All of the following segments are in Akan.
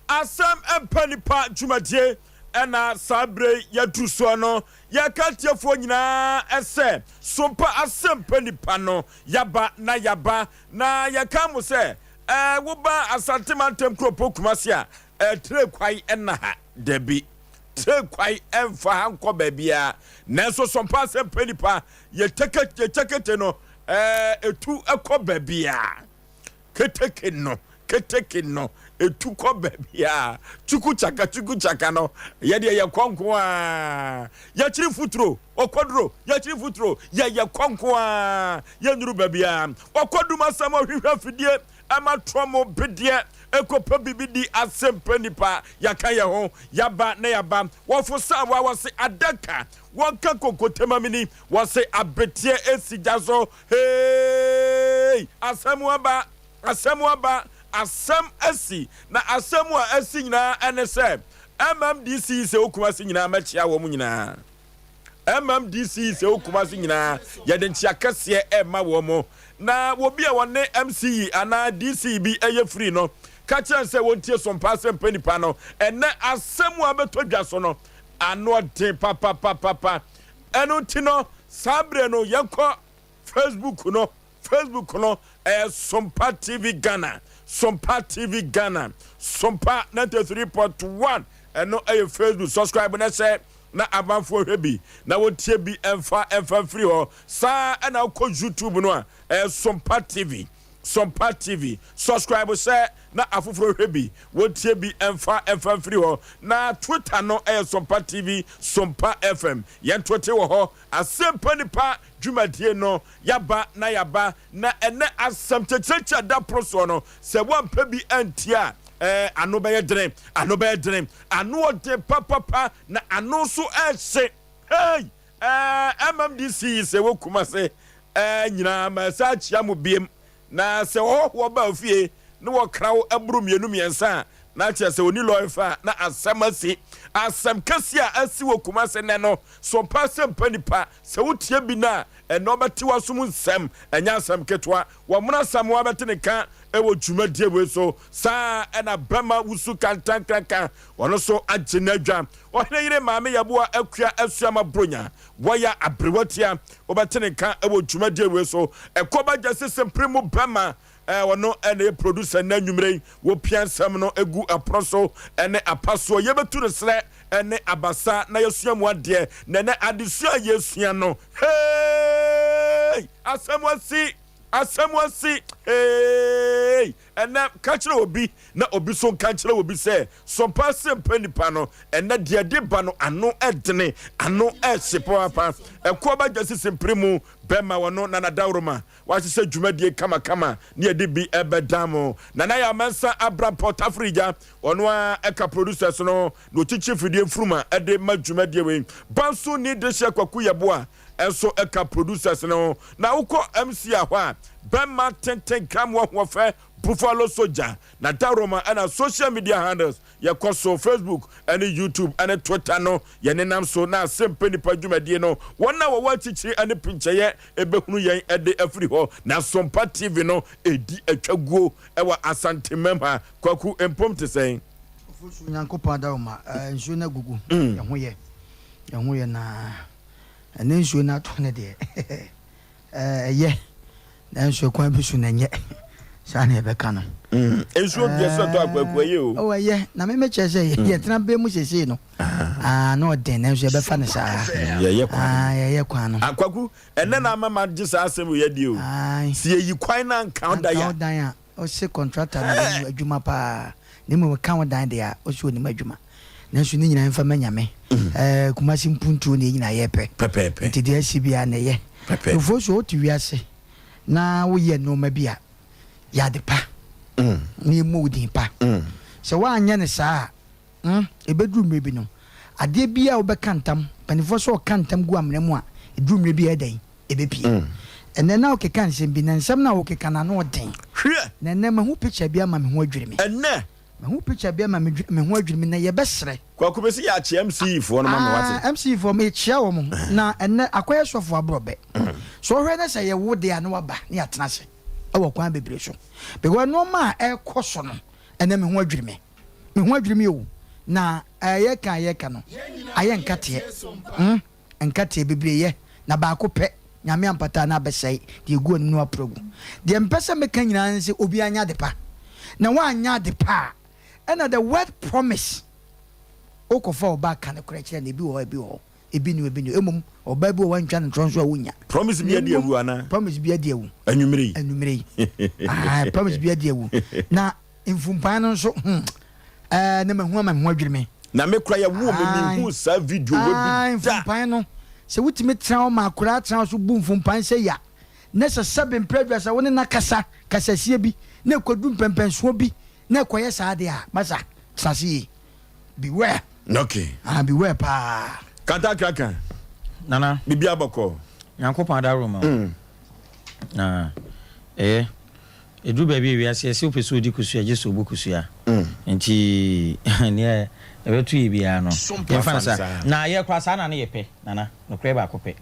Asɛm Mpa Nipa dwumadie ɛna saa berɛ yi yɛaduru soɔ no. Yɛka atiefoɔ nyinaa sɛ Sompa Asɛm Mpa Nipa no yaba na yaba. Na yɛka mo sɛ ɛɛ woba Asante Mantam kuropɔn Kumasi a, ɛɛ tire kwae ɛna ha. Dabi, tire kwae ɛmfa ha nkɔ baabiara. Nanso Sompa Asɛm Mpa Nipa yɛtɛkɛ yɛkyɛkɛte no ɛɛ ɛtu ɛkɔ baabiara. Keteke no, keteke no, etu kɔ baabiara. Chuku chaka, chuku chaka no, yɛ deɛ yɛ kɔ nko ara. Yɛkyiri mfuturo, ɔkɔduro, yɛkyiri mfuturo, yɛ yɛ kɔ nko ara. Yɛnnuru baabiara. Ɔkɔdum asɛm, ɔhwehwɛ afidie, ɛma trɔmo bedeɛ, ɛkɔpɛ biribi di asɛmpɛ nipa. Yɛaka yɛn ho, yɛaba na yɛaba. Wɔfo sawa, wɔse adaka, wɔka konkotemamini, wɔse abeteɛ esi gya so. Hey! Asɛm aba, asɛm aba, asɛm asi. Na asɛm a asi nyinaa ɛne sɛ, MMDC yi sɛ wo Kumasi nyinaa mɛkyea wɔn nyinaa. MMDC yi sɛ wo Kumasi nyinaa yɛde nkyea kɛseɛ ɛma wɔn. Na obi a wɔne MC yi anaa DC yi bi ɛyɛ free no, ka kyerɛ no sɛ wɔntie Sompa Asɛmpa Nipa no. Ɛnɛ asɛm a bɛtɔ dwa so no, ano ɔden papapapapa. Ɛno nti no, saa berɛ no yɛnkɔ Facebook no, Facebook no ɛyɛ Sompa TV Ghana, Sompa TV Ghana, Sompa 93.1, ɛno ɛyɛ Facebook. Subscribe na hyɛ na amanfoɔ hwɛ bi na wɔtie bi ɛmfa ɛmfa mfiri hɔ. Saa ɛna wokɔ YouTube no a ɛyɛ Sompa TV. Sompa TV, subscribe sɛ na afoforɔ hwɛ bi, wɔntie bi mfa mfa mfiri hɔ. Na Twitter no yɛ Sompa TV, Sompa FM. Yɛn tote wɔ hɔ. Asɛmpa Nipa dwumadie no, yaba na yaba. Na ɛnɛ asɛm kyekyerɛkyerɛ da pono soɔ no, sɛ woampɛ bi antie a, ɛɛ, ano bɛyɛ dene, ano bɛyɛ dene, ano ɔden papapa, na ano nso ɛhye. Hey! Ɛɛ MMDC yi sɛ wɔ Kumase ɛɛ nyinaa ma ɛsɛ akyia mo biem na sɛ ɔhɔhoɔ ba ofie ne wɔkra wo aburu mmienu mmiɛnsa a na kyerɛ sɛ ɔni lɔre fa na asɛm asi. Asɛm kɛseɛ a asi wɔ Kumase nnɛ no so mpa sɛ mpa nipa sɛ wotie bi no a ɛnɛ ɔbɛte w'asom nsɛm ɛnyɛ asɛm ketewa. Wɔmono Asamoah bɛte ne nka wɔ dwumadie wei so. Saa ɛna bɛma wusu kantankraka ɔno nso agye n'adwa. Ɔhene yere Maame Yeboah Akua Asuama Bronya, wɔyɛ aberewa tia, wobɛte ne nka wɔ dwumadie wei so. Ɛkɔba Gyasi Sempere mu bɛma, ɔno na ɛyɛ producer nnɛ anwummerɛ yi, wɔpia nsɛm no gu ɛpono so ne apa soɔ. Yɛbɛtu no serɛ ne abasa na yɛasua mu adeɛ, na ɛnɛ adesua a yɛresua no, hey! Asɛm asi! Asɛm asi! Hey! Ɛnnɛ, ka kyerɛ obi na obi nso nka nkyerɛ obi sɛ, Sompa ase mpa nnipa no, ɛnnɛ deɛ ɛde ba no ano dene, ano hye papaapa. Ɛkoɔ ba gya sisi mpere mu bɛma wɔno Nana Dawuroma wahyehyɛ dwumadie kamakama ne yɛde bi ɛbɛdan mo. Nana Yaw Mensah Abrampɔ Tafirigya, ɔno ara ɛka producers no na ɔkyikyi fidie mfuruma de ma dwumadie wei. Banso ni dehyeɛ Kwaku Yeboah nso ka producers no ho. Na wokɔ MC a hɔ a, bɛma tenten gram wahoɔfɛ Buffalo Soldier na Daroma ɛna social media handles yɛkɔ so Facebook ɛne YouTube ɛne Twitter no yɛnenam so na asɛmpɛ nipa dwumadie no wɔn a wɔwɔ akyikyiri ɛne pinkyɛyɛ ɛbɛhunu yɛn ɛde afiri hɔ na Sompa TV no ɛdi atwa guo ɛwɔ Asantemam ha. Kwaku mpom te sɛn? Ofosu Nyankopɔn adaworoma, nsuo no agugu, ɛho yɛ, ɛho yɛ na. Ɛnɛ nsuo no atɔ no deɛ ɛyɛ nanso ɛkwan bi so na ɛnyɛ saa na yɛbɛka no. Mm, nsuo deɛ sɛ tɔ akwaku ɛyɛ o. Oh ɛyɛ na me mekyerɛ sɛ mm. yɛtena bɛ mu sesei no ah. Ah, na ɔden nanso yɛbɛfa no saa. Mm, yɛyɛ kwan. Ah, yɛyɛ kwan no. Akwaku ɛnɛ na ama ma gye saa asɛm yɛ die o. Si yɛyi kwan na nka ɔda ya. Nka ɔdan a Ɔse kɔntrata no ɔnim adwuma paa na mmom ka ho dan deɛ a ɔse ɔnim adwuma nanso ne nyinaa mfa ma Nyame. Ɛɛ Kumasi mpuntuo na yɛn nyinaa yɛpɛ Pɛpɛɛpɛ. nti deɛ asi biara na ɛyɛ. Pɛpɛɛpɛ. Ofosu wote wiase na woyɛ nnoɔma bi a yɛ ade pa na yɛmmɔ wo din pa. Sɛ woanyɛ no saa a hmm ɛbɛduru mmerɛ bi no adeɛ biara a wobɛka ntam, mpaninfoɔ sɛ ɔka ntam gu amena mu a ɛduru mmerɛ bi a ɛyɛ dɛn? Ɛbɛpue. Ɛnnɛ na wokeka nsɛm bi, na nsɛm no a wokeka no ano ɔden. Hwɛ! Na ɛnnɛ mahu picture bi ama me ho adwiri me. Ɛnnɛ! Mahu picture bi ama me me ho adwiri me, na yɛbɛsrɛ. Kwaku mese yɛakyea MCE foɔ no ma me wate. Ah, MCE foɔ mekyea wɔn, na ɛnnɛ akɔyɛ sɔfo aborɔbɛ. Sɛ wohwɛ na sɛ ɛyɛ wo dea na waba na yɛatena ase wɔ kwan bebree so. Because nnoɔma a ɛrekɔ so no, ɛnnɛ me ho adwiri me. Me ho adwiri me o. Na ɛɛ yɛka a yɛka no, ayɛ nkateɛ. Hmm, nkateɛ bebree yɛ, na baako pɛ, Nyame ampata a na abɛsɛe deɛ ɛgu anim no aporo agu. Deɛ mepɛ sɛ meka nyinaa ne sɛ obiara nyɛ ade pa. Na woanyɛ ade pa a, ɛna the word promise, wokɔfa ɔbaa ka nokorɛ kyerɛ no, ebi wɔ hɔ a ebi wɔ hɔ. Ebi ni hɔ, ebi ni hɔ. Mmom, ɔbaa bi wɔ hɔ a woantwa no ntorɔ nso a wonnya. Promise bi adi awu anaa? Promise bi adi awu. Anwummere yi. Anwummere yi. Ah, promise bi adi awu. Na mfumpan no nso, hmm, ɛɛ, na mahu ama me ho adwiri me. Na me kora yɛwoo me menhuu saa video wɔ bi da. Mfumpan no, sɛ wotumi tena hɔ ma akwadaa tena hɔ so bu mfumpan sɛ ya, na sɛ sɛbe mprɛ aduasa wo ne no akasa kasasie bi, na ɛkɔdu mpɛmpɛnsoɔ bi, na ɛkɔyɛ saa deɛ a, masa, tena ase yie. Beware. Okay. Ah, beware paa. Katakraka. Nana. Biribi abɔkɔ. Nyankopɔn adaworo ma. Na ɛyɛ. Ɛduru baabi a wiase ɛsɛ wopɛ sɛ odi kosua gye sɛ obu kosua. Nti nea ɛbɛto yɛ biara no yɛmfa no saa. Na yɛ koraa saa na ne yɛpɛ Nana. Nokorɛ baako pɛ.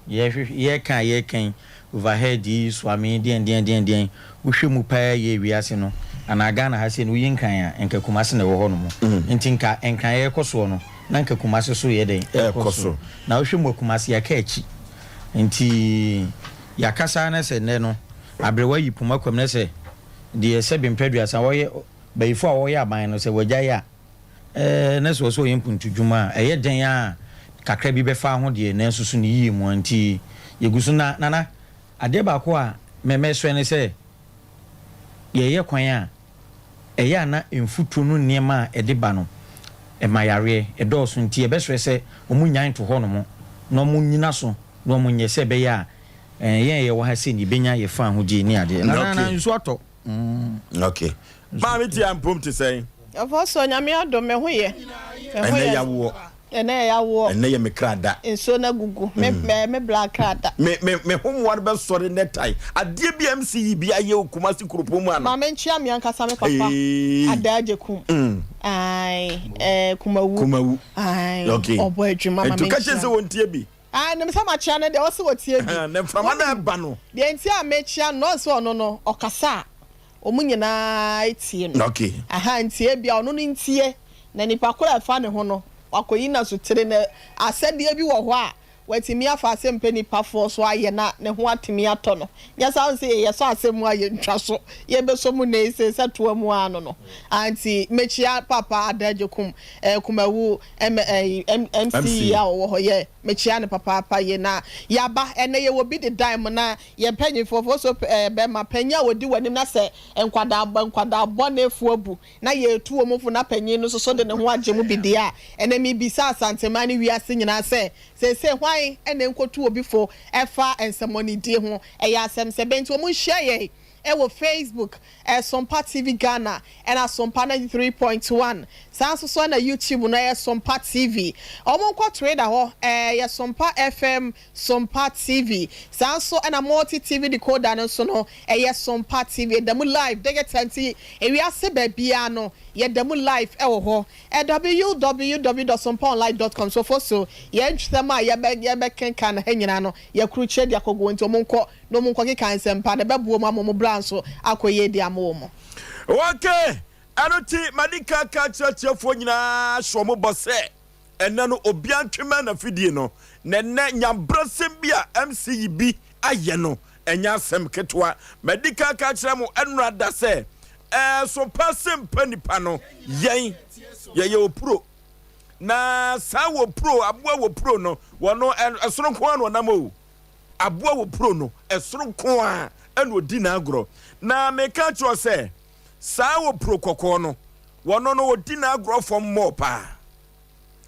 Yɛhwehwɛ yɛka a yɛka yi overhead yi Suame deɛn deɛn deɛn deɛn wohwɛ mu paa yie wiase no anaa Ghana ha sei no woyi Nkran a nka Kumasi na ɛwɔ hɔ nom nti nka Nkran ɛrekɔ soɔ no na nka Kumasi so yɛ dɛn ɛrekɔ so na wohwɛ mu a Kumasi yɛaka akyi nti yɛakasa na sɛ nnɛ no aberewa yi poma kwam na sɛ deɛ sɛbe mpɛ aduasa wɔyɛ bayifo a wɔyɛ aban no sɛ wɔagyae a Ɛɛ, na sɛ ɔsɛ ɔyɛ mpuntudwuma a, ɛyɛ dɛn ara a, kakra bi bɛfa ho deɛ, nanso so ne yie mua nti, yɛgu so. Na, Nana, adeɛ baako a mɛ, mɛsrɛ ne sɛ, yɛyɛ kwan a, ɛyɛ a na mfuturo no nneɛma a ɛde ba no, ɛma yareɛ, ɛdɔɔso nti, yɛbɛsrɛ sɛ wɔnnyae nto hɔnom, na wɔnnyina so, na wɔnyɛ sɛ ɛbɛyɛ a, ɛɛ, yɛn a yɛwɔ ha sei no, yɛbɛnya yɛn fawohodie ne adeɛ. Nana, Nana, nsuo atɔ. Okay. Maame tia mpom te sɛn? Ɔfɔsɔ Nyame adom me ho yɛ. Ɛnɛ yawoɔ. Ɛnɛ yɛ yawoɔ. Ɛnɛ yɛ me kra da. Nsuo no agugu. Me mm. me bla kra da. Me me me ho mmoa no bɛsɔre nɛ tae. Adeɛ bi a MC yi bi ayɛ wɔ Kumasi kuropɔn mu ano. Maame nkyia me ankasa me papa. Adaa Agyekum. Mm. Ae, eh, Kumawu. Kumawu. Ae. Okay. Ɔbɔ adwuma ma me nkyia. Nti ka kyerɛ sɛ wɔntie bi. Ae, nim sɛ makyea no deɛ, ɔse ɔtie bi. Na mframa no ɛba no. Deɛ nti a mekyea no, na ɔse ɔno no, ɔkasa a, wɔn nyinaa tie no. Okay. Aha, nti ebia ɔno no ntie, na nipa koro a ɛfa ne ho no, wakɔyi n'asotire, na asɛdeɛ bi wɔ hɔ a, watumi afa asɛmpɛ nipa foɔ so ayɛ na ne ho atumi atɔ no. Nyɛ saa, ɔse yɛsɔ asɛm mu a yɛntwa so, yɛbɛsɔ mu nnɛ yi sei sɛ toa mu ara no no. Ah, nti mekyea Papa Ada Agyekum, eh, Kumawu, M ɛyi M MC yi a ɔwɔ hɔ yɛ mekyea no papaapa yie na yaba ɛnɛ yɛwɔ bi de dan mu na yɛn mpanyinfoɔ fo so ɛɛ bɛma panyin a ɔdi w'anim na sɛ nkwadaa bɔ nkwadaa bɔnefoɔ abu na yɛretu wɔn fo na panyin no soso de ne ho agye mu bi deɛ a ɛnɛ mebisa Asanteman ne wiase nyinaa sɛ seesei hwan ɛna nkotu obi fo ɛfa nsɛmɔnidie ho ɛyɛ asɛm sɛ bɛn nti wɔn nhyia yɛn ɛwɔ Facebook Sompa TV Ghana ɛna Sompa 93.1 saa nso so ɛna YouTube no ɛyɛ Sompa TV. Ɔmo nkɔ Twitter hɔ ɛyɛ Sompa FM Sompa TV saa nso ɛna Multi TV decoder no nso no ɛyɛ Sompa TV. Ɛda mu live digital nti ewiase baabiara no yɛda mu live ɛwɔ hɔ. Www dot sompaonline dot com so fo so yɛn nsɛm a yɛbɛ yɛbɛkenkan no ha nyinaa no yɛakrukyire de akɔgu hɔ nti ɔmo nkɔ Na wɔn nkɔkeka nsɛmpa no, ɛbɛboa wɔn ama wɔn bra nso akɔ yie de ama wɔn. Ok, ɛno nti madi kan aka akyerɛ atiefoɔ nyinaa ahyɛ wɔn bɔ sɛ ɛnnɛ no obiara ntwe mmɛn n'afidie no, na ɛnnɛ nyabrasɛm bi a MC yi bi ayɛ no ɛnyɛ asɛm ketewa. Madi kan aka akyerɛ mo ɛnora da sɛ ɛɛ so pa sɛ mpa nipa no yɛn yɛyɛ opuro na saa wɔ puro aboa wɔ puro no wɔn ɛsono nko ara na ɔnam o. Aboa wɔ puro no, ɛsoro nko ara na ɔdi n'agorɔ. Na meka akyerɛ wo sɛ, saa wɔ puro kɔkɔɔ no, wɔno no ɔdi n'agorɔ fam mmɔɔ paa.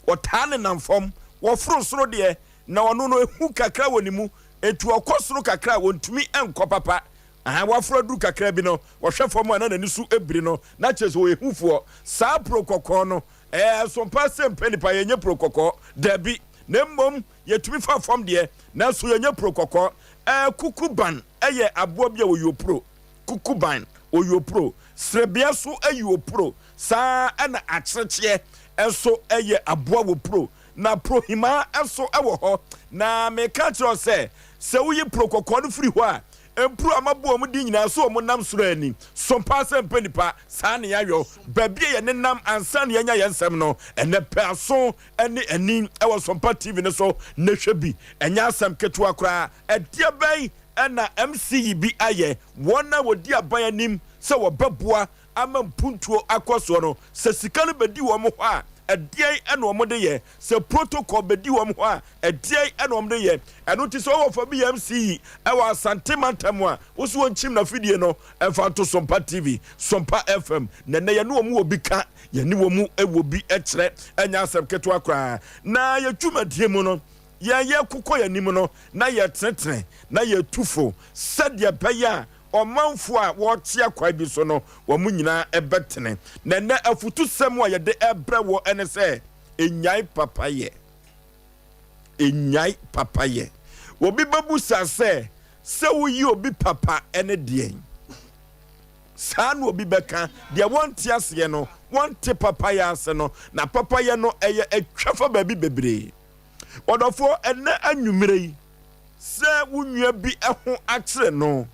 Ɔtaa nenam fam. Wɔforo soro deɛ, na ɔno no ehu kakra wɔ ne mu, enti ɔkɔ soro kakra a, ɔntumi nkɔ papa. Aha, waforo aduru kakra bi no, ɔhwɛ fam a na n'ani so biri no, na kyerɛ sɛ ɔyɛ hufoɔ. Saa puro kɔkɔɔ no, ɛɛ, so mpa sɛ mpɛ nipa, yɛnyɛ puro kɔkɔɔ? Dabi, na mmom Yɛtumi fa fam deɛ, nanso yɛnyɛ puro kɔkɔɔ. Ɛɛ, kukuban yɛ aboa bi a ɔyɛ opuro. Kukuban, ɔyɛ opuro. Serebea nso yɛ opuro. Saa ara na akyerekyeɛ nso yɛ aboa wɔ puro. Na purohemaa nso wɔ hɔ. Na meka kyerɛ wo sɛ, sɛ woyi puro kɔkɔɔ no firi hɔ a, Mpuro a mabɔ wɔn din nyinaa, so wɔnam soro ani? So paa sɛ mpɛ nnipa? Saa na yɛayɔ. Baabi a yɛnenam ansa na yɛanya yɛn nsɛm no, ɛnnɛ pɛ aso ne ani wɔ Sompa TV no so na hwɛ bi. Ɛnyɛ asɛm ketewa koraa. Ɛdeɛ bɛn na MC yi bi ayɛ? Wɔn a wɔdi aban anim sɛ wɔbɛboa ama mpuntuo akɔ soɔ no, sɛ sika no bɛdi wɔn hɔ a, ɛdeɛn na wɔde yɛ? Sɛ protocol bɛdi wɔn hɔ a, ɛdeɛn na wɔde yɛ? Ɛno nti sɛ wowɔ fa bi yɛ MC yi wɔ Asante mantam a, wo so wɔnkyim n'afidie no mfa nto Sompa TV, Sompa FM. Na ɛnnɛ yɛne wɔn wɔ bi ka, yɛne wɔn wɔ bi kyerɛ, ɛnyɛ asɛm ketewa koraa. Na yɛn dwumadie mu no, yɛn yɛkokɔ yɛn anim no, na yɛtenetene, na yɛtu fo sɛdeɛ ɛbɛyɛ a ɔmanfoɔ a wɔrekyea kwan bi so no, wɔn nyinaa bɛtene. Na ɛnnɛ afutusɛm a yɛde rebrɛ woɔ ne sɛ, Nnyae papayɛ. Nnyae papayɛ. Obi bɛbusa sɛ, sɛ woyi obi papa ne deɛn? Saa na obi bɛka. Deɛ wɔnte aseɛ no, wɔnte papayɛ ase no, na papayɛ no, ɛyɛ atwa fa baabi bebree. Ɔdɔfoɔ, ɛnnɛ anwummerɛ yi, Sɛ wo nua bi ho akyere no,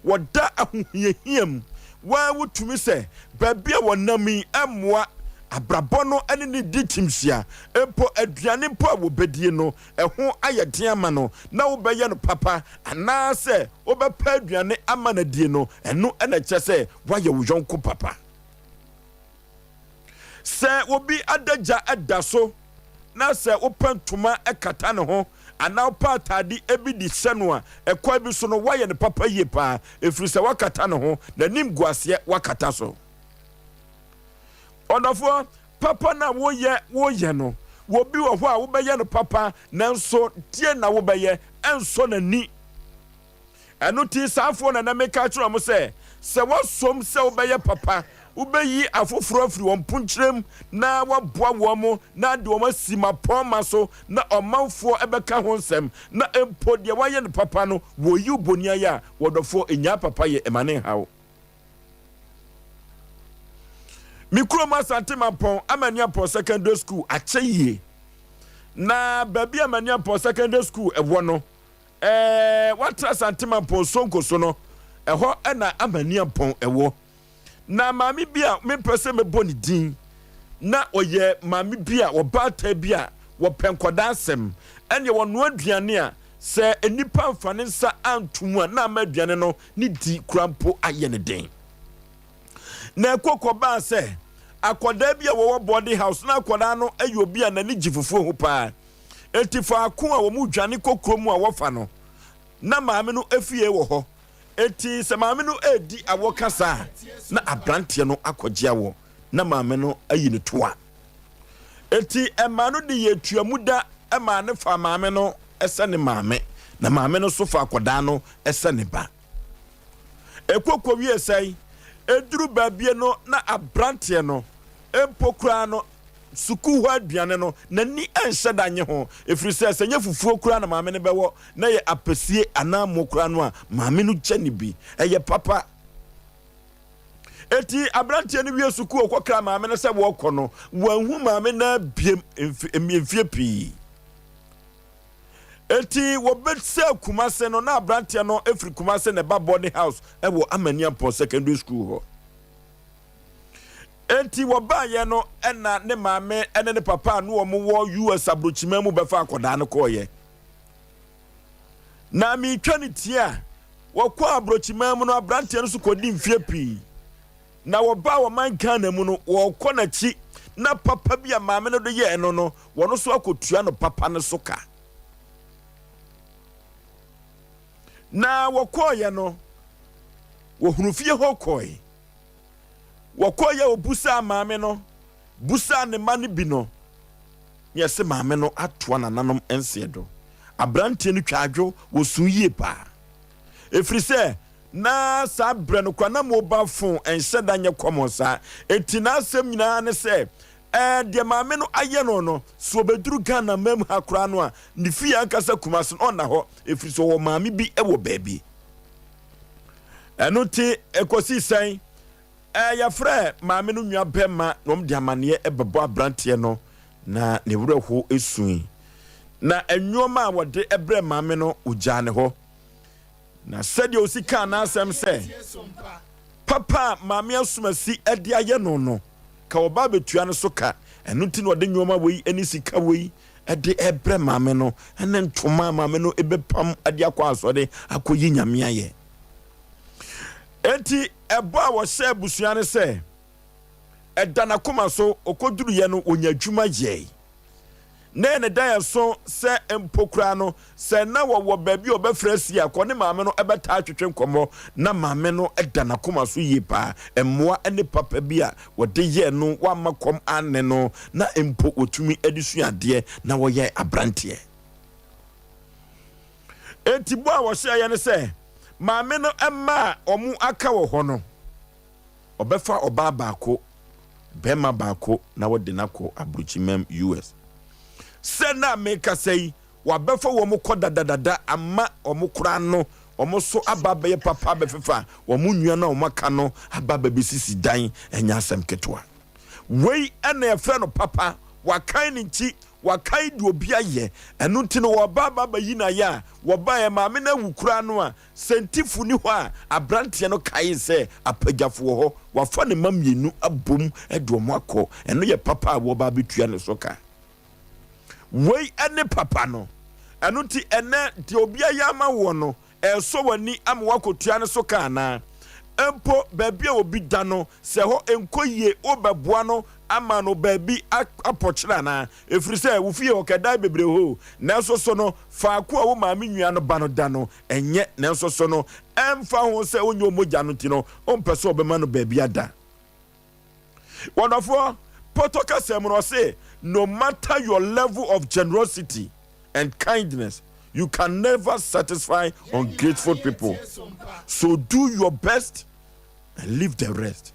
wɔda ahohiahia mu, wo ara wotumi sɛ baabi a wɔnam yi mmoa abrabɔ no ne ne di kyimhyia, mpo aduane mpo a wɔbɛdie no, ɛho ayɛ den ama no, na wobɛyɛ no papa anaasɛ wobɛpɛ aduane ama no adie no, ɛno na ɛkyerɛ sɛ woayɛ wo yɔnko papa. Sɛ obi adagya da so na sɛ wopɛ ntoma kata ne ho anaa wopɛ atade bi de hyɛ no a, ɛkwan bi so no, woayɛ no papa yie paa, ɛfiri sɛ woakata ne ho, n'animguaseɛ woakata so. Ɔdɔfoɔ, papa no a woyɛ woyɛ no, obi wɔ hɔ a wobɛyɛ no papa, nanso deɛ na wobɛyɛ ɛnsɔ n'ani. Ɛno nti, saafoɔ na na meka akyerɛ wɔn sɛ, sɛ woasom sɛ wobɛyɛ papa, wobɛyi afoforɔ afiri wɔn mponkyerɛm na woaboa wɔn na ade wɔn asi mmapɔmma so na ɔmanfoɔ bɛka ho nsɛm, na mpo deɛ woayɛ no papa no, wɔyi wo boniayɛ a, wɔdɔfoɔ, nnyaa papayɛ, mma no nha wo. Me kurom Asante Mampɔn Amaniampɔn Secondary School akyɛ yie. Na baabi a Amaniampɔn Secondary School ɛwɔ no, Ɛɛ, woatra Asante Mampɔn Sonko so no, ɛhɔ na Amaniampɔn wɔ. Na maame bi a mempɛ sɛ mɛbɔ ne din, na ɔyɛ maame bi a ɔbaatan bi a wɔpɛ nkwadaa asɛm. Ɛnneɛ ɔnoa aduane a, sɛ nnipa amfa ne nsa anto mu a, na ama aduane no ne di koraa mpo ayɛ no den. Na ɛkɔ kɔbaa sɛ akwadaa bi a wɔwɔ boarding house, na akwadaa no yɛ obi a n'ani gye fufuo ho paa. Enti faako a wɔdwane kɔ kurom a wɔfa no, na maame no fie wɔ hɔ. Enti sɛ maame no redi awɔ kasa a, na aberanteɛ no akɔgye awɔ, na maame no ayi no toa. Enti ɛmaa no de yɛɛ tuamuda maa no faa maame no sɛ ne maame, na maame no nso faa akwadaa no sɛ ne ba. Ɛkɔ kɔwie sɛn? Ɛduru baabie no, na aberanteɛ no mpo koraa no, Sukuu hɔ aduane no, n'ani nhyɛ da nnye ho, ɛfiri sɛ, sɛ ɛnyɛ fufuo koraa na maame no bɛwɔ, na ɛyɛ apɛsie anaa mo koraa no a, maame no kyɛ no bi. Ɛyɛ papa. Enti aberanteɛ no wie sukuu ɔkɔkraa maame no sɛ wɔrekɔ no, wanhu maame no ara biem mfeɛ pii. Enti wɔbɛsɛɛ Kumase no, na aberanteɛ no firi Kumase na ɛba boarding house wɔ Amaniampɔn Secondary School hɔ. Enti wɔbaeɛ no na ne maame ne ne papa a na wɔn wɔ US aburokyiman mu bɛfa akwadaa no kɔeɛ. Na meretwa ne ti a, wɔkɔɔ aburokyiman mu no, aberanteɛ no nso kɔdi mfeɛ pii. Na wɔbaa ɔman Ghana mu no, wɔrekɔ n'akyi na papa bi a maame no de yɛɛ no no, wɔn nso akɔtua no papa no so ka. Na wɔkɔeɛ no, wɔhunu fie hɔ kɔe. Wɔkɔeɛ a wɔbusaa maame no, busaa ne mma no bi no, na yɛse maame no atoa nananom nseɛ do. Aberanteɛ no twaa adwo, wɔsuu yie paa. Ɛfiri sɛ, na saa berɛ no koraa na mobile phone nhyɛ da nyɛ common saa. Enti n'asɛm nyinaa ne sɛ, ɛɛ deɛ maame no ayɛ no no, sɛ ɔbɛduru Ghana mam ha koraa no a, ne fie ankasa Kumasi no ɔnna hɔ, ɛfiri sɛ ɔwɔ maame bi wɔ baabi. Ɛno nti, ɛkɔsii sɛn? Ɛɛ, yɛfrɛɛ maame no nua bɛrima na wɔde amanneɛ bɛbɔ aberanteɛ no, na ne werɛ how sui. Na nneɛma a wɔde brɛɛ maame no, wɔgyaa ne hɔ. Na sɛdeɛ ɔsi kaa n'asɛm sɛ, papa a Maame Asumasi de ayɛ no no, ka ɔba abɛtua no so ka. Ɛno nti na ɔde nnoɔma wei ne sika wei de rebrɛ maame no, ne ntoma a maame no bɛpam de akɔ asɔre akɔyi Nyame ayɛ. Enti ɛbɔ a wɔhyɛ abusua no sɛ, ɛda n'akoma so, ɔkɔduruiɛ no, ɔnya adwuma yɛe. Na ɛyɛ ne daeɛso sɛ mpo koraa no, sɛ na wɔwɔ baabi a ɔbɛfrɛ asi a, kɔ ne maame no bɛtaa twetwe nkɔmmɔ. Na maame no da n'akoma so yie paa. Mmoa ne papa bi a wɔde yɛɛ no, wamma kɔm anne no, na mpo wɔtumi de sua adeɛ na wɔyɛ aberanteɛ. Enti bɔ a wɔhyɛeɛ ne sɛ, maame no mma a wɔaka wɔ hɔ no, Ɔbɛfa ɔbaa baako, barima baako na wɔde no akɔ aburokyimam US. Sɛ na mekasa yi, wɔabɛfa wɔn kɔ dadadada ama wɔn koraa no, wɔn so aba abɛyɛ papa abɛfefa wɔn nua no a wɔaka no aba abɛbɛsisi dan, ɛnyɛ asɛm ketewa. Wei na yɛfrɛ no papa, wakan ne nti, wakan deɛ obi ayɛ, ɛno nti no wɔba aba abɛyi no ayɛ a, wɔbaeɛ maame no awu koraa no a, Sɛntifo nni hɔ a, aberanteɛ no kaee sɛ apagyafo wɔ hɔ. Wafa ne mma mmienu abom de wɔn akɔ. Ɛno yɛ papa a wɔreba abɛtua ne so ka. Wei ne papa no. Ɛno nti ɛnnɛ, deɛ obi ayɛ ama woɔ no, ɛresɔ w'ani ama woakɔtua ne so ka anaa? Mpo baabi a obi da no, sɛ ɛhɔ nkɔ yie, wobɛboa no ama no baabi apɔkyere anaa? Ɛfiri sɛ wo fie hɔ kɛdae bebree hɔ o, nanso so no, faako a wo maame nua no ba no da no, ɛnyɛ, nanso so no, ɛmfa ho sɛ ɔnyɛ mogya no nti no, wompɛ sɛ ɔbɛma no baabi ada. Wɔdɔfoɔ, pɔtɔ kasa mu no, ɔse, no matter your level of generosity and kindness, you can never satisfy ungrateful people. So do your best and leave the rest.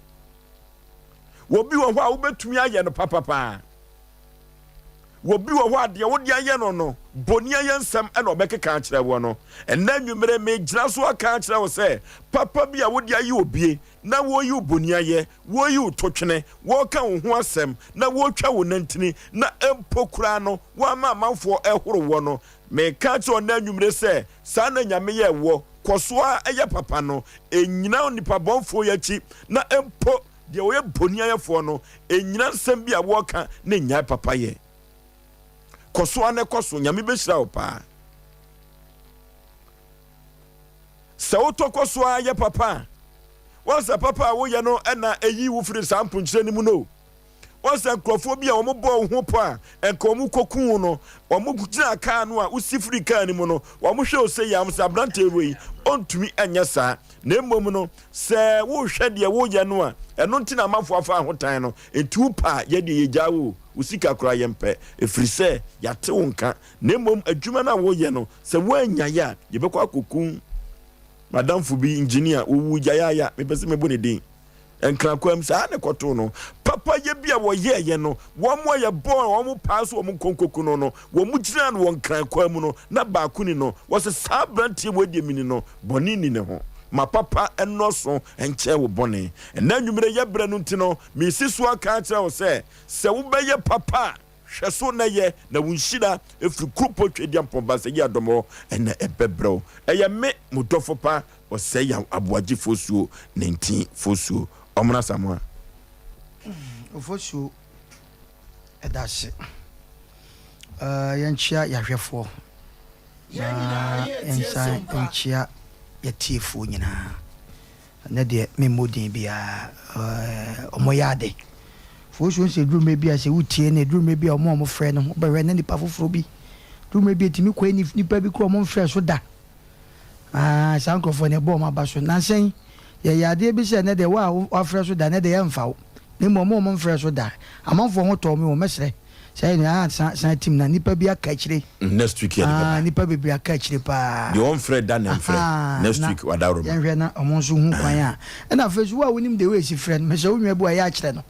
Wɔbi wɔ hɔ a wobɛtumi ayɛ no papapaa. Obi wɔ hɔ a deɛ wode ayɛ no no, bɔni ayɛ nsɛm na ɔbɛkeka akyerɛ woɔ no. Ɛnnɛ anwummere megyina so aka akyerɛ wo sɛ, papa bi a wode ayɛ obie na wɔreyi wo bɔni ayɛ, wɔreyi wo totwene, wɔreka wo ho asɛm na wɔretwa wo nantini na mpo koraa no woama amanfoɔ rehoro woɔ no, meka akyerɛ wo nnɛ anwummere sɛ, saa na Nyame yɛɛ woɔ. Kɔ so ara yɛ papa no, nnyina onipa bɔnfoɔ yi akyi na mpo Deɛ ɔyɛ boniayɛfoɔ no, nnyina nsɛm bi a wɔreka na nnyae papayɛ. Kɔ so ara na kɔ so, Nyame bɛhyira wo paa. Sɛ wotɔ kɔ so ara yɛ papa a, wɔn sɛ papa a woyɛ no na ɛyi wo firi saa mponkyerɛ no mu no. Wɔn sɛ nkurɔfoɔ bi a wɔn bɔɔ wo ho pɔ a nka wɔn kɔku wo no, wɔn gyina kaa no a wosi firi kaa no mu no, wɔn hwɛ wo sɛ yɛ, wɔn sɛ aberanteɛ wei ɔntumi nyɛ saa. Na mmom no, Sɛ worehwɛ deɛ woreyɛ no a, ɛno nti na amanfoɔ afa ahotan no. Enti wopɛ a, yɛ deɛ yɛgyaa wo o, wo sika koraa yɛmpɛ, ɛfiri sɛ yɛate wo nka. Na mmom adwuma no a woreyɛ no, sɛ woannyae a, yɛbɛkɔ akɔku m'adamfo bi, engineer, ɔwuu gyaeaeɛ, mepɛ sɛ mebɔ ne din. Nkrakwam, saa na ɛkɔtoo no. Papayɛ bi a wɔyɛeɛ no, wɔn a yɛbɔɔ wɔn paa sɛ wɔn nkɔ nkɔku no no, wɔgyinaa no wɔ Nkran mu no, na baako ni no. Wɔse, Saa aberanteɛ wei deɛ meni no, bɔne nni ne ho. Ma papa nnɔɔso nkyɛn wo bɔne. Ɛnnɛ anwummere yɛ berɛ no nti no, meresi so aka akyerɛ wo sɛ, sɛ wobɛyɛ papa a, hwɛ so na yɛ, na wo nhyira firi Kuropɔn Tweaduampɔn Basayi Adom hɔ na ɛbɛbrɛ wo. Ɛyɛ me, mo dɔfo pa, Ɔsɛe Yaw Aboagye Fosuo Nantin Fosuo Ɔmena Asamoah. Ofosuo, ɛda ase. Yɛnkyea yɛahwɛfoɔ na yɛnsan nkyea yɛatiefoɔ nyinaa. Ɛnɛ deɛ memmɔ din biara, wɔyɛ ade. Fosuo nso ɛduru mmerɛ bi a sɛ wotie no, ɛduru mmerɛ bi a wɔn a wɔfrɛ no, wobɛhwɛ na nipa foforɔ bi. Ɛduru mmerɛ bi a ɛtumi kɔɛ nipa bi koraa a wɔmfrɛ so da. Aah saa nkurɔfoɔ no yɛbɔ wɔn aba so. Nansa yi yɛyɛ adeɛ bi sɛ ɛnɛ deɛ wo a woafrɛ so da ɛnɛ deɛ yɛmfa wo na mmom wɔn a wɔmfrɛ so da amanfoɔ ho tɔɔ me o mɛsrɛ sɛ ɛnɛ ah san san tim na nnipa bi aka akyire. Next week yɛde bɛba. Ah nnipa bebree aka akyire paa. Deɛ ɔmfrɛ da na mfrɛ Ahaa next na week wadaworoma. yɛnhwɛ na wɔn nso hu kwan a ɛna afei nso wo a wonim deɛ woesi frɛ no mesrɛ wo nwa bi a ɛyɛ akyerɛ no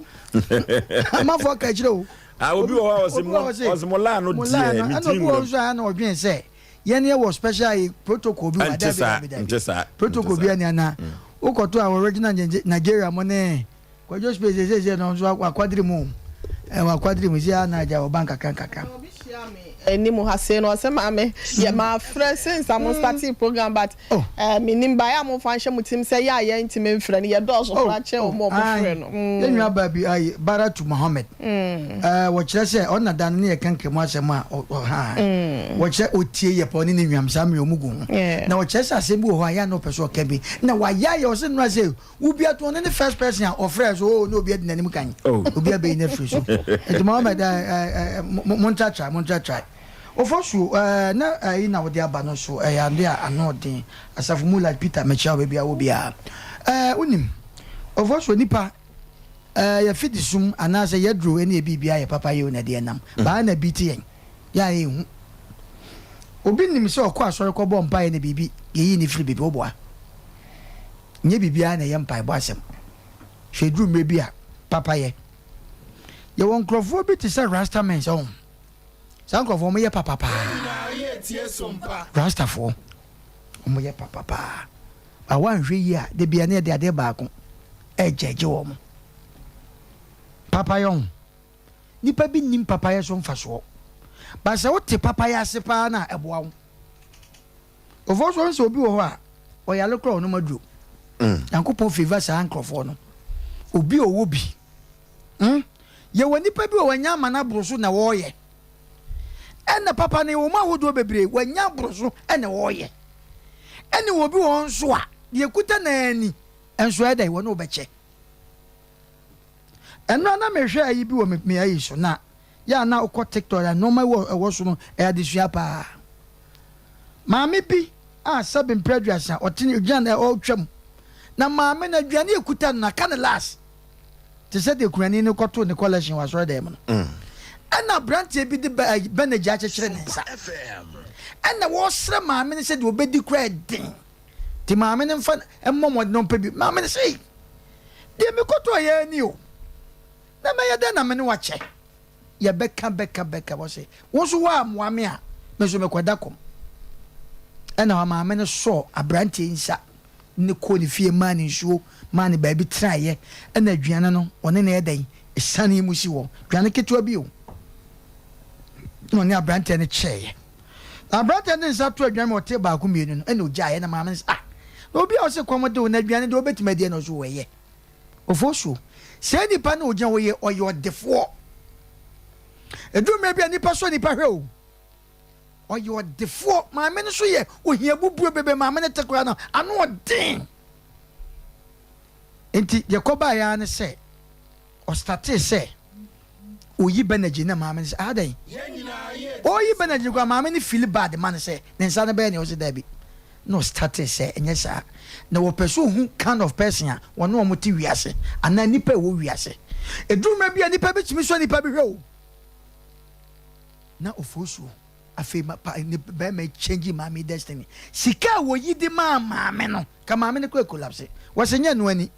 amanfoɔ aka akyire o. Ah obi wɔ hɔ a ɔse Obi wɔ hɔ mo ɔse mo laa no mo laa deɛ no ɛna metumi obi wɔ hɔ nwura mu. nso a ɛna ɔdwen sɛ Yɛn yɛ wɔ special ayi protocol bi wɔ ha Ɛnte dabi saa dabi dabi nte saa nte protocol bi saa. ɛni ana wokɔto a original Nigeria mo ne Kwadwo space sese no nso wakwadiri mu ɛ wakwadiri mu si a na agya ɔba nkakra nkakra. ɔkyea me anim ha sei no, ɔse maame yɛ mafrɛ since a mo startee program but eh, menim baeɛ a momfa nhyɛ mo tirim sɛ yɛ a yɛntumi mfrɛ no, yɛdɔɔso koraa kyɛn wɔn a wɔfrɛ no. Yɛn nua baa bi ayi Baratu Mohammed ɛɛ wɔkyerɛ sɛ ɔna da no ne yɛ kankan mu asɛm a ɔha wɔkyerɛ otie yɛ pa ɔne ne nuam saa mmiri ɔmo gu ho na wɔkyerɛ sɛ asɛm bi wɔ hɔ a yɛ a na ɔpɛ so ɔka bi na wayɛ ayɛ ɔsɛ nnura sɛ Wo bia to ɔno ne first person a ɔfrɛ so oh na obi adi n'anim kan obi abɛyi no afiri so nti Mohammed eh, eh, eh, mo ntratra mo ntratra ofo so eh, na ayi na wode aba no so ɛyɛ ade a ano ɔden asafo mu like Peter mekyia wo baabi a wɔ biara eh, wonim ofo so nipa eh, yɛfi de sum anaasɛ yɛduro ɛne ɛbi biara yɛ papa yɛ o na ɛde ɛnam baa na bi te yɛn yɛ a ɛhu obi nim sɛ ɔkɔ asɔre kɔbɔ mpaeɛ na biribi yɛyi ne firi biribi woboa Nyɛ biribiara na ɛyɛ mpaebɔ asɛm. Hwɛ ɛduru mmerɛ bi a, papayɛ. Yɛwɔ nkorɔfoɔ bi te sɛ Rastamens, ɔho. Saa nkorɔfoɔ wɔn yɛ papa paa. Rastafoɔ, wɔn yɛ papa paa. Ba woanhwɛ yie a, da biara na yɛde adeɛ baako ɛɛgyɛgye wɔn. Papayɛ ɔho. Nipa bi nnim papayɛ so mfasoɔ. Ba sɛ wote papayɛ ase paa no a, ɛboa wo. Nkurɔfoɔ nso sɛ obi wɔ hɔ a ɔyare koraa ɔnom aduro. Mm. Nyankopɔn favor saa nkurɔfoɔ no. Obi a ɔwɔ bi. Mm. Yɛwɔ nipa bi wɔ wanya ama no aboro so na wɔreyɛ. Ɛna papa no yɛwɔ mu ahodoɔ bebree wanya aboro so ɛna wɔreyɛ. Ɛne obi wɔ hɔ nso a deɛ kuta n'ani nso ɛdɛn wɔne wobɛkyɛ. Ɛno a na mehwɛ ayi bi wɔ me ayi so na Yɛ a na wokɔ TikTok a nneɛma wɔ ɛwɔ so no ɛyɛ adesua paa. Maame bi a sɛbe mpere aduasa ɔte ne ogyina na ɔretwam na maame no aduane ekuta no na ka ne last te sɛ deɛ kunani no kɔtoo ne collection wɔ asɔredan mu no. Mm. Ɛna aberanteɛ bi de bandage akyekyere ne nsa. Ɛna wɔresrɛ maame no sɛ deɛ ɔbɛdi koraa ɛden. Nti maame no mfa mmɔ mmɔden na ɔmpɛ bi. Maame no sɛ, deɛ mekɔtɔɔ yɛ ni o. Na mɛyɛ dɛn na me ne wo akyɛ? Yɛbɛka bɛka bɛka, wɔse, Wo nso woammoa me a, me nso mekɔda kɔm. Ɛnna maame no sɔɔ aberanteɛ yi nsa de no kɔɔ ne fie maa no nsuo, maa no baabi tenaeɛ. Ɛnna aduane no, ɔne no yɛ dɛn? Ɛsianee mu si hɔ. Aduane ketewa bi o. Ɛnna ɔne aberanteɛ no kyɛeɛ. Na aberanteɛ no de ne nsa too aduane mu, ɔtee baako mmienu no, ɛnna ɔgyaeɛ. Ɛnna maame no se, Ah, na obi a ɔse kɔm de wo, na aduane deɛ wobɛtumi adi? Ɛnna ɔse, O, ɛyɛ. Ofosuo, saa nipa no a ogyina hɔ yi, ɔyɛ ɔdefoɔ. Ɛduru mmerɛ bi a nipa sɔ nipa hwɛ o. Ɔyɛ ɔdefoɔ. Maame no nso yɛ ohia bubuo bebe. Maame no te koraa no, ano ɔden. Nti deɛ kɔbaeɛ ara ne sɛ, ɔstatee sɛ oyi Benagye na maame no sɛ adɛn oyi Benagye no koraa maame no feel bad ma no sɛ ne nsa no bɛyɛ nea ɔsɛ daabi na ɔstatee sɛ ɛnyɛ saa na wɔpɛ sɛ ohu kind of person a wɔne wɔn te wiase anaa nipa ɛwɔ wiase ɛduru mmerɛ bi a nipa bi tumi sɔ nipa bi hwɛ o na ofosuo afei ma pa ne bɛrima change maame destiny sika a wɔyi de maa maame no ka maame no kɔ collapse wɔsɛ nyɛ no ani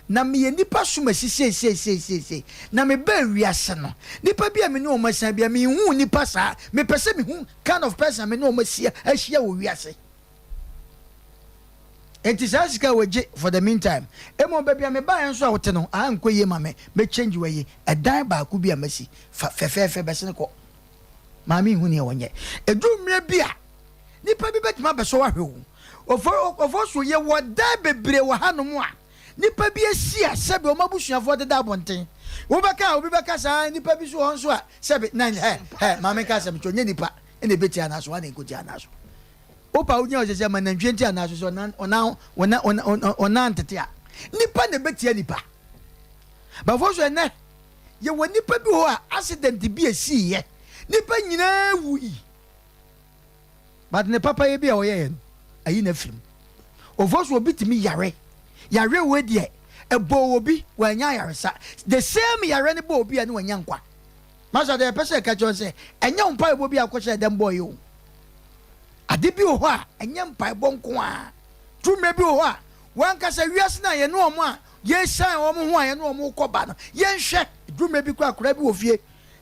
Na meyɛ nnipa som asi seiseiseisei. Na mebaa wiase no, nnipa bi a me ne wɔn asian biara, menhuu nnipa saa. Mepɛ sɛ mehu kind of person a me ne wɔn asia ahyia wɔ wiase. Enti saa sika a wɔgye for the meantime. Mmom baabi a mebaeɛ nso a wote no, aha nkɔ yie ma me. Mɛ change wɔ yi. Ɛdan baako bi a masi, fa fɛfɛɛfɛ bɛsene kɔ. Maame nhu nea wɔnyɛ. Ɛduru mmerɛ bi a, Nnipa bi bɛtumi abɛsɔ wo ahwɛ o. Ofosuo, yɛwɔ dan bebree wɔ hanom a nnipa bi asi a sɛbe wɔn abusuafoɔ deda abɔnten. Wobɛka a obi bɛka saa, nnipa bi nso wɔ hɔ nso a sɛbe na hɛ hɛ maame nka asɛm nkyɛ ɔnyɛ nipa ɛna ɛbɛtia anaa so, wane nkɔtia anaa so. Wopa wogyina hɔ sɛ sɛ ma nantwie nti anaa so sɛ ɔnan ɔnan ɔnan ɔnan ntete a nipa na ɛbɛtia nipa. Bafo so ɛnɛ yɛwɔ nipa bi wɔ hɔ a accident bi esiiɛ nipa nyinaa wui. But ne papayɛ bi a ɔyɛeɛ no, ayi no afiri mu. Of so obi tumi yare. Yareɛ wei deɛ, ɛbɔɔ obi, wannya ayaresa. The same yareɛ no bɔɔ obi a ne wanya nkwa. Master, deɛ yɛpɛ sɛ yɛka kyerɛ wo sɛ, ɛnyɛ wo mpaebɔ bi a wokɔhyɛɛ dɛm bɔeɛ o. Ade bi wɔ hɔ a, ɛnyɛ mpaebɔ nko ara. Turu mmerɛ bi wɔ hɔ a, w'ankasa wiase no a yɛne wɔn a yɛresian wɔn ho a yɛne wɔn rekɔ ba no, yɛnhwɛ. Duru mmerɛ bi koraa, akwadaa bi wɔ fie,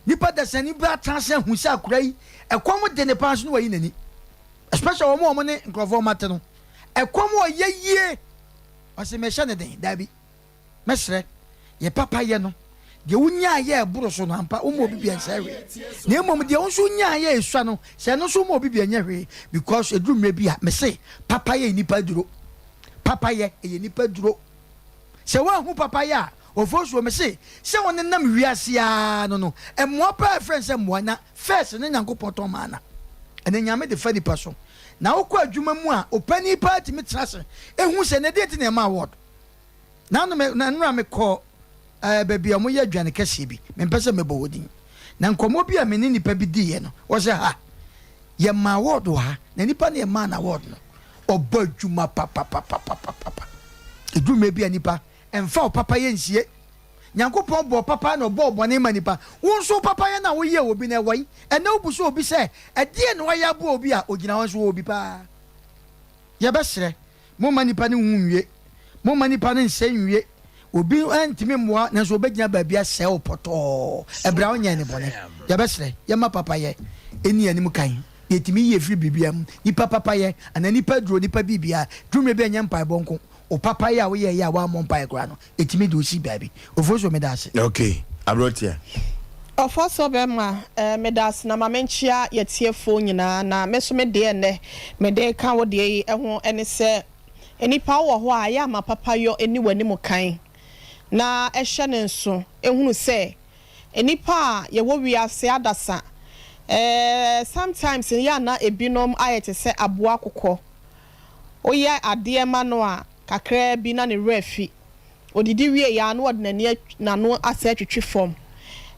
Nipa dasani bi atena ase ahu sɛ akora yi ɛkɔm de ne paa nso na wayi n'ani. Especially wɔn a wɔn ne nkurɔfoɔ wɔn ate no. Ɛkɔm ɔyɛ yie. Ɔse mehyɛ ne den. Daabi. Mɛsrɛ. Yɛ papa yɛ no. Deɛ wonyaeɛ a ɛboro so no, ampa, womma obi bi ɛnsɛe hwee. Na mmom deɛ wo nso wonyaeɛ a ɛsua no, sɛ ɛno nso womma obi bi ɛnyɛ hwee. Because ɛduru mmerɛ bi a, mese, papayɛ yɛ nipa aduro. Papayɛ, ɛyɛ nipa aduro. Sɛ woanhu papayɛ a, Ofosuo, mese, sɛ wonenam wiase ara no no, mmoa paa a ɛfrɛ no sɛ mmoa, na first ne Nyankopɔn tɔn maa na ɛnɛ Nyame de fa nipa so. Na wokɔ adwuma mu a, opanin paa tumi tena ase hu sɛ, na ɛdeɛn nti na yɛma award? Naano me, na nnora mekɔɔ ɛɛ baabi a wɔyɛ aduane kɛseɛ bi, mempɛ sɛ mɛbɔ hɔ din. Na nkɔmmɔ bi a me ne nipa bi diiɛ no, ɔsɛ ha, yɛma award wɔ ha, na nipa no yɛmaa no award no, ɔbɔ adwuma papapapapapa. Ɛduru mmerɛ bi a nipa mfa wo papayɛ nsie. Nyankopɔn bɔɔ papa na ɔbɔɔ bɔne ma nipa. Wo nso wo papayɛ no a woyɛɛ obi no ɛwɔ he? Ɛnnɛ wobu sɛ obi sɛ ɛdeɛn na wayɛ aboa obi a ogyina hɔ nso wɔ obi paa. Yɛbɛsrɛ, momma nipa no nwu nwie. Momma nipa no nsɛe nwie. Obi ntumi mmoa nanso obɛgyina baabi asɛe wo pɔtɔɔ ɛberɛ a wonyɛɛ no bɔne. Yɛbɛsrɛ, yɛmma papayɛ nni anim kan. Yɛtumi yi ɛfiri biribiara mu. Nipa papayɛ anaa nipa aduro, nipa biribiara, duru mmerɛ bi a ɛnyɛ mpaebɔ nko. Wo papayɛ a woyɛeɛ a woammɔ mpaeɛ koraa no, ɛtumi de wo si baabi. Ofosuo, meda ase. Ok, aberanteɛ. Ɔfosuo bɛma, eh, meda ase na ma menkyea yɛtiefoɔ nyinaa na me nso me deɛ nnɛ mede reka wo deɛ yi ho ne sɛ nnipa wowɔ hɔ a ɛyɛ a ma papayɔ nni w'anim kan na hyɛ no nso hunu sɛ nnipa a yɛwɔ wiase adasa eh, sometimes no yɛ a na ebinom ayɛ te sɛ aboa akokɔ Woyɛ adeɛ ma no a, kakraa bi na ne werɛ afi. Ɔdidi wieeɛ ara na ɔde n'ani n'ano asɛ atwitwi fam.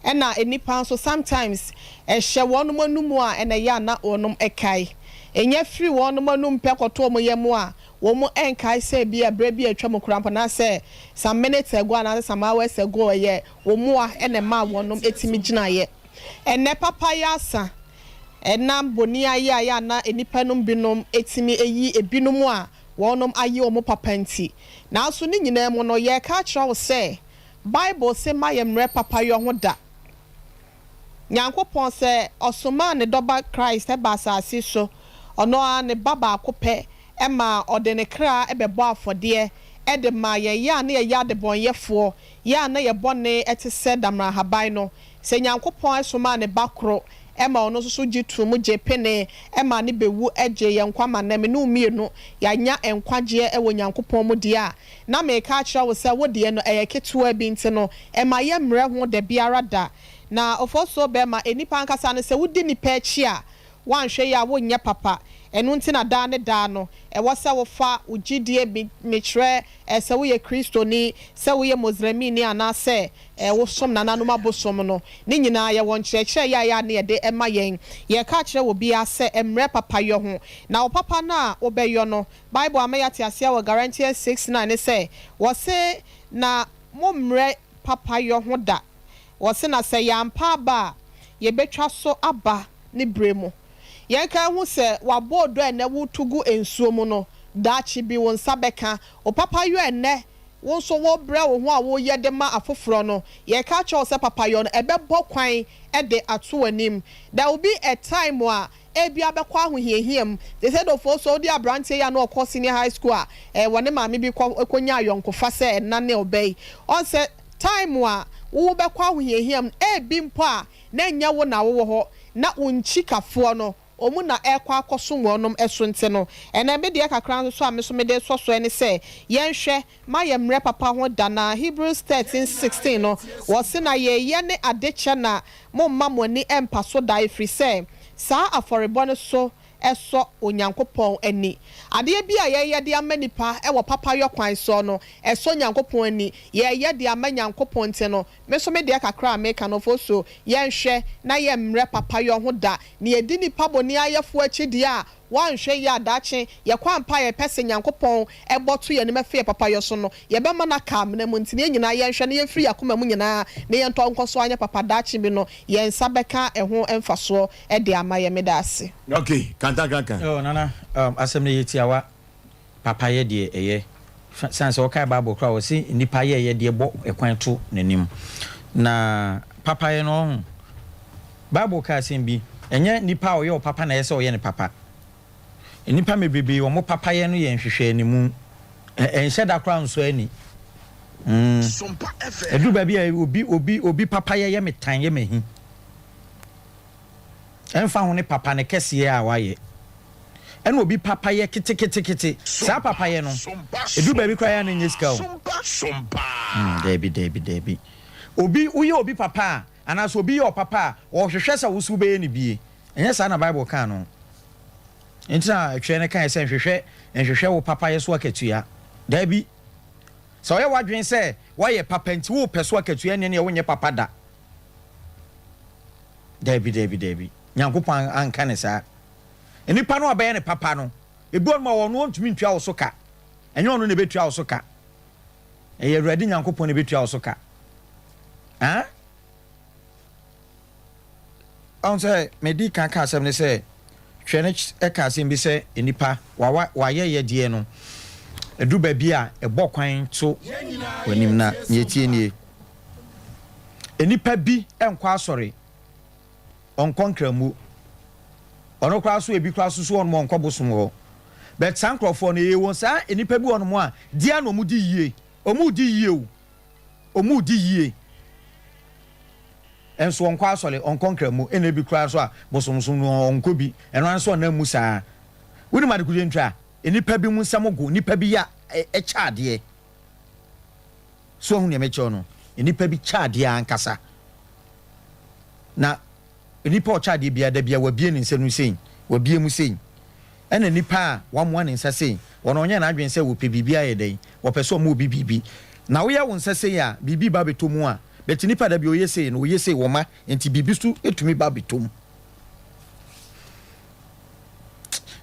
Ɛna nnipa nso sometimes ɛhyɛ wɔnom anum a ɛna ɛyɛ a na wɔnom kae. Ɛnya firi wɔnom anum pɛ kɔto wɔn yam a, wɔn nkae sɛ ebia berɛ bi a atwam koraa mpo anaasɛ some minutes ago anaasɛ some hours ago ɛyɛ wɔn mmoa na ɛmaa wɔnom tumi gyinaeɛ. Ɛnnɛ papayɛ asa. Ɛnam boniayɛ a ɛyɛ a na nnipa nom binom tumi yi ebinom a wɔnom aye wɔn papa nti. Nanso ne nyinaa mu no, yɛreka akyerɛ wo sɛ, Bible se mma yɛmmrɛ papayɔ ho da. Nyankopɔn, sɛ Ɔsomaa Ne Dɔba Christ baa asase so, Ɔno ara Ne Ba baako pɛ, ma Ɔde Ne kra bɛbɔɔ afɔdeɛ de maa yɛn, yɛ a na yɛyɛ adebɔnyɛfoɔ, yɛ a na yɛ bɔne te sɛ damena ahaban no, Sɛ Nyankopɔn somaa Ne Ba koro ma ɔno nso so gye too mu gyee penee maa no bɛwu gyee yɛn nkwa ma nnɛ me ne wo mmienu yɛanya nkwagyeɛ wɔ Nyankopɔn mu deɛ a, na mereka akyerɛ wo sɛ wo deɛ no ɛyɛ ketewa bi nti no ɛma yɛ mmerɛ ho dabiara da. Na ɔfɔsuo bɛma nnipa ankasa no sɛ wodi nnipa akyi a woanhwɛ yie a wonyɛ papa. Ɛno nti na daa ne daa no ɛwɔ sɛ wofa wo gyidie me mekyerɛ sɛ woyɛ Kristoni, sɛ woyɛ Moslemini anaasɛ wosom nananom abosom no, ne nyinaa yɛwɔ nkyerɛkyerɛ yɛ a ɛyɛ a na yɛde ma yɛn. Yɛka kyerɛ obiara sɛ mmrɛ papayɔ ho, na wo papa no a wobɛyɔ no, Bible ama yɛate aseɛ wɔ Galatians 6:9 ne sɛ, wɔse, Na mommrɛ papayɔ ho da. Wɔse, na sɛ yɛampa aba a, yɛbɛtwa so aba ne berɛ mu. Yɛnka nhu sɛ w'aboodɔ a ɛnnɛ woto gu nsuo mu no, daakye bi wo nsa bɛka. Wo papayɔ a ɛnnɛ wo nso wobrɛ wo ho a woyɛ de ma afoforɔ no, yɛreka akyerɛ wo sɛ papayɔ no, ɛbɛbɔ kwan de ato w'anim. There will be a time a ebia wobɛkɔ ahohiahia mu. Te sɛ Dofo so, wode aberanteɛ yi a na ɔkɔ senior high school a wɔne maame bi kɔ kɔnya ayɔnkofa sɛ ɛna ne ɔba yi. Ɔn sɛ time a wobɛkɔ ahohiahia mu no, ebi mpo a na ɛnyɛ wo na wowɔ hɔ, na wo nkyikafoɔ no wɔn na ɛrekɔ akɔsom wɔnom so nti no, ɛnɛ me deɛ kakra nso so a me nso mede resɔ soɛ ne sɛ, yɛnhwɛ ma yɛmmrɛ papa ho da na Hebrews 13:16 no, wɔse na yɛyɛ ne adekyɛ na momma mo ani mmpa so da ɛfiri sɛ saa afɔrebɔ no so sɔ Onyankopɔn ani. Adeɛ bi a yɛyɛ de ama nnipa wɔ papayɔ kwan soɔ no, ɛsɔ Nyankopɔn ani. Yɛyɛ de ama Nyankopɔn nti no, Me nso me deɛ kakra a meka no Ofosuo, yɛnhwɛ na yɛmmrɛ papayɔ ho da, na yɛdi nnipa boniayɛfoɔ akyi deɛ a, woanhwɛ yie a daakye yɛkɔ ampa a yɛpɛ sɛ Nyankopɔn bɔ to yɛn anim ɛfa yɛn papayɔ so no, yɛbɛma no aka amena mu. Nti no yɛn nyinaa yɛnhwɛ na yɛmfiri yɛn akoma mu nyinaa na yɛntɔ nkɔ so anyɛ papa, daakye bi no yɛn nsa bɛka ɛho mfasoɔ de ama yɛn. Meda ase. Ok, kantankankan. Oh Nana, um, asɛm no yɛ tiawa. Papayɛ deɛ ɛyɛ. Sane sɛ wokae Bible koraa a ɔse nnipa yɛɛyɛ deɛ bɔ kwan to n'anim. Na papayɛ no ɔho. Bible ka asɛm bi, ɛnyɛ nipa a ɔyɛ wo papa na ɛyɛ sɛ ɔyɛ no papa. Nnipa bebrebe wɔn papayɛ no yɛ nhwehwɛanimu. Ɛnhyɛ da koraa nsɔ ani. Mm. Ɛduru baabi a obi obi obi papayɛ yɛ me tan yɛ me ahi. Ɛmfa ho ne papa ne kɛseɛ a wayɛ. Ɛna obi papayɛ keteketekete. Saa papayɛ no, ɛduru baabi koraa yɛ a na ɛnyɛ sika o. Mm, daabi, daabi, daabi. Obi, woyɛ obi papa a, anaasɛ obi yɛ ɔpapa a, ɔhwehwɛ sɛ wo so wobɛyɛ no bie. Ɛnyɛ saa na Bible kaa no. Enti na twerɛ no kae sɛ nhwehwɛ, nhwehwɛ wo papayɛ so akatua. Daabi. Sɛ ɔyɛ w'adwene sɛ woayɛ papa nti worepɛ so akatua ɛnneɛ neɛ wonyɛ papa da. Daabi, daabi, daabi. Nyankopɔn anka no saa. Nnipa no a ɔbɛyɛ no papa no, ebi wɔ nom a ɔno ɔntumi ntua wo so ka. Ɛnyɛ ɔno na ɛbɛtua wo so ka. Ɛyɛ Awurade Nyankopɔn na ɛbɛtua wo so ka. Ah? Ɔhu sɛ medi kan ka asɛm no sɛ twerɛ no ka asɛm bi sɛ nnipa wawa wayɛyɛdeɛ no ɛduru baabi a ɛbɔ kwan to w'anim na nea ɛtie nie. Nnipa bi nkɔ asɔre, ɔnkɔ nkramu, ɔno koraa so ebi koraa so so wɔnom ɔnkɔ bosom hɔ. But saa nkorɔfoɔ no ɛyɛ wɔn saa nnipa bi wɔnom a deɛ na wɔn di yie, wɔn di yie o, wɔn di yie. Nso ɔnkɔ asɔre, ɔnkɔ nkramu, ɛna ebi koraa nso a bosomsom no ɔnkɔ bi, ɛno ara nso ɔnam mu saa. Wonim adekodeɛ nti a nnipa bi mu nsɛm go, nnipa bi yɛ kyɛ adeɛ. So wahu nea mekyerɛ no? Nnipa bi kyɛ adeɛ ankasa. Na nnipa a ɔkyɛ adeɛ biara da biara wabie ne nsa no sei, wabie mu sei. Ɛna nnipa a wamoa ne nsa sei, wɔn ɔnyɛ n'adwene sɛ wɔpɛ biribi ayɛ dɛn, wɔpɛ sɛ ɔma obi biribi. Na woyɛ wo nsa sei a, biribi ba bɛtɔ mu a, but nnipa da bi ɔyɛ sei no, ɔyɛ sei, wɔma, nti biribi so tumi ba bɛtɔ mu.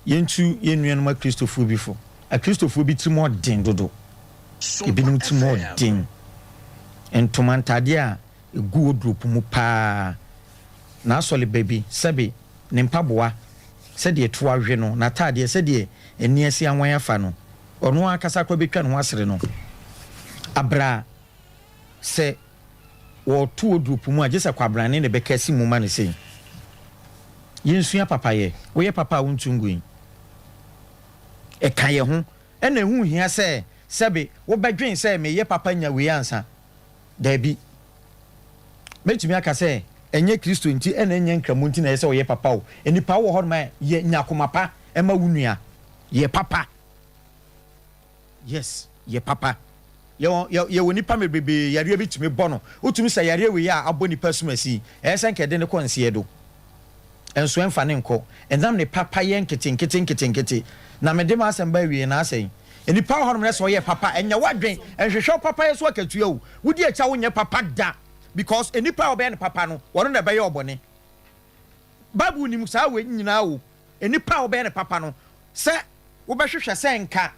Yɛntu yɛn nuanom Akristofoɔ bi fo. Akristofoɔ bi tirim ɔden dodo. Ebinom tirim ɔden. Ntoma ntadeɛ a ɛgu wardrobe mu paa. N'asɔre ba bi, sɛbe ne mpaboa sɛdeɛ ɛto awe no, n'ataadeɛ sɛdeɛ ani asi anwan afa no, ɔno ankasa koraa bɛtwa ne ho asere no. Abra sɛ wɔto wardrobe mu a, gye sɛ kwabrane na ɛbɛka asi mu ma no sei. Yɛnsua papayɛ. Woyɛ papa a wontu ngu yi. Ɛka yɛn ho. Ɛna ɛho nhia sɛ sɛbe wobɛdwen sɛ meyɛ papa nya wei ansa. Dabi. Mɛtumi aka sɛ ɛnyɛ Kristo nti ɛna ɛnyɛ Nkramo nti na ɛyɛ sɛ ɔyɛ papa o. Nnipa wɔ hɔnom a yɛ nya akoma pa ma wo nua. Yɛ papa. Yes, yɛ papa. Yɛwɔ yɛ yɛwɔ nipa mebrebee yareɛ bi tumi bɔ no. Wotumi sɛ yareɛ wei a abɔ nipa asumasi, ɛyɛ sɛ nka ɛde no kɔ nseɛ do. Nso ɛmfa no nkɔ. Ɛnam ne papayɛ nketenkete nketenkete. Na mede m'asɛm ba awiei na asɛe. Nnipa wɔ hɔnom na sɛ ɔyɛ papa, ɛnyɛ w'adwen, ɛnhwehwɛ wo papayɛ so akatua o. Wodi akyi a wonyɛ papa da because nnipa a wɔbɛyɛ no papa no, wɔno na ɛbɛyɛ ɔbɔne. Bible nim saa wei nyinaa o. Nnipa a wɔbɛyɛ no papa no, sɛ wobɛhwehwɛ sɛ nka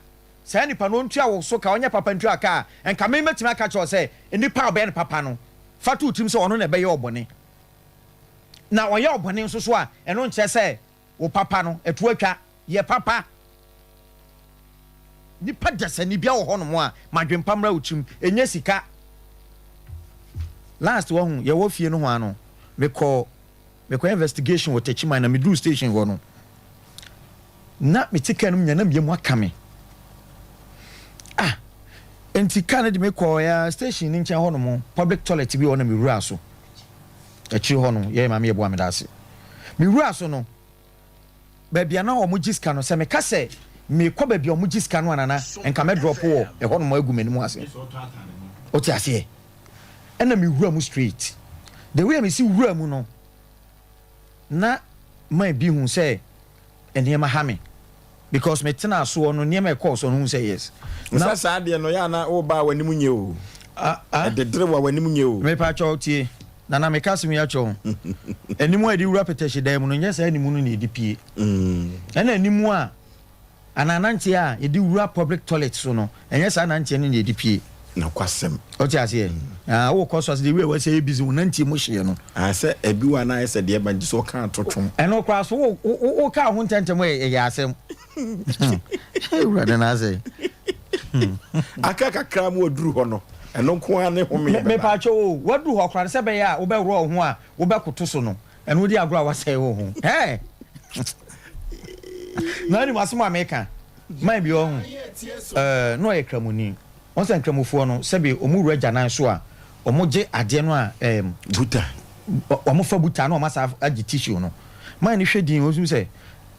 saa nipa no ɔntua wo so ka, ɔnyɛ papa ntua ka a, nka me mɛtumi aka kyerɛ wo sɛ nnipa a wɔbɛyɛ no papa no, fa to wo tirim sɛ ɔno na ɛbɛyɛ ɔbɔne. Na ɔyɛ ɔbɔne nso so a, ɛno nkyerɛ sɛ wo papa no, ɛto atwa. Yɛ papa. Nipa dasani bia wɔ hɔnom a, ma adwempa mmra wo tirim. Ɛnyɛ sika. Last wahu, yɛwɔ fie nohoa no, mekɔɔ mekɔyɛ investigation wɔ Techiman na meduu station hɔ no, na mete kaa no mu nya na me yam aka me. Ah, nti kaa no de me kɔɔ ya station no nkyɛn hɔ nom, public toilet bi wɔ hɔ na mewuraa so. Akyiri hɔ no, yɛyɛ maame yɛboa me da ase. Mewuraa so no, baabi a na wɔgye sika no, sɛ meka sɛ mekɔ baabi a wɔgye sika no a nana, nka mɛdrɔpo wɔ ɛhɔ nom agu m'anim ase. Wote aseɛ? Ɛna mewura mu straight. The way a mesi wura mu no, na man bi hu sɛ nneɛma ha me because me tena soɔ no nneɛma ɛkɔɔ so no hu sɛ yes. Na saa adeɛ no yɛ ana woba a w'anim nye o. Ɛdedere wa w'anim nye o. Mepa kyɛw tie. Nana meka asɛm yi akyerɛ wo. Anim a yɛde wura pɛtɛhye dan mu no nyɛ saa anim no na yɛde pue. Ɛna anim a anaa nanteɛ a yɛde wura public toilet so no ɛnyɛ saa nanteɛ no na yɛde pue. Nokwasɛm. Wote aseɛ? Ah, wokɔ so ase deɛ wia wɔsɛ yɛ busy wo nanteɛ mu hyeɛ no. Ah, sɛ ebi wɔ a na ayɛ sɛ deɛ ɛba nti sɛ ɔka atoto. Ɛno koraa so wo wo wo kaa ho ntɛntɛm ɛyɛ asɛm. Awurade na asɛ. Aka kakra mu waduru hɔ no, ɛno nko ara ne home bɛba. Mepaakyɛw o, waduru hɔ koraa no sɛ ɛbɛyɛ a wobɛworɔ wo ho a wobɛkoto so no, ɛno wodi agorɔ a wasɛe wo ho. Hɛɛ! Na wonim asɛm a meka? Man bi ɔho, ɛɛ, na ɔyɛ Kramoni. Wɔn sɛ Nkramofoɔ no, sɛbe wɔn wura agyanan so a, wɔgye adeɛ no a, ɛɛm. Buta. Wɔfa buta na wɔasa agye tissue no. Man no hwɛ din, ɔhu sɛ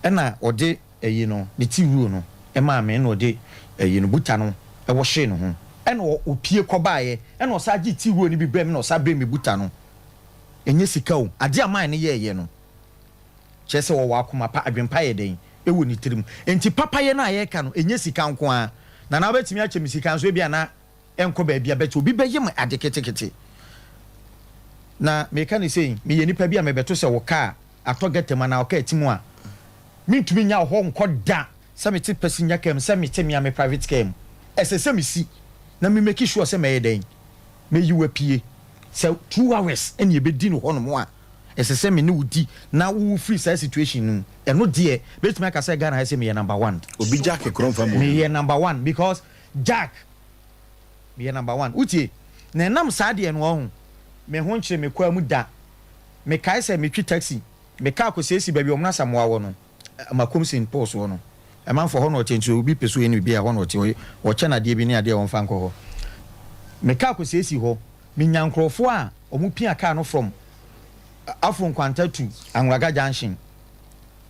ɛna ɔde ayi no, ne ti wuo no maa me, ɛna ɔde ayi no, buta no wɔhyee ne ho. Ɛna ɔpue kɔbaeɛ, ɛna ɔsan gyee ti wuo no bi brɛɛ me, na ɔsan brɛɛ me buta no. Ɛnyɛ sika o, adeɛ a man no yɛeɛ no. Kyerɛ sɛ ɔwɔ akoma pa, adwempa yɛ dɛn? Ɛwɔ ne tirim. Enti papayɛ no a yɛreka no, ɛnyɛ sika nko ara. Nana wobɛtumi akyɛ me sika nso ebia na ɛnkɔ baabi a, but obi bɛyɛ me ade ketekete. Na meka no sei, meyɛ nipa bi a mebɛto sɛ wo kaa atɔ gɛtɛ mu anaa wo kaa ti mu a, mentumi nnya wo hɔ nkɔ da sɛ mete passenger car mu, sɛ mete me ara me private car mu. Ɛsɛ sɛ mesi na me make sure sɛ mɛyɛ dɛn? Mɛyi wo apue. Sɛ 2 hours na yɛbɛdi no hɔnom a, ɛsɛ sɛ me ne wo di na wo firi saa situation no mu. Ɛno deɛ mɛtumi aka sɛ Ghana ha sɛ meyɛ number one. Obi Jack korɔ mfa mu. Meyɛ number one because Jack meyɛ number one. Wotie? Na ɛnam saa deɛ no ɔho me ho nkyere me kwaa mu da. Mekae sɛ metwi taxi, me car kɔsiesie baabi a wɔn Asamoah wɔ no, Makom St Paul's hɔ no. Ɛmanfoɔ hɔ na ɔte nti obi pɛ sɛ ɔyɛ no biribi a ɛhɔ na ɔte, ɔkyɛ no adeɛ bi ne adeɛ a wɔmfa nkɔ hɔ. Me car kɔsiesie hɔ, menya nkurɔfoɔ a wɔpia car no from Afro Nkwanta to Anwraga Junction.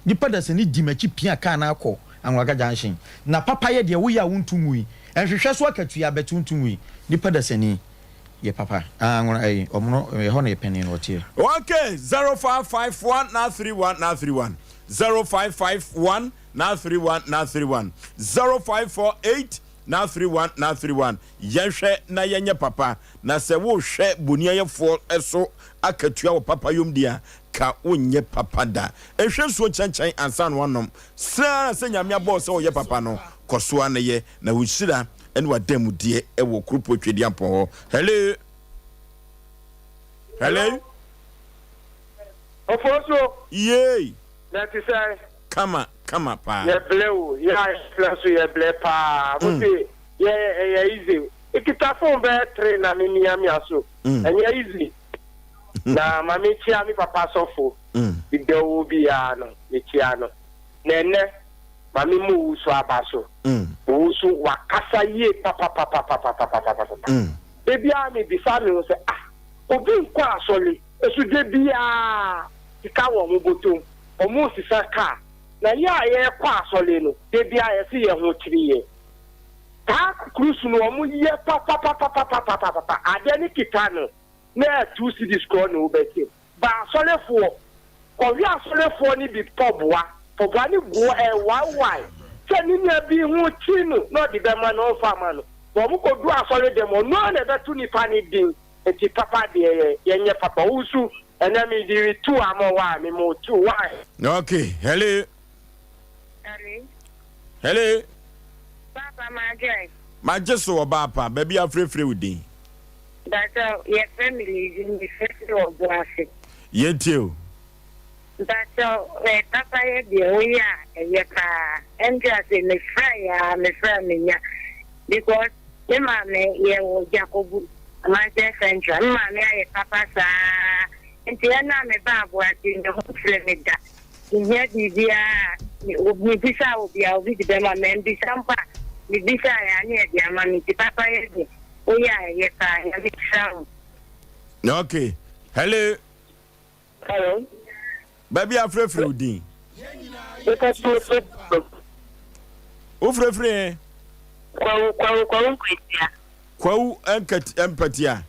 Nipa dasani di m'akyi pia car no akɔ Anwraga Junction. Na papayɛ deɛ woyɛ a wonto ngui. Nhwehwɛ so akatua but wonto ngui. Nipa dasani yɛ papa. Ah Anwra ɛyi ɔmono ɛhɔ na yɛ panin no ɔteɛ. Okay, 0551 931 931 0551 931 931 0548 931 931 Yɛnhwɛ na yɛnyɛ papa, na sɛ worehwɛ boniayɛfoɔ so akatua wɔ papayom deɛ a, ka wonyɛ papa da. Nhwɛ nsuo kyɛnkyɛn ansa na woanom. Srɛ ara sɛ Nyame abɔ wo sɛ woyɛ papa no, kɔ so ara na yɛ, na wo nhyira ne w'adanmudeɛ wɔ Kuropɔn Tweduampɔn hɔ. Hello! Hello! Ofosuo. Yei! Na ɛte sɛn? Kama kama paa. Yɛ blɛ o, yɛ a yɛ blɛ nso yɛ blɛ paa. Mo se yɛ ɛyɛ easy. Mekita phone bɛyɛ tre na me mia mia so. Ɛnyɛ easy. Na ma me kyia me papa sɔfo. Bibia ɔwɔ biaa no me kyia no. Na ɛnɛ ma me mu wo so aba so. Wo so wakasa yie papapapapapapapapa. Da biaa me bisa me ho sɛ ah obi nkɔ asɔre nso da biaa sika wɔ ɔmo bɔtɔm. Wɔresesa kaa. Na yɛ a yɛrekɔ asɔre no, da biara yɛse yɛn ho kyere yɛn. Saa cruise no wɔyɛ papapapapapapapa. Adeɛ no kita no na ɛyɛ 2 cedis korɔ na wobɛgye. Ba asɔrefoɔ, kɔhwɛ asɔrefoɔ no bi pɔboa. Pɔboa no gu hɔ ɛrewaewae sɛ ne nua bi ho kye no na ɔde bɛma no, ɔmfa mma no. But wɔkɔdu asɔre dɛm ɔno ara na ɛbɛto nipa no din. Nti papa deɛ yɛ yɛnyɛ papa. Wo nso Ɛnɛ me di we two ama wo a me mo two why. Okay, hello. Hello. Hello. Papa magye. Magye so ɔbaa pa, baabi afrɛfrɛ wo din. Mpakyɛw yɛfrɛ me Lizzy me frɛ firi Ɔboase. Yɛntie o. Mpakyɛw eh papa yɛ deɛ woyɛ a ɛyɛ paa ɛntra se me frɛ yɛ a me frɛ a me nya because Me maame yɛ wɔ Jakobu, Amansan Central. Me maame ayɛ papa saa nti ɛna me ba Aboakye me ho mfrɛ me da. Me hia biribiara a, me bisa obi a obi de bɛma me, mambisa mpo a me bisa yɛ a ne yɛde ama me nti papa yɛ de woyɛ a ɛyɛ paa Nyame nhyira wo. Okay. Hello. Hello. Baabi a frɛfrɛ wo din. Wofrɛfrɛ yɛn. Kwawu kwawu kwawu nkwatia. Kwawu nkati mpatia.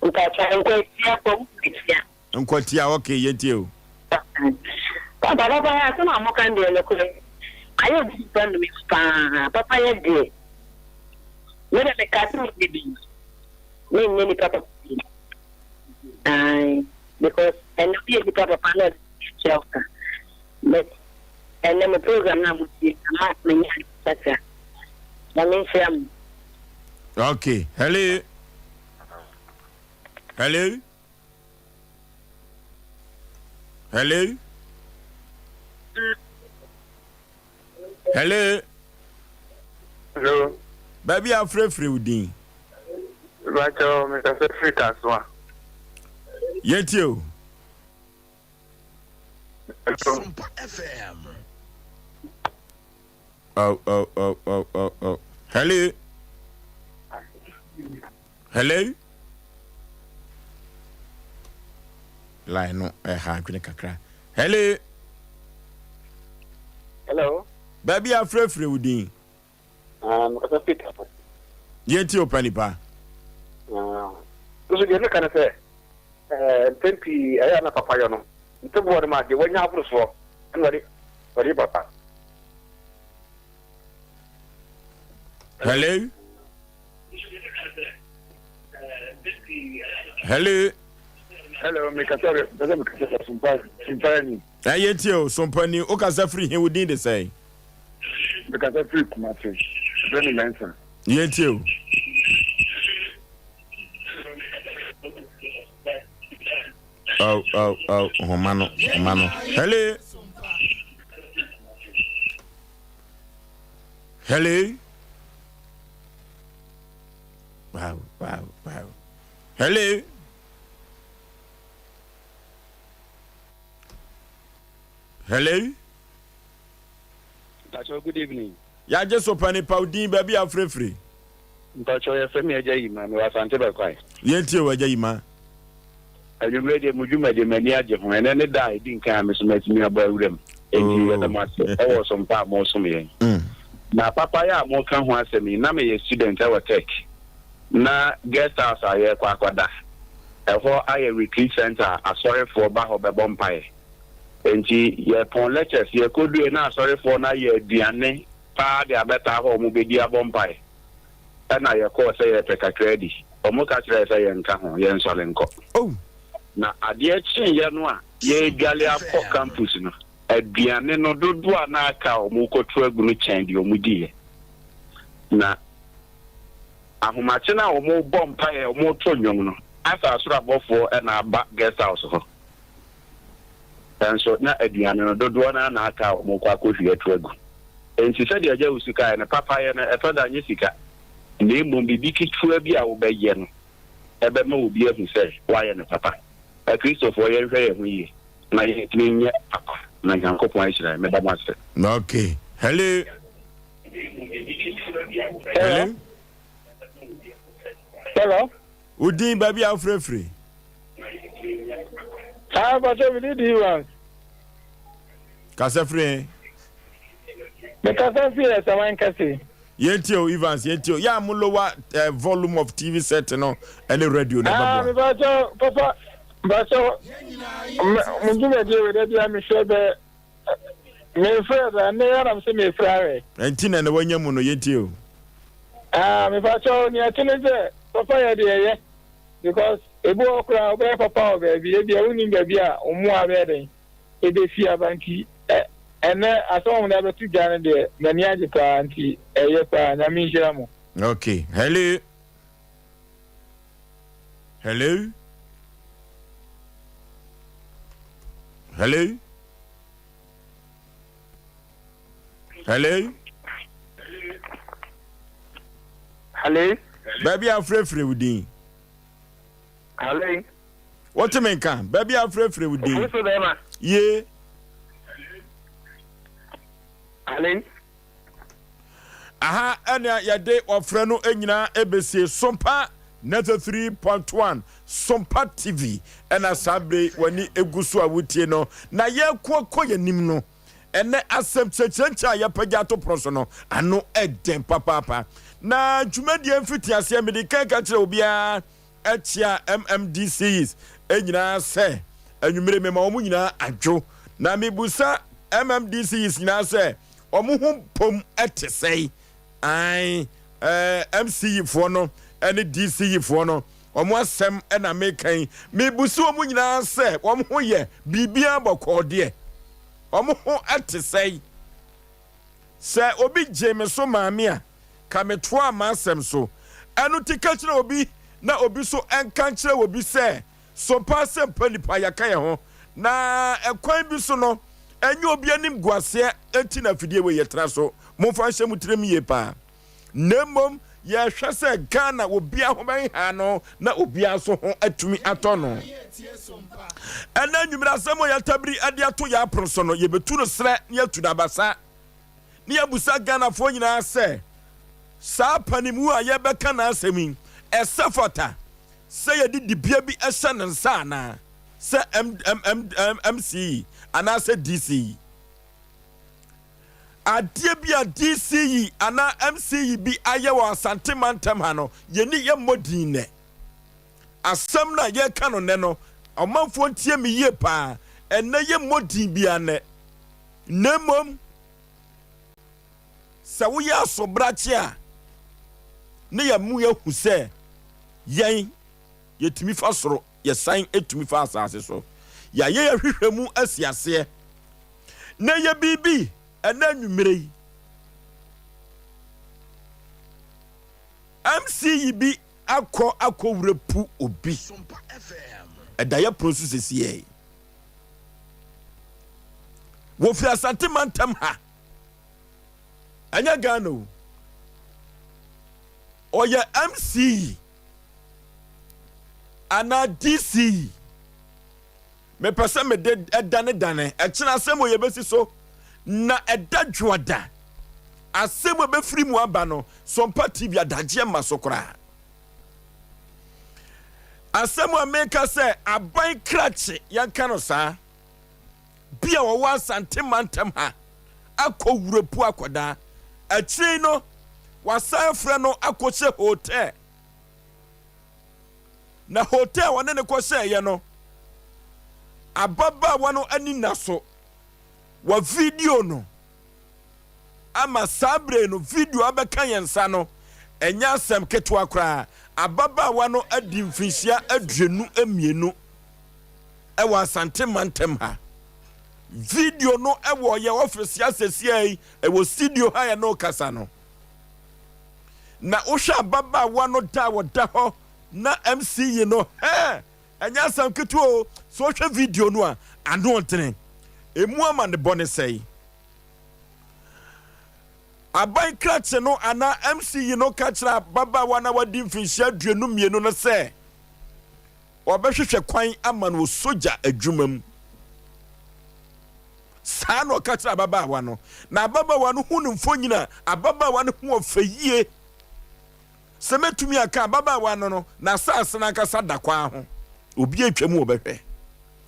Mpatia nkwatia kwawu nkwatia. Nkwatia okay yɛn tie o. Papa papa yɛ asɛm a moka deɛ nokorɛ ayɛ obi nipa nnome paa papa yɛ deɛ me dɛ meka sɛ menyɛ bi menyɛ nipa papa bi. Ae because ɛnɛ woyɛ nipa papa na ɔde tua wo ka but ɛnɛ mo program no a mo tie no ama manya ade kakra. Nyame nhyira mo. Okay, hello. Hello. Hello. Hello. Hello. Baabi a frɛfrɛ wo din. Mepakyɛw, mekasa firi Kasoa. Yɛntie o. Hello. Sompa FM. Oh, oh, oh, oh, oh, oh. Hello. Hello? Line no ɛha adwene kakra. Hello? Hello. Baabi a frɛfrɛ wo din. Ah, mekasa firi Tafo. Yɛntie wo panipa. Ah, nso deɛ meka ne sɛ, eh, mpɛn pii ɛyɛ a na papayɔ no, ntoboɔ no ma deɛ wanya aboro soɔ ɛna ɔde ɔde papa. Hello? Hello? Hello, mekasa mekasa mekasa sumpa sumpa ni. Ɛyɛ tie o, sumpa ni, wokasa firi he wo din de sɛn? Mekasa firi Kumasi. Yɛfrɛ me Mensah. Yɛntie o. Aw aw aw nhoma no nhoma no. Hello. Hello. Wow wow wow. Hello. Hello. Mpakyɛw good evening. Yagye so pɛ nipa wo din baabi a wofirefiri. Mpakyɛw yɛfrɛ me Agya Yima mewɔ Asante Bɛkwae. Yɛntie wo Agya Yima. Anwummerɛ deɛ mo dwumadie m'ani agye ho. Ɛnɛ ne da a ɛdi nkan a me so matumi abɔ awura mu. Enti yɛda mo ase ɛwɔ ɔsom pa a mosom yɛn. Na papayɛ a moka ho asɛm yi, na meyɛ student ɛwɔ Tech. Na guest house a yɛrekɔ akɔda, ɛhɔ ayɛ retreat center a asɔrefoɔ ba hɔ bɛbɔ mpaeɛ. Enti yɛpɔn lectures, yɛkɔduiɛ na asɔrefoɔ no ayɛ aduane paa de abɛtaa hɔ a wɔbɛdi abɔ mpaeɛ. Ɛna yɛkɔɔ sɛ yɛrepɛ kakra adi. Wɔka kyerɛɛ sɛ yɛnka ho, yɛnsɔre nkɔ. Na adeɛ kyeeɛ no a yɛredwale akɔ campus no, aduane no dodoɔ a na aka a wɔrekɔto agu no kyɛn deɛ wɔdiiɛ. Na ahomakye no a wɔrebɔ mpaeɛ, wɔreto nnwom no, asa asoro abɔfoɔ na aba guest house hɔ. Nanso na aduane no, dodoɔ no ara na aka a wɔrekɔ akɔhwie ato agu. Enti sɛdeɛ Agya Wusu kaeɛ no, papayɛ no, ɛtɔ da a ɛnyɛ sika, na mmom biribi ketewa bi a wobɛyɛ no bɛma obi ahu sɛ woayɛ no papa. Akristofoɔ, yɛnhwɛ yɛn ho yie na yɛntumi nyɛ papa na Nyankopɔn ahyira yɛn. Meda mo ase. Okay. Hello. Hello. Hello. Wo din baabi a wofrɛfiri? Ah, Pastor, me din di Evans. Kasa firi he? Me kasa firi Ɛsɛman kɛse. Yɛntie o Evans, yɛntie o. Yɛ a mo lower uh, volume of TV set no ɛne radio no ah, ɛbɛboa. Me pastor, papa, pastor, mo dwumadie wɔ dɛ bia mehwɛ bɛ mefrɛ da nnɛ yɛ anam sɛ mefrɛ ahwɛ. Ɛnti na na wanya mu no yɛntie o. Ah, me pastor, nea ɛte ne sɛ papa yɛ deɛ ɛyɛ because ebi wɔ hɔ koraa wobɛyɛ papa wɔ baabi ebia wonnim baabi a wo mmoa bɛyɛ dɛn ebefi aba nti ɛ ɛnɛ asɛm a wɔde abɛto dwa no deɛ m'ani agye paa nti ɛyɛ paa nyame nhyira mo. Okay, hello. Hello. Hello. Hello. Hello. Baabi a afurafura wo din. Hello. Wote me nka baabi a afurafura wo din. Ofuso bɛrima. Ye. Hello. Aha ɛna yɛde ɔfrɛ no nyinaa ɛbɛsie Sompa 93.1 Sompa TV ɛna saa bere w'ani egu so a wotie no na yɛko akɔ yɛn anim no. Ɛnnɛ asɛm kyerɛkyerɛnkyɛ a yɛapagya ato pono so no, ano den papaapa. Na dwumadie mfitiaseɛ mede kan ka kyerɛ obiara kyea MMDCs nyinaa sɛ anwummere mema wɔn nyinaa adwo. Na mebusa MMDCs nyinaa sɛ wɔn ho mpom te sɛe. Ae, eh, MCE foɔ no ne DCE foɔ no, wɔn asɛm na meka yi. Mebusa wɔn nyinaa sɛ wɔn ho yɛ biribiara bɔkɔɔ deɛ. Wɔn ho te sɛn? Sɛ obi gyee me so maa me a, ka metoaa m'asɛm so. Ɛno nti ka kyerɛ obi na obi nso nka nkyerɛ obi sɛ, Sompa asɛmpa nnipa, yɛaka yɛn ho. Na ɛkwan bi so no, ɛnyɛ obi animguaseɛ nti na afidie wei yɛtra so. Momfa nhyɛ mo tirim yie paa. Na mmom yɛhwɛ sɛ Ghana obiara ho bɛnha no na obiara nso ho atumi atɔ no. Ɛnɛ anwummere asɛm a yɛatabiri de ato yɛn apono so no, yɛbɛtu no serɛ na yɛatu no abasa na yɛabusa Ghanafoɔ nyinaa sɛ saa panimu a yɛbɛka n'asɛm yi, Ɛsɛ fata sɛ yɛde dibea bi hyɛ ne nsa anaa, sɛ MCE anaasɛ DCE? Adeɛ bi a DCE anaa MCE bi ayɛ wɔ Asante mantam ha no, yɛnni yɛmmɔ din nnɛ. Asɛm no a yɛreka no nnɛ no, ɔmanfoɔ ntie me yie paa, ɛnnɛ yɛmmɔ din biara nnɛ, na mmom sɛ woyɛ asobrakye a, ne yɛn mu yɛhu sɛ yɛn yɛtumi fa soro, yɛsan tumi fa asase so. Yɛayɛ yɛn hwehwɛ mu asi aseɛ. Na ɛyɛ biribi ɛnɛ anwummerɛ yi. MC yi bi akɔ akɔwura pu obi. Ɛda yɛ pono so sesiɛ. Wɔfiri Asante mantam ha. Ɛnyɛ Ghana o. Ɔyɛ MC yi anaa DC yi. Mepɛ sɛ mede danedane. Ɛkyena asɛm wɔ yɛbɛsi so, na ɛda dwoada. Asɛm a ɛbɛfiri mu aba no, Sompa TV adagyeɛ mma so koraa. Asɛm a meka sɛ aban krakye, yɛnka no saa, bi a wɔwɔ Asante mantam ha akɔ Wurepu akɔda. Akyire yi no, wasan afrɛ no akɔhyɛ hotel. Na hotel a wɔne no kɔhyɛeɛ no, ababaawa no ani nna so. Wɔ video no ama saa bere no, video abɛka yɛn nsa no, ɛnyɛ asɛm ketewa koraa. Ababaawa no adi mfinhyia 22 wɔ Asante mantam ha. Video no wɔ yɛn ɔfese asɛsia yi, ɛwɔ studio ha yɛne wo kasa no. Na wohwɛ ababaawa no da a ɔda hɔ na MC yi no, hɛɛ, ɛnyɛ asɛm ketewa o. Sɛ wohwɛ video no a, ano ɔdene. Emu amanebɔ ne sɛe. Aban krakye no anaa MC yi no ka kyerɛ ababaawa no a wadi mfinhyia 22 no sɛ ɔbɛhwehwɛ kwan ama no wɔ sogya adwuma mu. Saa na ɔka kyerɛɛ ababaawa no. Na ababaawa no hu no mfonyin a, ababaawa no ho ɔfɛ yie. Sɛ mɛtumi aka ababaawa no no, n'asaase no ankasa da kwaa ho. Obi atwa mu ɔbɛhwɛ.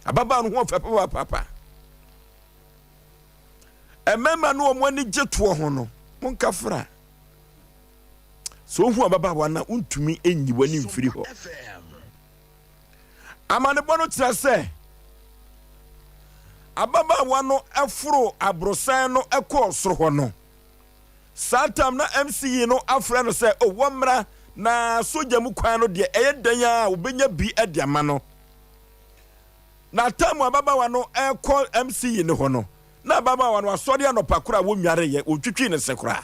Ababaawa no ho ɔfɛ papaapa. Mmarima no wɔn ani gye toɔ ho no, monka fra. Sɛ wohu ababaawa no a, wontumi nyi w'ani mfiri hɔ. Amanebɔ no kyerɛ sɛ ababaawa no foroo aborosan no kɔɔ soro hɔ no, saa tam na MCE no afrɛ no sɛ o wɔmmra na sogya mu kwan no deɛ ɛyɛ dɛn a wɔbɛnya bi de ama no. Na tam ababaawa no rekɔ MCE no hɔ no, na ababaawa no asɔre anɔpa koraa wɔnnwareeɛ, wɔntwitwii ne se koraa.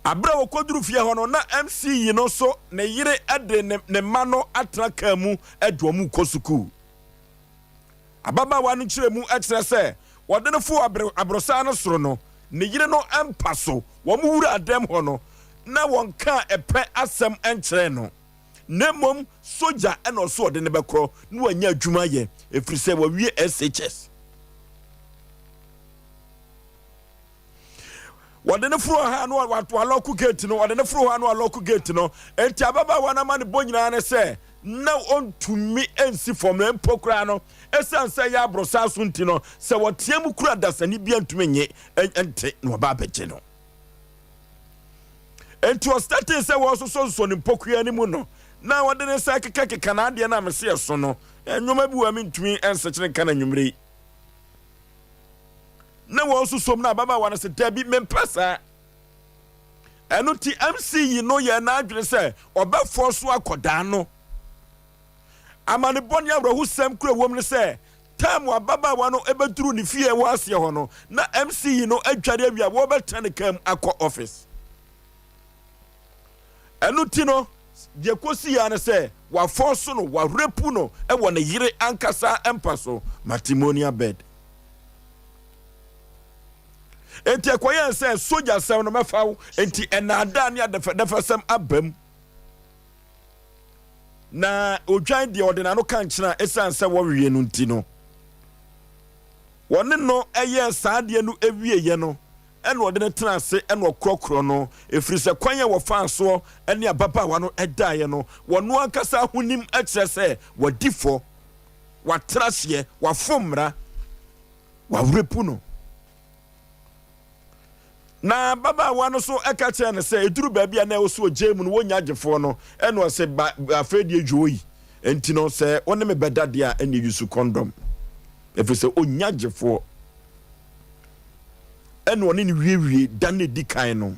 Bere a wɔkɔduru fie hɔ no, na MC yi no nso ne yere de ne ne mma no atena kaa mu de wɔn rekɔ sukuu. Ababaawa no nkyerɛmu kyerɛ sɛ wɔde no foo aborosan no soro no, ne yere no mpa so, wɔn wuraa dɛm hɔ no, na wɔnkaa ɛpɛ asɛm nkyerɛɛ no, na mmom sogya na ɔso ɔde no bɛkorɔ na wanya adwuma ayɛ, ɛfiri sɛ wawie SHS. Wɔde no foro ha no walɔko gate no, wɔde no foro ha no walɔko gate no. Enti ababaawa no amanebɔ nyinaa ne sɛ na ɔntumi nsi fam na mpo koraa no, ɛsiane sɛ ɛyɛ aborosan so nti no, sɛ wɔteɛ mu kura dasani bi ntumi nye nte na wɔba abɛgye no. Enti ɔstartee sɛ wɔresosɔsosɔ ne mpokua no mu no, na ɔde ne nsa kekakeka n'adeɛ no a mese ɛso no, nneɛma bi wɔ a mentumi nsekyere nka no anwummere yi. Na wɔn nso som no ababaawa no sɛ, Dabi, mempɛ saa. Ɛno nti MC yi no yɛɛ n'adwene sɛ ɔbɛfɔ so akɔdaa no. Amanebɔ ne awerɛhosɛm kura wom ne sɛ, time ababaawa no bɛduru ne fie wɔ aseɛ hɔ no, na MC yi no adware awie a wɔrebɛtena ne kaa mu akɔ office. Ɛno nti no, deɛ kɔsii ara ne sɛ wafɔɔso no, warepu no wɔ ne yere ankasa mpa so, matrimonial bed. Enti ɛkɔyɛɛ sɛ sogya sɛm no mɛfa wo, enti ɛnaadaa ne adɛfɛdɛfɛsɛm aba mu. Na odwan deɛ ɔde n'ano ka nkyene a ɛsiane sɛ wɔweɛ no nti no, wɔne no yɛɛ saa adeɛ no wieeɛ no. Ɛnna ɔde no tenaa ase na ɔkorɔkorɔɔ no, ɛfiri sɛ kwan a wɔfaa soɔ ne ababaawa no daeɛ no, ɔno ankasa ahonim kyerɛ sɛ wadi fɔ, watra aseɛ, wafom mmara, warepu no. Na ababaawa no nso ka kyerɛɛ no sɛ ɛduru baabi a na ɛwɔ sɛ ɔgyae mu no, wɔnnya agyefoɔ no, ɛnna ɔse, Ba, afei deɛ dwoi, enti no sɛ wo ne me bɛda deɛ a, ɛnneɛ yusu kɔndɔm, ɛfiri sɛ ɔnnya agyefoɔ. Ɛnna ɔne no wiewiee da no a ɛdi kan no.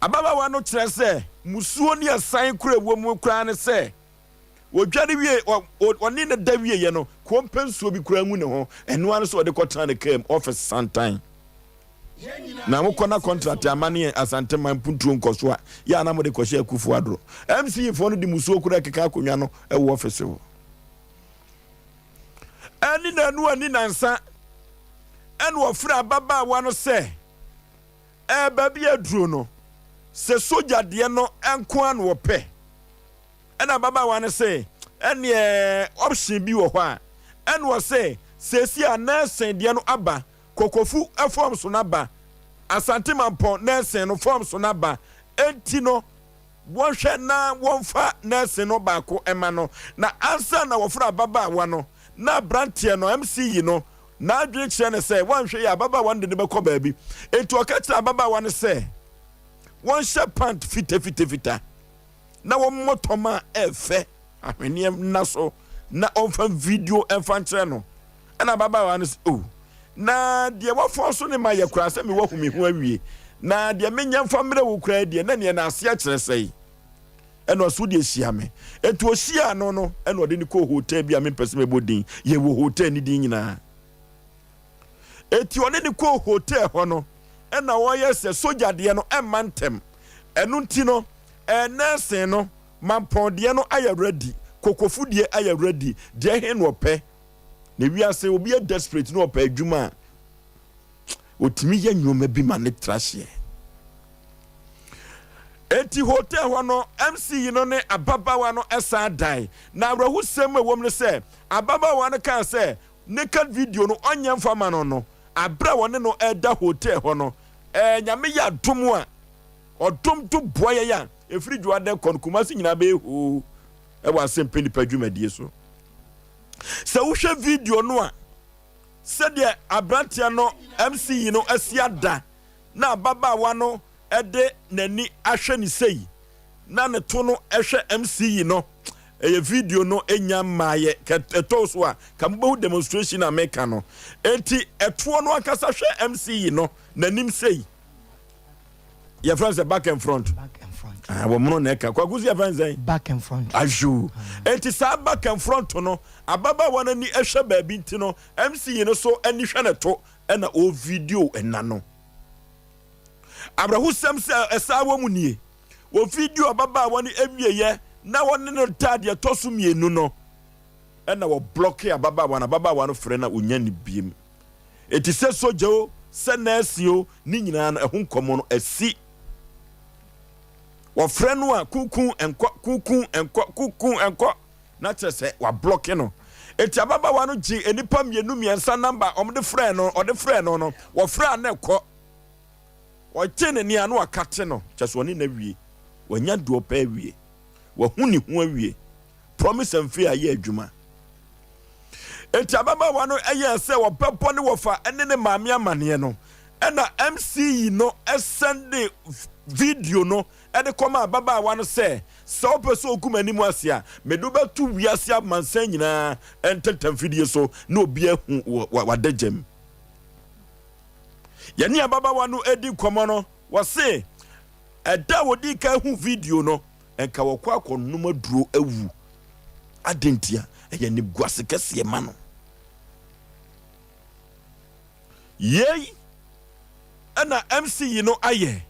Ababaawa no kyerɛ sɛ mmusuo ne asiane koro a ɛwɔ mu koraa ne sɛ, wɔdware wie, ɔne no da wieeɛ no, kɔmpɛ nsuo bi koraa ngu ne ho. Ɛno ara ne sɛ ɔde kɔtena ne kaa mu, ɔfese santan. Na mokɔ na kɔntrate ama ne Asanteman mpuntuo nkɔso a, yɛ a na mode kɔhyɛ Akufo Addo. MC foɔ no de mmusuo koraa keka akonnwa no wɔ ɔfese hɔ. Anni nnanu anni nnansa, ɛna ɔfrɛɛ ababaawa no sɛ, Ɛɛ, baabi a aduro no, sɛ sogya deɛ no nko ara na ɔpɛ. Ɛna ababaawa no se, Ɛneɛ option bi wɔ hɔ a. Ɛna ɔse, Seesei a nursing deɛ no aba, Kokofu forms no aba, Asante Mampɔn nursing no forms no aba, enti no, Wɔnhwɛ na wɔmfa nɛɛse no baako mma no. Na ansa na wɔfrɛ ababaawa no, na aberanteɛ no, MC yi no, n'adwene kyerɛ no sɛ wanhwɛ yie a ababaawa no de no bɛkɔ baabi. Enti ɔka kyerɛɛ ababaawa no sɛ wɔnhyɛ pant fitafitafita na wɔmmɔ tɔm a ɛfɛ ahweneɛ nna so na ɔmfa video mfa nkyerɛ no. Ɛna ababaawa no sɛ, oh, na deɛ wafɔn so ne ma yɛ koraa sɛ mewɔ hu me ho awie, na deɛ menyɛ mfa mmerɛ wo koraa deɛ, na neɛ na aseɛ kyerɛ sɛe. Ɛna ɔso deɛ hyia me. Enti ɔhyiaa no no, ɛna ɔde no kɔɔ hotel bi a mempɛ sɛ mɛbɔ din, yɛwɔ hotel ne din nyinaa. Enti ɔne no kɔɔ hotel hɔ no, ɛna ɔyɛ sɛ sogya deɛ no ɛmma ntɛm. Ɛno nti no, ɛɛ nɛɛsen no, mampɔn deɛ no ayɛ ready, kokofo deɛ ayɛ ready, deɛ he na ɔpɛ. Na wiase obi yɛ desperate na ɔpɛ adwuma a, otumi yɛ nneɛma bi ma ne tra hyeɛ. Eti hotel hɔ no, MC yi no ne ababaawa no san dae. Na awerɛhosɛm a ɛwɔ mu ne sɛ, ababaawa no kaa sɛ naked video no ɔnyɛ mfa ma no no, abere a wɔne no ɛda hotel hɔ no, ɛɛ Nyame yɛ adom a, ɔdom do boa yɛn a, ɛfiri Dwoadɛ kɔ no, Kumasi nyinaa bɛyɛ hoo ɛwɔ asɛmpɛ nipa dwumadie so. Sɛ wohwɛ video no a, sɛdeɛ aberanteɛ no MC yi no asi ada na ababaawa no de n'ani ahwɛ ne sei na ne to no hwɛ MC yi no, ɛyɛ video no nya mmaayɛ ɛtɔ so a ka mobɛhu demonstration a meka no. Enti ɛtoɔ no ankasa hwɛ MC yi no n'anim sei. Yɛfrɛ no sɛ back and front. Back and front. Ah, wɔ mono na ɛka. Kwaku si yɛfrɛ no sɛn? Back and front. Ayo. Enti saa back and front no, ababaawa no ani hwɛ baabi nti no, MC yi no so ani hwɛ ne to ɛna o video ɛna no. Awerɛhosɛm sɛ ɛsaa wɔ mu nie. Wɔ video ababaawa no awieɛ na wɔne no taa deɛ ɛtɔ so mmienu no, ɛna wɔ blɔke ababaawa no, ababaawa no frɛ na ɔnya ne biem. Enti sɛ sogya o, sɛ nɛɛse o, ne nyinaa no, ɛho nkɔmmɔ no asi. Wɔfrɛ no a, kuku nkɔ, kuku nkɔ, kuku nkɔ, na kyerɛ sɛ wablɔke no. Enti ababaawa no gyee nnipa mmienu mmiɛnsa namba a wɔde frɛɛ no, ɔde frɛɛ no no, wɔfrɛ a na ɛkɔ. Ɔte ne nne a na wakate no, kyerɛ sɛ ɔne no awie. Wanya deɛ ɔpɛ awie. Wahu ne ho awie. Promise and Fail ayɛ adwuma. Enti ababaawa no yɛɛ sɛ ɔbɛbɔ ne wɔfa ne ne maame amaneɛ no, ɛna MC yi no sɛnde video no de kɔma ababaawa no sɛ, sɛ wopɛ sɛ ogu m'anim ase a, mede wo bɛto wiase amansan nyinaa ntentamfidie so na obi ahu w'adagyam. Yɛne ababaawa no redi nkɔmmɔ no, wɔse ɛda a wɔdii kan hu video no, Nka wɔkɔ akɔnom aduro awu. Adɛn ntia? Ɛyɛ animguase kɛseɛ ma no. Yei ɛna MC yi no ayɛ.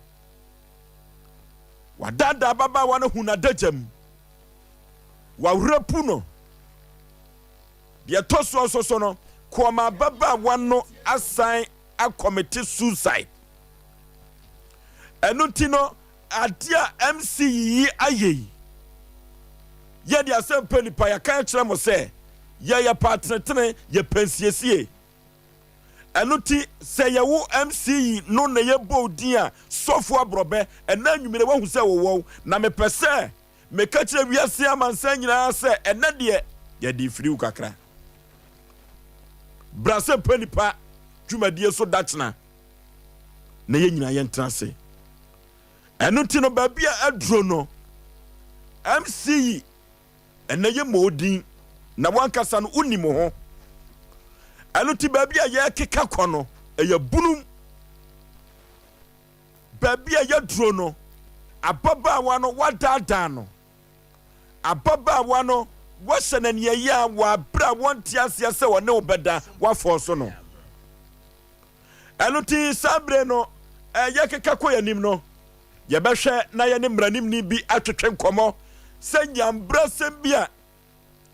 Wadaadaa ababaawa no hu n'adagya mu. Wawerɛpu no. Deɛ ɛtɔ soɔ nso so no, kɔɔma ababaawa no asan akɔmete suicide. Ɛno nti no, Adeɛ a MC yiyi ayɛ yi, yɛ de asɛm pɛ nipa, yɛaka akyerɛ mo sɛ yɛ yɛ pɛ atenetene, yɛ pɛ nsiesie. Ɛno nti, sɛ yɛ wo MC yi no na yɛbɔ wo din a, Sɔfo Aborɔbɛ, ɛnnɛ anwummere woahu sɛ wowɔ wo, na mepɛ sɛ meka kyerɛ wiase amansan nyinaa sɛ ɛnnɛ deɛ yɛde refiri wo kakra. Bra sɛ pɛ nipa dwumadie so dakyena na yɛn nyinaa yɛntena ase. Ɛno nti no, baabi a aduro no, MC yi Ɛnnɛ yɛmmɔ wo din, na w'ankasa no wonim wo ho. Ɛno nti baabi a yɛrekeka kɔ no, ɛyɛ bunum. Baabi a yɛaduro no, ababaawa no woadaadaa no. Ababaawa no woahyɛ no aniɛyaa wɔ abere a wɔnte aseɛ sɛ ɔne wo bɛda, woafɔɔso no. Ɛno nti saa bere no, yɛkeka kɔ yɛn anim no, Yɛbɛhwɛ na yɛne mmaranimni bi atwetwe nkɔmmɔ sɛ nyambrasɛm bi a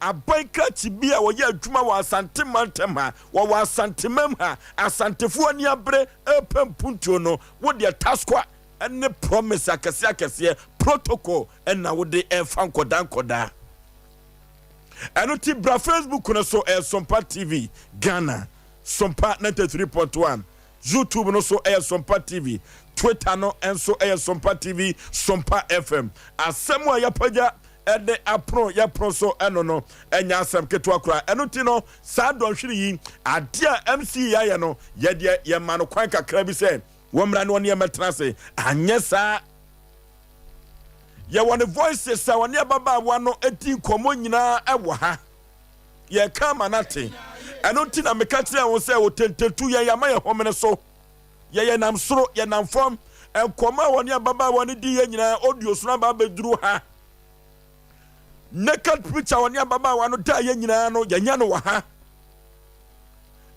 aban krakye bi a ɔyɛ adwuma wɔ Asante mantam ha, wɔwɔ Asantemam ha, Asantefoɔ ani abere repɛ mpuntuo no, wo deɛ Taskwa ne promise akɛseɛ akɛseɛ, protocol na wode refa nkɔdaa nkɔdaa. Ɛno ti bra Facebook no so, ɛyɛ Sompa TV Ghana, Sompa 93.1. YouTube no so yɛ Sompa TV, Twitter no nso yɛ Sompa TV, Sompa FM. Asɛm a yɛapagya de apono yɛ pono so no no nyɛ asɛm ketewa koraa. Ɛno nti no, saa dɔnhwere yi, adeɛ a MC yi ayɛ no, yɛdeɛ yɛma no kwan kakra bi sɛ wɔmmra ne ɔne yɛn mmɛtena ase. Anyɛ saa, yɛwɔ ne voices a ɔne ababaawa no di nkɔmmɔ nyinaa wɔ ha. Yɛreka ama no ate. Ɛno nti na meka kyerɛɛ wo sɛ, Otententu yɛn, yɛama yɛn homene so. Yɛyɛ nam soro, yɛnam fam. Nkɔmmɔ a wɔne ababaawa no diiɛ nyinaa, audio so no aba abɛduru ha. Naked picture a wɔne ababaawa no daeɛ nyinaa no, yɛanya no wɔ ha.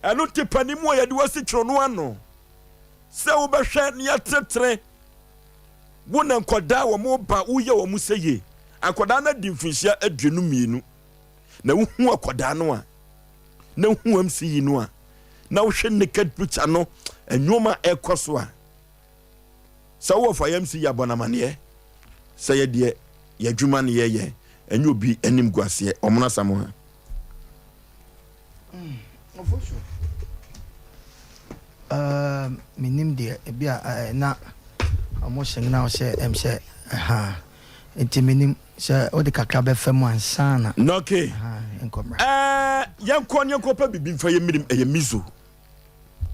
Ɛno nti panin mu a yɛde wo asi twerɛ no ano sɛ wobɛhwɛ na yɛatenetene wo na nkwadaa a wɔn ba woyɛ wɔn sɛ yie. Akwadaa no adi mfinhyia 22. Na wohu akwadaa no a, na wohu MC yi no a, na wohwɛ naked picture no, nneɛma a ɛkɔ so a, sɛ wowɔ fa MC yi abɔ no amaneɛ sɛ yɛ deɛ yɛadwuma no yɛyɛ ɛnyɛ obi anim guaseɛ ɔmono asam ha. Menim deɛ ebi a na ɔmo signal sɛ ɛm sɛ ɛha nti menim. Sɛ wode kakra bɛfa mu ansa na. Nɔke, ɛɛ, yɛnkɔ ne yɛnkɔpɛ biribi mfa yɛn menim, ɛyɛ miso.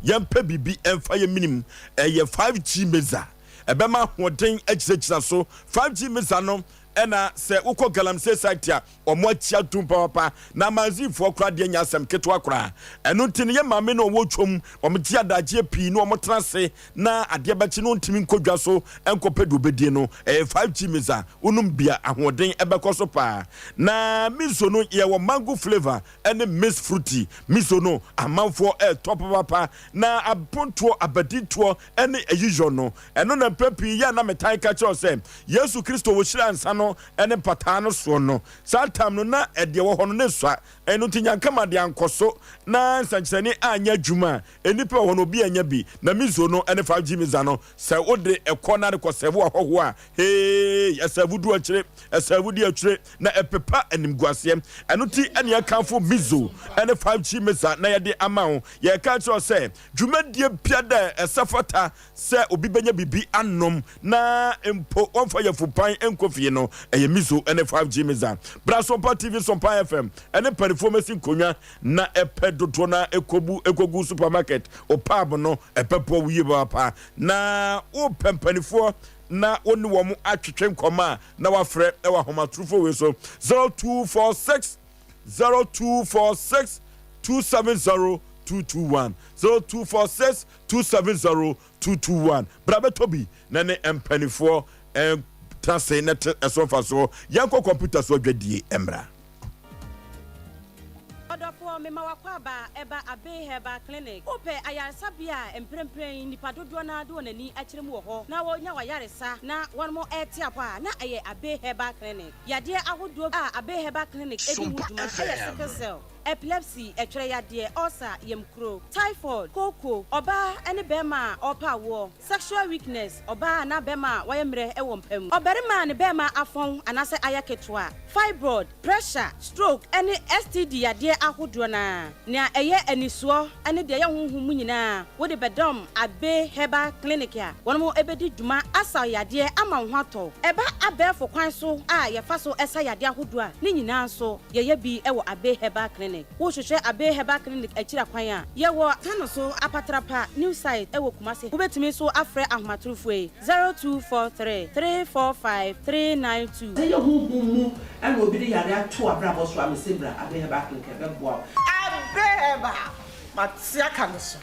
Yɛmpɛ biribi mfa yɛn menim, ɛyɛ 5G meza. Ɛbɛma ahoɔden agyinagyina so. 5G meza no, ɛna sɛ wokɔ galamsey site a, wɔn akyi atum papapa. Na amanzinfoɔ koraa deɛ nyɛ asɛm ketewa koraa. Ɛno nti no, yɛn maame na wɔwɔ twam, wɔgye adagyeɛ pii na wɔtena ase na adeɛ bɛkye no ɔntumi nkɔ dwa so nkɔpɛ deɛ ɔbɛdie no, ɛyɛ 5G mix a wonom bi a ahoɔden bɛkɔ so paa. Na miso no yɛwɔ mango flavour ne mix fruity. Miso no amanfoɔ ɛretɔ papaapa. Na apontoɔ, abadintoɔ ne ayiyɔ no, ɛno na mpɛn pii yɛ a na metaa ka kyerɛ wo sɛ Yesu Kristo wɔhyiraa nsa no ne mpataa no soɔ no, saa tam no na deɛ ɛwɔ hɔ no na ɛsua. Ɛno nti nyankama deɛ ankɔ so na nsɛnkyerɛnne anyɛ adwuma a Nnipa wɔ hɔ no obi annya bi na miso no ne 5G misa no sɛ wode kɔ na de kɔ sɛvo ahɔhoɔ a heey ɛsɛvo du akyire ɛsɛvo di akyire na ɛpepa animguaseɛ ɛno ti ɛne yɛkamfo miso ne 5G misa na yɛde ama wo yɛka kyerɛ wo sɛ dwumadie biada ɛsɛ fata sɛ obi bɛnya biribi anom na mpo wɔmfa yafupan nkɔ fie no ɛyɛ miso ne 5G misa bra Sompa TV Sompa FM ɛne mpanifoɔ mɛsi nkonnwa na ɛpɛ dodoɔ no ara ɛkɔbu ɛkɔgu supermarket wo pub no ɛbɛboa wo yie papaapa na wopɛ mpanifoɔ na wo ne wɔn atwetwe nkɔmɔ a na wafrɛ ɛwɔ ahomatorofo wei so 0246 0246 270 221 0246 270 221 bra bɛtɔ bi na ne mpanifoɔ ɛntena se na te ɛso mfasoɔ yɛnkɔ kɔmputa so adwadie mmra. Ɔdɔfoɔ, mema w'akwaaba ɛba Abbey Herbal Clinic. Wopɛ ayaresabea a mprempren yi nnipa dodoɔ no ara de wɔn ani akyerɛ mu wɔ hɔ na wɔnya w'ayaresa na wɔn rete apɔ a, na ɛyɛ Abbey Herbal Clinic. Yadeɛ ahodoɔ a Abbey Herbal Clinic di ho dwuma yɛ sickle cell. Epilepsy, ɛtwerɛ yadeɛ, ulcer, yamkuro, typhoid, kooko, ɔbaa ne barima a ɔrepɛ awoɔ, sexual weakness, ɔbaa anaa barima a wayɛ mmerɛ wɔ mpa mu, ɔbarima a ne barima afɔn anaasɛ ayɛ ketewa, fibroid, pressure, stroke ne STD yadeɛ ahodoɔ no ara. Nea ɛyɛ anisoɔ ne deɛ ɛyɛ honhom mu nyinaa wode bɛdɔm Abbey Herbal Clinic a wɔn bɛdi dwuma asa wo yadeɛ ama wo ho atɔ wo. Ɛba abɛɛfo kwan so a yɛfa so sa yadeɛ ahodoɔ a, ne nyinaa nso yɛyɛ bi wɔ Abbey Herbal Clinic. Wohwehwɛ Abbey Herbal Clinic akyiri akwan a, yɛwɔ Tano so Apatrapa New Site wɔ Kumasi. Wobɛtumi nso afrɛ ahomatorofoɔ yi, 0243 345 392. Sɛ ɛyɛ honhom mu na obi de yare ato w'abrabɔ so a, mese bra Abbey Herbal Clinic ɛbɛboa wo. Abbey Herbal, mate aka no so.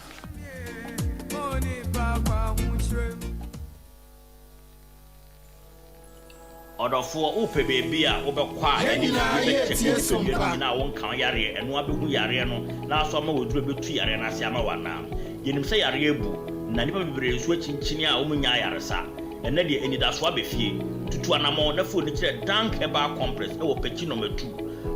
Ɔdɔfoɔ, wopɛ baabi a wobɛkɔ a yɛde mfidie bɛkyɛke wo nipadua no nyinaa a wonka wo yareɛ, ɛno ara bɛhu yareɛ no na aso ama wo aduro a ɛbɛtu yareɛ no ase ama wo anaa? Yɛnim sɛ yareɛ abu, na nnipa bebree nso akyinkyini a wɔnnya ayaresa. Ɛnnɛ deɛ, anidasoɔ aba fie. Tutu anammɔn na fa w'ani kyerɛ Dank Herbal Complex wɔ Pekyi Nɔma Tu.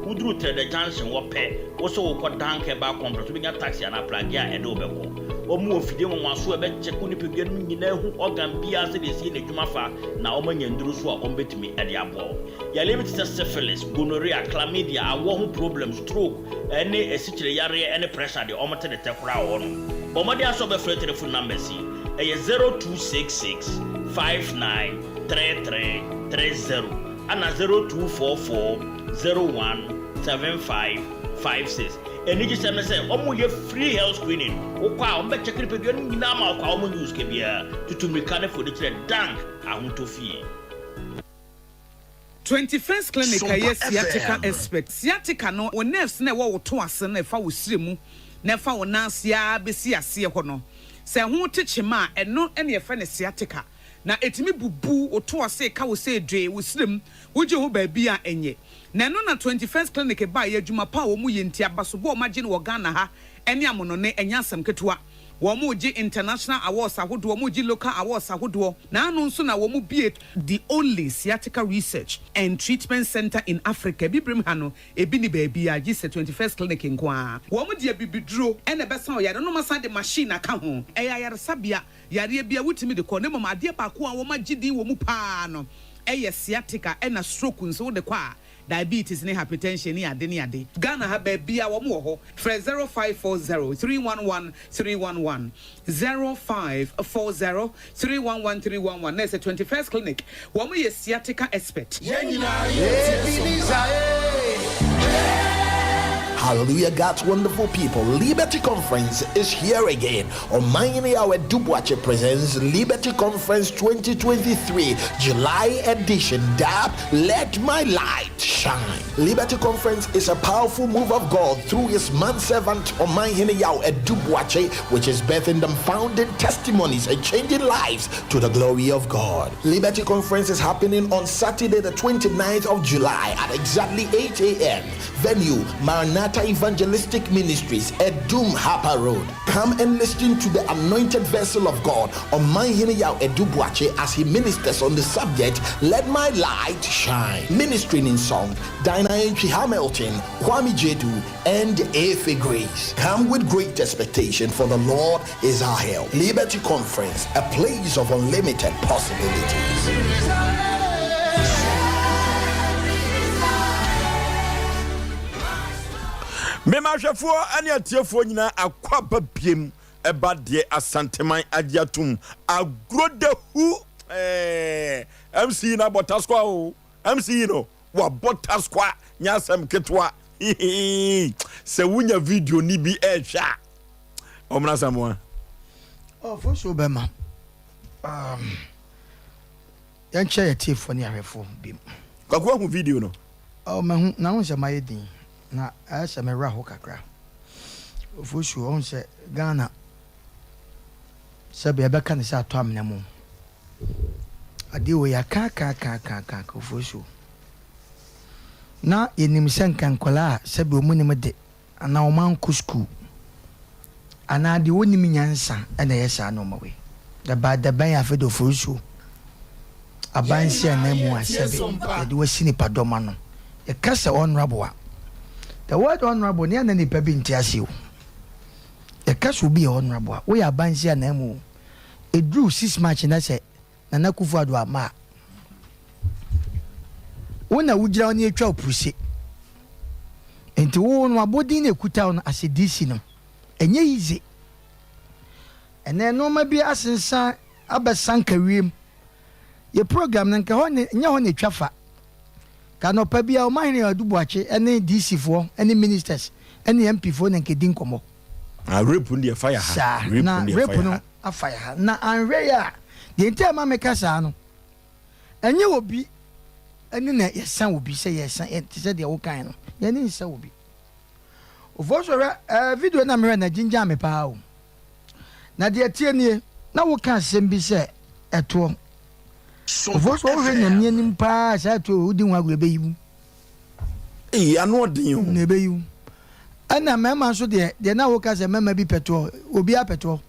Woduru Trɛdɛ Junction hɔ pɛ, wo sɛ worekɔ Dank Herbal Complex, wobɛnya taxi anaa pragea a ɛde wo bɛkɔ. Wɔwɔ mfidie nwanwasoɔ a ɛbɛkyɛke wo nipadua no mu nyinaa ahu organ biara sɛdeɛ ɛsi yɛ n'adwuma fa na wɔanya nnuro nso a wɔbɛtumi de aboa wo. Yareɛ bi te sɛ syphilis, gonorrhea, chlamydia, awoɔ ho problems, stroke, ne asikyire yareɛ ne pressure deɛ wɔte ne tɛ koraa wɔ hɔnom. Bɔ mmɔden ara sɛ wobɛfrɛ telephone numbers yi, ɛyɛ 0266 59 33 30 ɛna 0244 01 75 56. Anigyesɛm ne sɛ wɔyɛ free health screening, wokɔ a wɔbɛkyɛke nipadua no nyinaa ma wo kwa, wɔnnye wo sika biara. Tutu mmirika ne fa w'ani kyerɛ Dank Ahotɔ Fie. 21st Clinic a ɛyɛ Sompa sciatica FM. expert. Sciatica no, wo nerves no a ɛwɔ wo to ase no a ɛfa wo srɛ mu na ɛfa wo nan ase ara bɛsi aseɛ hɔ no, sɛ ɛho te kyema a, ɛno na yɛfrɛ no sciatica. Na ɛtumi bubu wo to ase, ka wo sɛ dwee, wo srɛ mu, wogye ho baabi a ɛnyɛ. Na ɛno na 21st Clinic baeɛ, adwuma pa a wɔyɛ nti, abasobɔ a wɔagye no wɔ Ghana ha ne amonɔne, ɛnyɛ asɛm ketewa. Wɔregye international awards ahodoɔ, wɔregye local awards ahodoɔ, na ano nso na wɔbue the only sciatica research and treatment centre in Africa, Abibirem ha no, ebi nni baabiara gye sɛ 21st Clinic nko ara. Wɔde abibiduro na ɛbɛsa ɔyare no, na wɔasan de machine aka ho. Ɛyɛ ayaresabea, yareɛ biara wotumi de kɔ, na mmom adeɛ baako a wɔagye din wɔ mu pa ara no yɛ sciatica ɛna stroke nso wode kɔ a, diabetes ne hypertension ne ade ne ade. Ghana ha baabia wɔn wɔ hɔ frɛ 0540 311 311 0540 311 311 na ɛsɛ 21st clinic wɔn yɛ sciatica expert. Yɛn nyinaa yɛtie Sompa. Hallelujah, God's wonderful people. Liberty Conference is here again. Omayini Awe Dubuache presents Liberty Conference 2023, July edition. Dab, Let My Light Shine. Liberty Conference is a powerful move of God through his manservant Omayini Yao Dubuache, which is birthing them founding testimonies and changing lives to the glory of God. Liberty Conference is happening on Saturday, the 29th of July at exactly 8 a.m. Venue Maranatha Evangelistic Ministries at Doom Harper Road. Come and listen to the anointed vessel of God, Omanhene Yao Edubuache, as he ministers on the subject, Let My Light Shine. Ministering in song, Dinah Entry Hamilton, Kwame Jedu, and Efe Grace. Come with great expectation, for the Lord is our help. Liberty Conference, a place of unlimited possibilities. Mema ahwɛfoɔ ne atiefoɔ nyinaa akwaaba biem ɛba deɛ Asanteman agye atom agorɔ da hu ɛɛ MC yi no abɔ taskwa o MC yi no wabɔ taskwa nyɛ asɛm ketewa hihii sɛ wonya video ni bi ɛhwɛ a ɔmena Asamoah. Ɔfo so bɛma um, yɛnkyɛ yɛ tiefoɔ ne ahwɛfoɔ bi. Kwaku ahu video no? Oh, mahu, na wohu sɛ mayɛ din, na ayɛ sɛ me werɛ aho kakra. Ofosu, wohu sɛ Ghana, sɛbe yɛbɛka no sɛ atɔ amena mu. Adeɛ wei yɛaka aka aka aka aka aka Ofosu. Na yɛnim sɛ nka nkwadaa a sɛbe wɔn nim de, anaa wɔankɔ sukuu, anaa deɛ ɔnnim nyansa na ɛyɛ saa nnoɔma wei. Ɛbaa dabɛn afei de Oforisuo aban nsi ananmu a sɛbe yɛde wo asi nipadɔm ano. Yɛka sɛ honourable a, The word honourable nea na nipa bi nte ase o. Yɛka sɛ obi yɛ honourable a, woyɛ abansi ananmu o. Ɛduru 6 March na sɛ Nana Akufo Addo amma a, wo na wogyina hɔ na yɛtwa wo puruse. Nti wo no abɔdin na ɛkuta wo no as a DC no, ɛnyɛ easy. Ɛnɛ nnoɔma bi asensan abɛsanka wiem. Yɛ program no nka hɔ ne nyɛ hɔ na ɛtwa fa. Ka anɔpa biara Ɔmanhene Adu Boakye ne DC foɔ ne ministers ne MP foɔ na nka ɛdi nkɔmmɔ. Ah, rape no deɛ fa yɛ ha. Saa, Rape na no deɛ fa rape yɛ no ha. afa yɛ ha. Na anhwɛ yɛ a, deɛ nti a ɛma meka saa no, ɛnyɛ obi ani na yɛsa obi sɛ yɛsa, yɛ, te sɛ deɛ wokae no, yɛn ani nsa obi. Ofosu hwɛ, ɛɛ, video no a mehwɛ no, agyingyaa me paa o. Na deɛ ɛteɛ nie, na woka asɛm bi sɛ ɛtoɔ. Ofosu wohwɛ Nyame anim paa saa ɛtoɔ wei wodi ho agorɔ ɛbɛyi wo. Eii ano ɔden o. Na ɛbɛyi wo. Ɛna mmarima nso deɛ, deɛ na woka sɛ mmarima bi pɛ toɔ, obiara pɛ toɔ.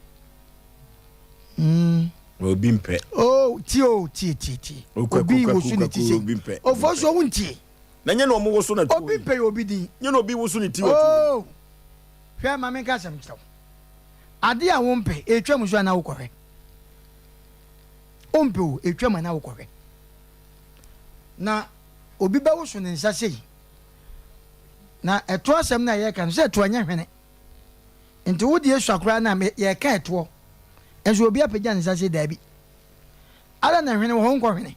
Mm. Obi mpɛ. Oh, tie o, tie, tie, tie. Obi wosu ne ti sei. Ofosu owu ntie. Na nyɛ na ɔmo woso na tuo. Obi mpɛ yɛ obi din. Nyɛ na obi woso ne ti wɔ tuo. Oh, hwɛ ma menka asɛm nkyerɛ wo. Ade a wompɛ, ɛretwam nso a na wokɔhwɛ. Wompɛ o, ɛretwam a na wokɔhwɛ. Na obi bɛwoso ne nsa sei. Na ɛtoɔ asɛm no a yɛreka no, sɛ ɛtoɔ nyɛ hwene. Nti wo deɛ sua koraa na yɛreka ɛtoɔ. Nso obi apagya ne nsa sei, daabi. Ada na hwene wɔ hɔ, wonkɔ hwene.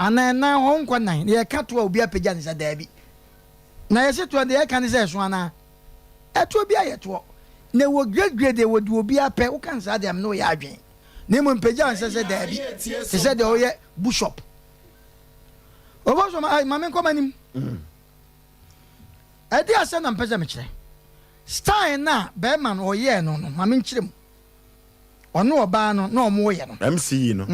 Anaa ɛnan hɔ nkɔ nan, na yɛka toɔ a obi apagya ne nsa, daabi. Na yɛse toɔ deɛ yɛka ne sɛ ɛso anaa? Ɛtoɔ biara yɛ toɔ. Na ɛwɔ grade grade, ɛwɔ deɛ obiara pɛ, woka no saa deɛ a me ne wo yɛ adwene. Na mmom mpagya wo nsa sɛ daabi, te sɛ deɛ woyɛ bushop. Ɔbɔsɔ ma, ma menkɔ m'anim. Ɛde asɛm na mpɛ sɛ mekyerɛ. Style no a bɛrima no ɔyɛɛ no no, ma menkyerɛ mu. Ɔne ɔbaa no na ɔmo yɛ no. MC yi no.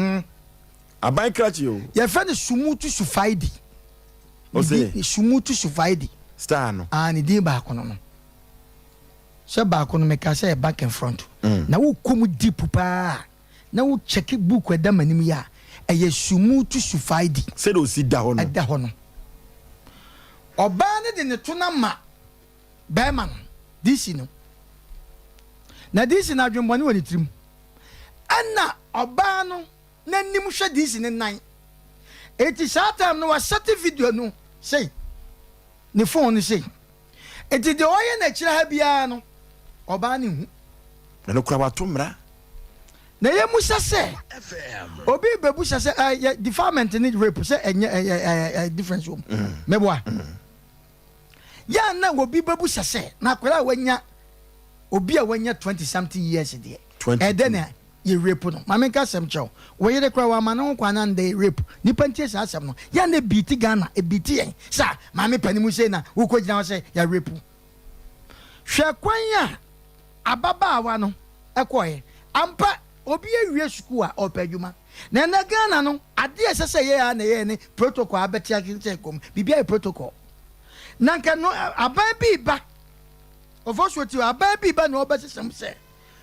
Aban krakye o. Yɛfrɛ no Sumutu Sufaidi. Ose. Sumutu Sufaidi. Star no. Ah, ne din baako no no. Sɛ baako no meka sɛ back and front. Na wokɔ mu deep paa na wo check book ɛda m'anim yi a, ɛyɛ Sumutu Sufaidi. Sɛdeɛ osi da hɔ no. Ɛda hɔ no. Ɔbaa no de ne to no ama bɛrima no, DC no. Na DC no adwembɔne wɔ ne tirim. Ɛna ɔbaa no n'anim hwɛ DC ne nan. Eti saa time no wasɛte video no sei, ne phone no sei. Eti deɛ ɔyɛ n'akyire ha biara no, ɔbaa no nhu. Ɛno koraa wato mmara. Na yɛmmusa sɛ, obi rebɛbusa sɛ, ɛyɛ defilement ne rape sɛ ɛnyɛ ɛyɛ ɛyɛ difference wɔ mu. Meboa? Yɛ a na obi bɛbusa sɛ, na akwadaa a wanya, obi a wanya 20 something years deɛ, ɛdɛ na yɛ rape no? Ma menka asɛm kyerɛ wo, wo yere koraa wamma ne ho kwan na ndɛ rape. Nipa ntie saa asɛm no. Yɛ a na ebiiti Ghana, ebiiti yɛn sɛ ah, maame panin mu sei na wokɔgyina hɔ sɛ yɛ rape wo. Hwɛ kwan a ababaawa no kɔeɛ. Ampa, obi awie sukuu a, ɔrepɛ adwuma. Na ɛnnɛ Ghana no, adeɛ a ɛsɛ sɛ yɛyɛ ara na yɛyɛ ne protocol abɛte akyerɛ kɔm. Biribiara yɛ protocol. Na nka no, aban bi reba, Ofosuo ti hɔ, aban bi reba na ɔbɛsesa mu sɛ,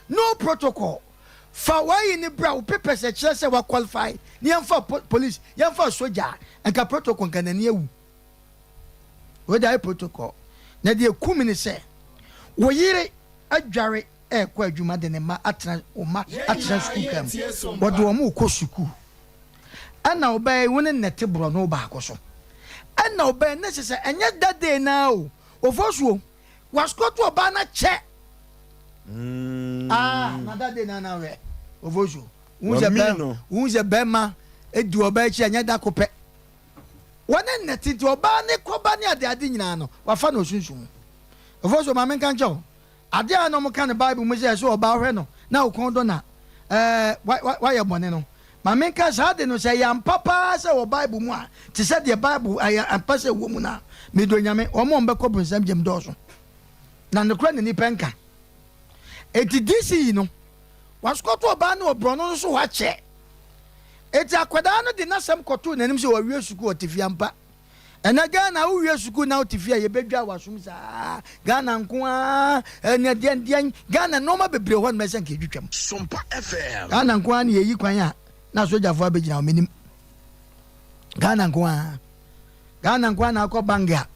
no protocol, fa w'ayi no bra, wo papers a ɛkyerɛ sɛ wa qualify, na yɛmfa police, yɛmfa sogya a, nka protocol nka n'ani awu. Wei de ayɛ protocol. Na deɛ ɛku me ne sɛ, wo yere adware rekɔ adwuma de ne mma atena wo mma atena sukuu kaa mu. Wɔde wɔn rekɔ sukuu. Ɛna ɔbaa yi wo ne nnɛte borɔno baako so. Ɛna ɔbaa yi ne sɛ sɛ ɛnyɛ that day naa o, ofosuo, wasukɔto ɔbaa no akyɛ. Mm. Ah, na that day naa na wɛ ofosuo. Wohu sɛ bɛrima, wohu sɛ bɛrima edi ɔbaa akyi ɛnyɛ da ko pɛ. Wɔne nnɛte nti ɔbaa ne kɔba ne adeade nyinaa no wafa no osunsun mu. Ofosuo maame nka nkyɛw. Ade a na wɔka no Bible mu sɛ ɛsɛ ɔbaa hwɛ no na wo kɔn dɔ no a, ɛɛ, wayɛ bɔne no, ma menka saa ade no, sɛ ɛyɛ ampa paa sɛ ɛwɔ Bible mu a, te sɛ deɛ Bible ɛyɛ ampa sɛ ɛwɔ mu no a, medɔ Nyame, wɔn a wɔbɛkɔ bonsam gyam dɔɔso. Na nokorɛ na nnipa nka. Enti DC yi no, wasokɔto ɔbaa no wɔ borɔno no so hɔ akyɛ. Enti akwadaa no de n'asɛm kɔtoo n'anim sɛ wawie sukuu, ɔte fie ampa. Ɛnɛ Ghana wo wie sukuu na wote fie a yɛbɛdwa w'asom saa Ghana nko ara ɛnɛ deɛn deɛn Ghana nnoɔma bebree hɔ nom ɛsɛ nka yɛtwitwam Sompa FM. Ghana nko ara na yɛyi kwan a na asogyafoɔ abɛgyina hɔ menim Ghana nko ara Ghana nko ara na akɔ bank a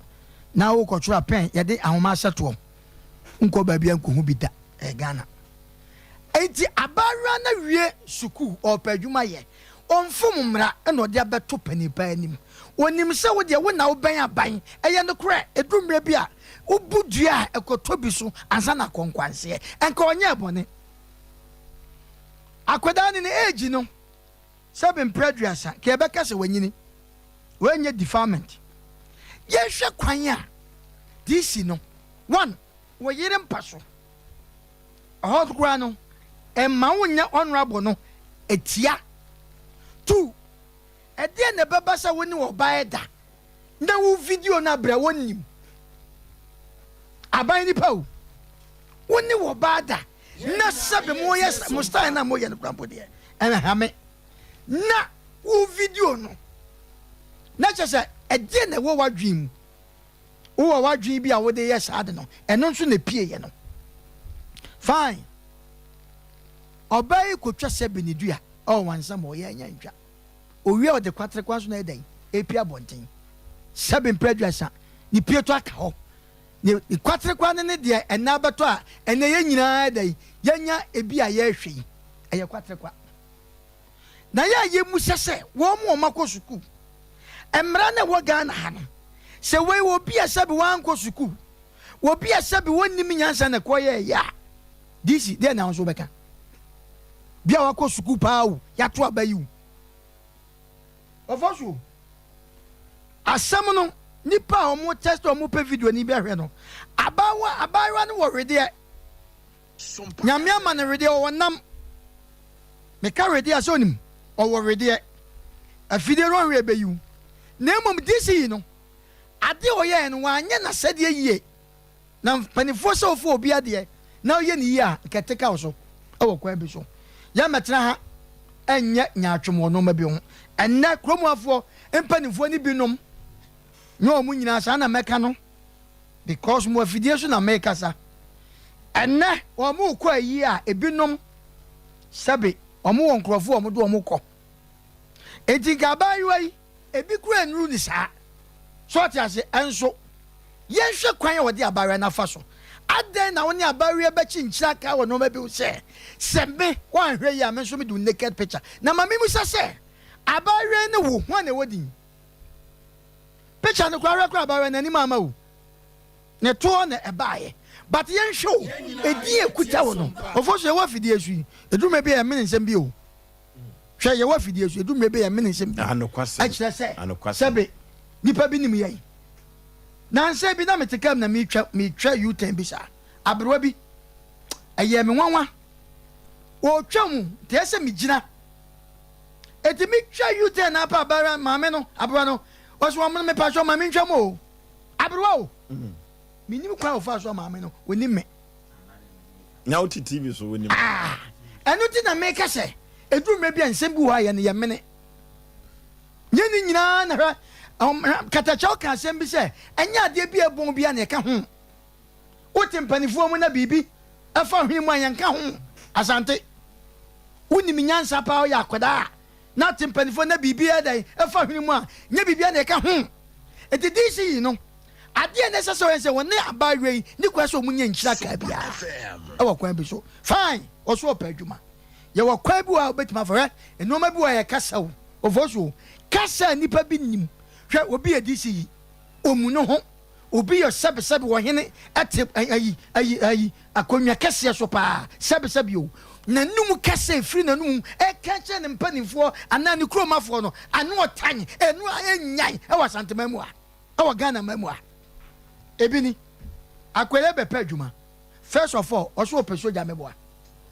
Na wokɔtwerɛ a pɛn yɛde ahoma ahyɛ toɔ. Wonkɔ baabi a nkɔhu bi da. Ɛyɛ Ghana. Enti abaayewa no awie sukuu, ɔrepɛ adwuma yɛ. Ɔmfom mmara na ɔde abɛto panin pa anim. Ɔnim sɛ wo deɛ wo na wobɛn aban. Ɛyɛ nokorɛ, ɛduru mmerɛ bi a, wobu dua a ɛkɔtɔ bi so ansa na akɔ nkwanseɛ. Nka ɔnyɛɛ bɔne. Akwadaa no ne age no, sɛbe mprɛ aduasa, nka yɛbɛka sɛ wanyini. Wei nyɛ defilement. Yɛnhwɛ kwan a DC no, one, wo yere mpa so. Ɛhɔ koraa no, ɛmma wonyɛ honourable no atia. Two, ɛdeɛn na ɛbɛba sɛ wo ne ɔbaa ɛda na wo video no abrɛ wɔnnim? Aban nipa o, wo ne ɔbaa da na sɛbe moyɛ mo style no a moyɛ no koraa mpo deɛ, ɛnha me. Na wo video no, na kyerɛ sɛ ɛdeɛn na ɛwɔ w'adwene mu? Wowɔ w'adwene bi a wode yɛ saa ade no, ɛno nso na ɛpieeɛ no. Fine. Ɔbaa yi kɔtwa sɛbe ne dua, ɔwɔ wansa ma ɔyɛ anya ntwa. Owie a ɔde kwatere kwan so na ɛyɛ dɛn? Ɛpie abɔnten. Sɛbe mprɛ aduasa, ne pie to aka hɔ. Ne ne kwatere kwan no ne deɛ ɛnɛ abɛtɔ a ɛnɛ yɛn nyinaa dɛn? Yɛanya ebi a yɛrehwɛ yi. Ɛyɛ kwatere kwa. Na yɛ a yɛmmusa sɛ wɔn a wɔakɔ sukuu, mmara no a ɛwɔ Ghana ha no, sɛ wei obi a sɛbi wankɔ sukuu, obi a sɛbi wɔnnim nyansa na ɛkɔyɛɛyɛ a, DC, deɛ na wo nso wobɛka? Bi a wakɔ sukuu paa o, yɛato aba yi o. Ɔfɔ so o. Asɛm no, nipa a wɔn test a wɔn pɛ video ni bi ahwɛ no, abaawa abaayewa no wɔ wedeɛ. Nyame ama no wedeɛ, ɔwɔ nam. Meka wedeɛ a sɛ onim, ɔwɔ wedeɛ. Afidie no ɔhwɛ ɛbɛyi wo. Na mmom DC yi no, adeɛ a ɔyɛɛ no, wanyɛ n'asɛdeɛ yie. Na mpaninfoɔ sɛ wofa obi adeɛ na woyɛ no yie a, nka ɛte ka wo so wɔ kwan bi so. Yɛmmɛtena ha nyɛ nyaatwom wɔ nnoɔma bi ho. Ɛnnɛ kuromuafoɔ mpaninfoɔ no binom, nyɛ wɔn nyinaa saa na mɛka no because mo afidie so na merekasa. Ɛnnɛ wɔrekɔ ayie a, ebinom sɛbe wɔn wɔ nkorɔfoɔ a wɔde wɔn kɔ. Enti nka abaayewa yi, ebi koraa nnuru ne saa. So ɔte ase? Ɛnso, yɛnhwɛ kwan a wɔde abaayewa no afa so. Adɛn na wo ne abaayewa bɛkyinkyini aka wɔ nneɛma bi ho sɛ, sɛ me, woanhwɛ yie a, me nso mede wo naked picture. Na ma memmisa sɛ, abaayewa yi ne wo, hwan na ɛwɔ din? Picture no koraa, hwɛ koraa abaayewa no anim amma o. Ne toɔ na ɛbaeɛ. But yɛnhwɛ o, edin a ɛkuta wo no, Ofosu yɛwɔ afidie so yi, ɛduru mmerɛ bi a yɛmene nsɛm bi o. Hwɛ, yɛwɔ afidie so, ɛduru mmerɛ bi a yɛmene nsɛm bi. Ɛkyerɛ sɛ, sɛbe, nipa bi nim yɛn. Nansa bi na mete kaa mu na metwa, metwa U-turn bi saa. Aberewa bi, ɛyɛɛ me nwanwa. Ɔretwa mu, nti ɛyɛ sɛ megyina. Enti metwa U-turn na apa aberewa, maame no, aberewa no, ɔsɛ wɔn no mepa so ma mentwa mu o. Aberewa o, menim kwan a ɔfaa so a maame no, ɔnim me. Na wote TV so wonim. Ah, ɛno nti na meka sɛ, ɛduru mmerɛ bi a nsɛm bi wɔ hɔ a yɛn no yɛmene. Nyɛ ne nyinaa na hwɛ, katakyɛw ka asɛm bi sɛ, ɛnyɛ adeɛ bi a ɛbɔn biara na ɛka ho. Wote mpanifoɔ mu na biribi ɛfa hwene mu a yɛnka ho. Asante, wonim nyansa paa woyɛ akwadaa a, na te mpanifoɔ na biribi ɛdɛn ɛfa hwene mu a, nyɛ biribiara na ɛka ho. Enti DC yi no, adeɛ a na ɛsɛ sɛ ɔyɛ sɛ wɔne abaayewa yi ne kwan sɛ wɔn nyɛ nkyira kaa biara ɛwɔ kwan bi so. Fine, ɔso ɔpɛ adwuma. Yɛwɔ kwan bi wɔ a wobɛtumi afa hwɛ nneɛma bi wɔ a yɛ kasa o, ɔfɔ so o, kasa a nnipa bi nim. Hwɛ obi yɛ DC yi, ɔmu ne ho. Obi yɛ sɛbesɛbe ɔhene ɛte ayi ayi ayi akonnwa kɛseɛ so paa sɛbesɛbe o. N'anum kasa efiri n'anum ɛka kyerɛ ne mpanimfoɔ anaa ne kuromafoɔ no ano ɔtan ɛno a ɛnyan ɛwɔ Asanteman mu ha ɛwɔ Ghana man mu ha. Ebi ni Akwele bɛpɛ adwuma first of all ɔso ɔpɛ sogya meboa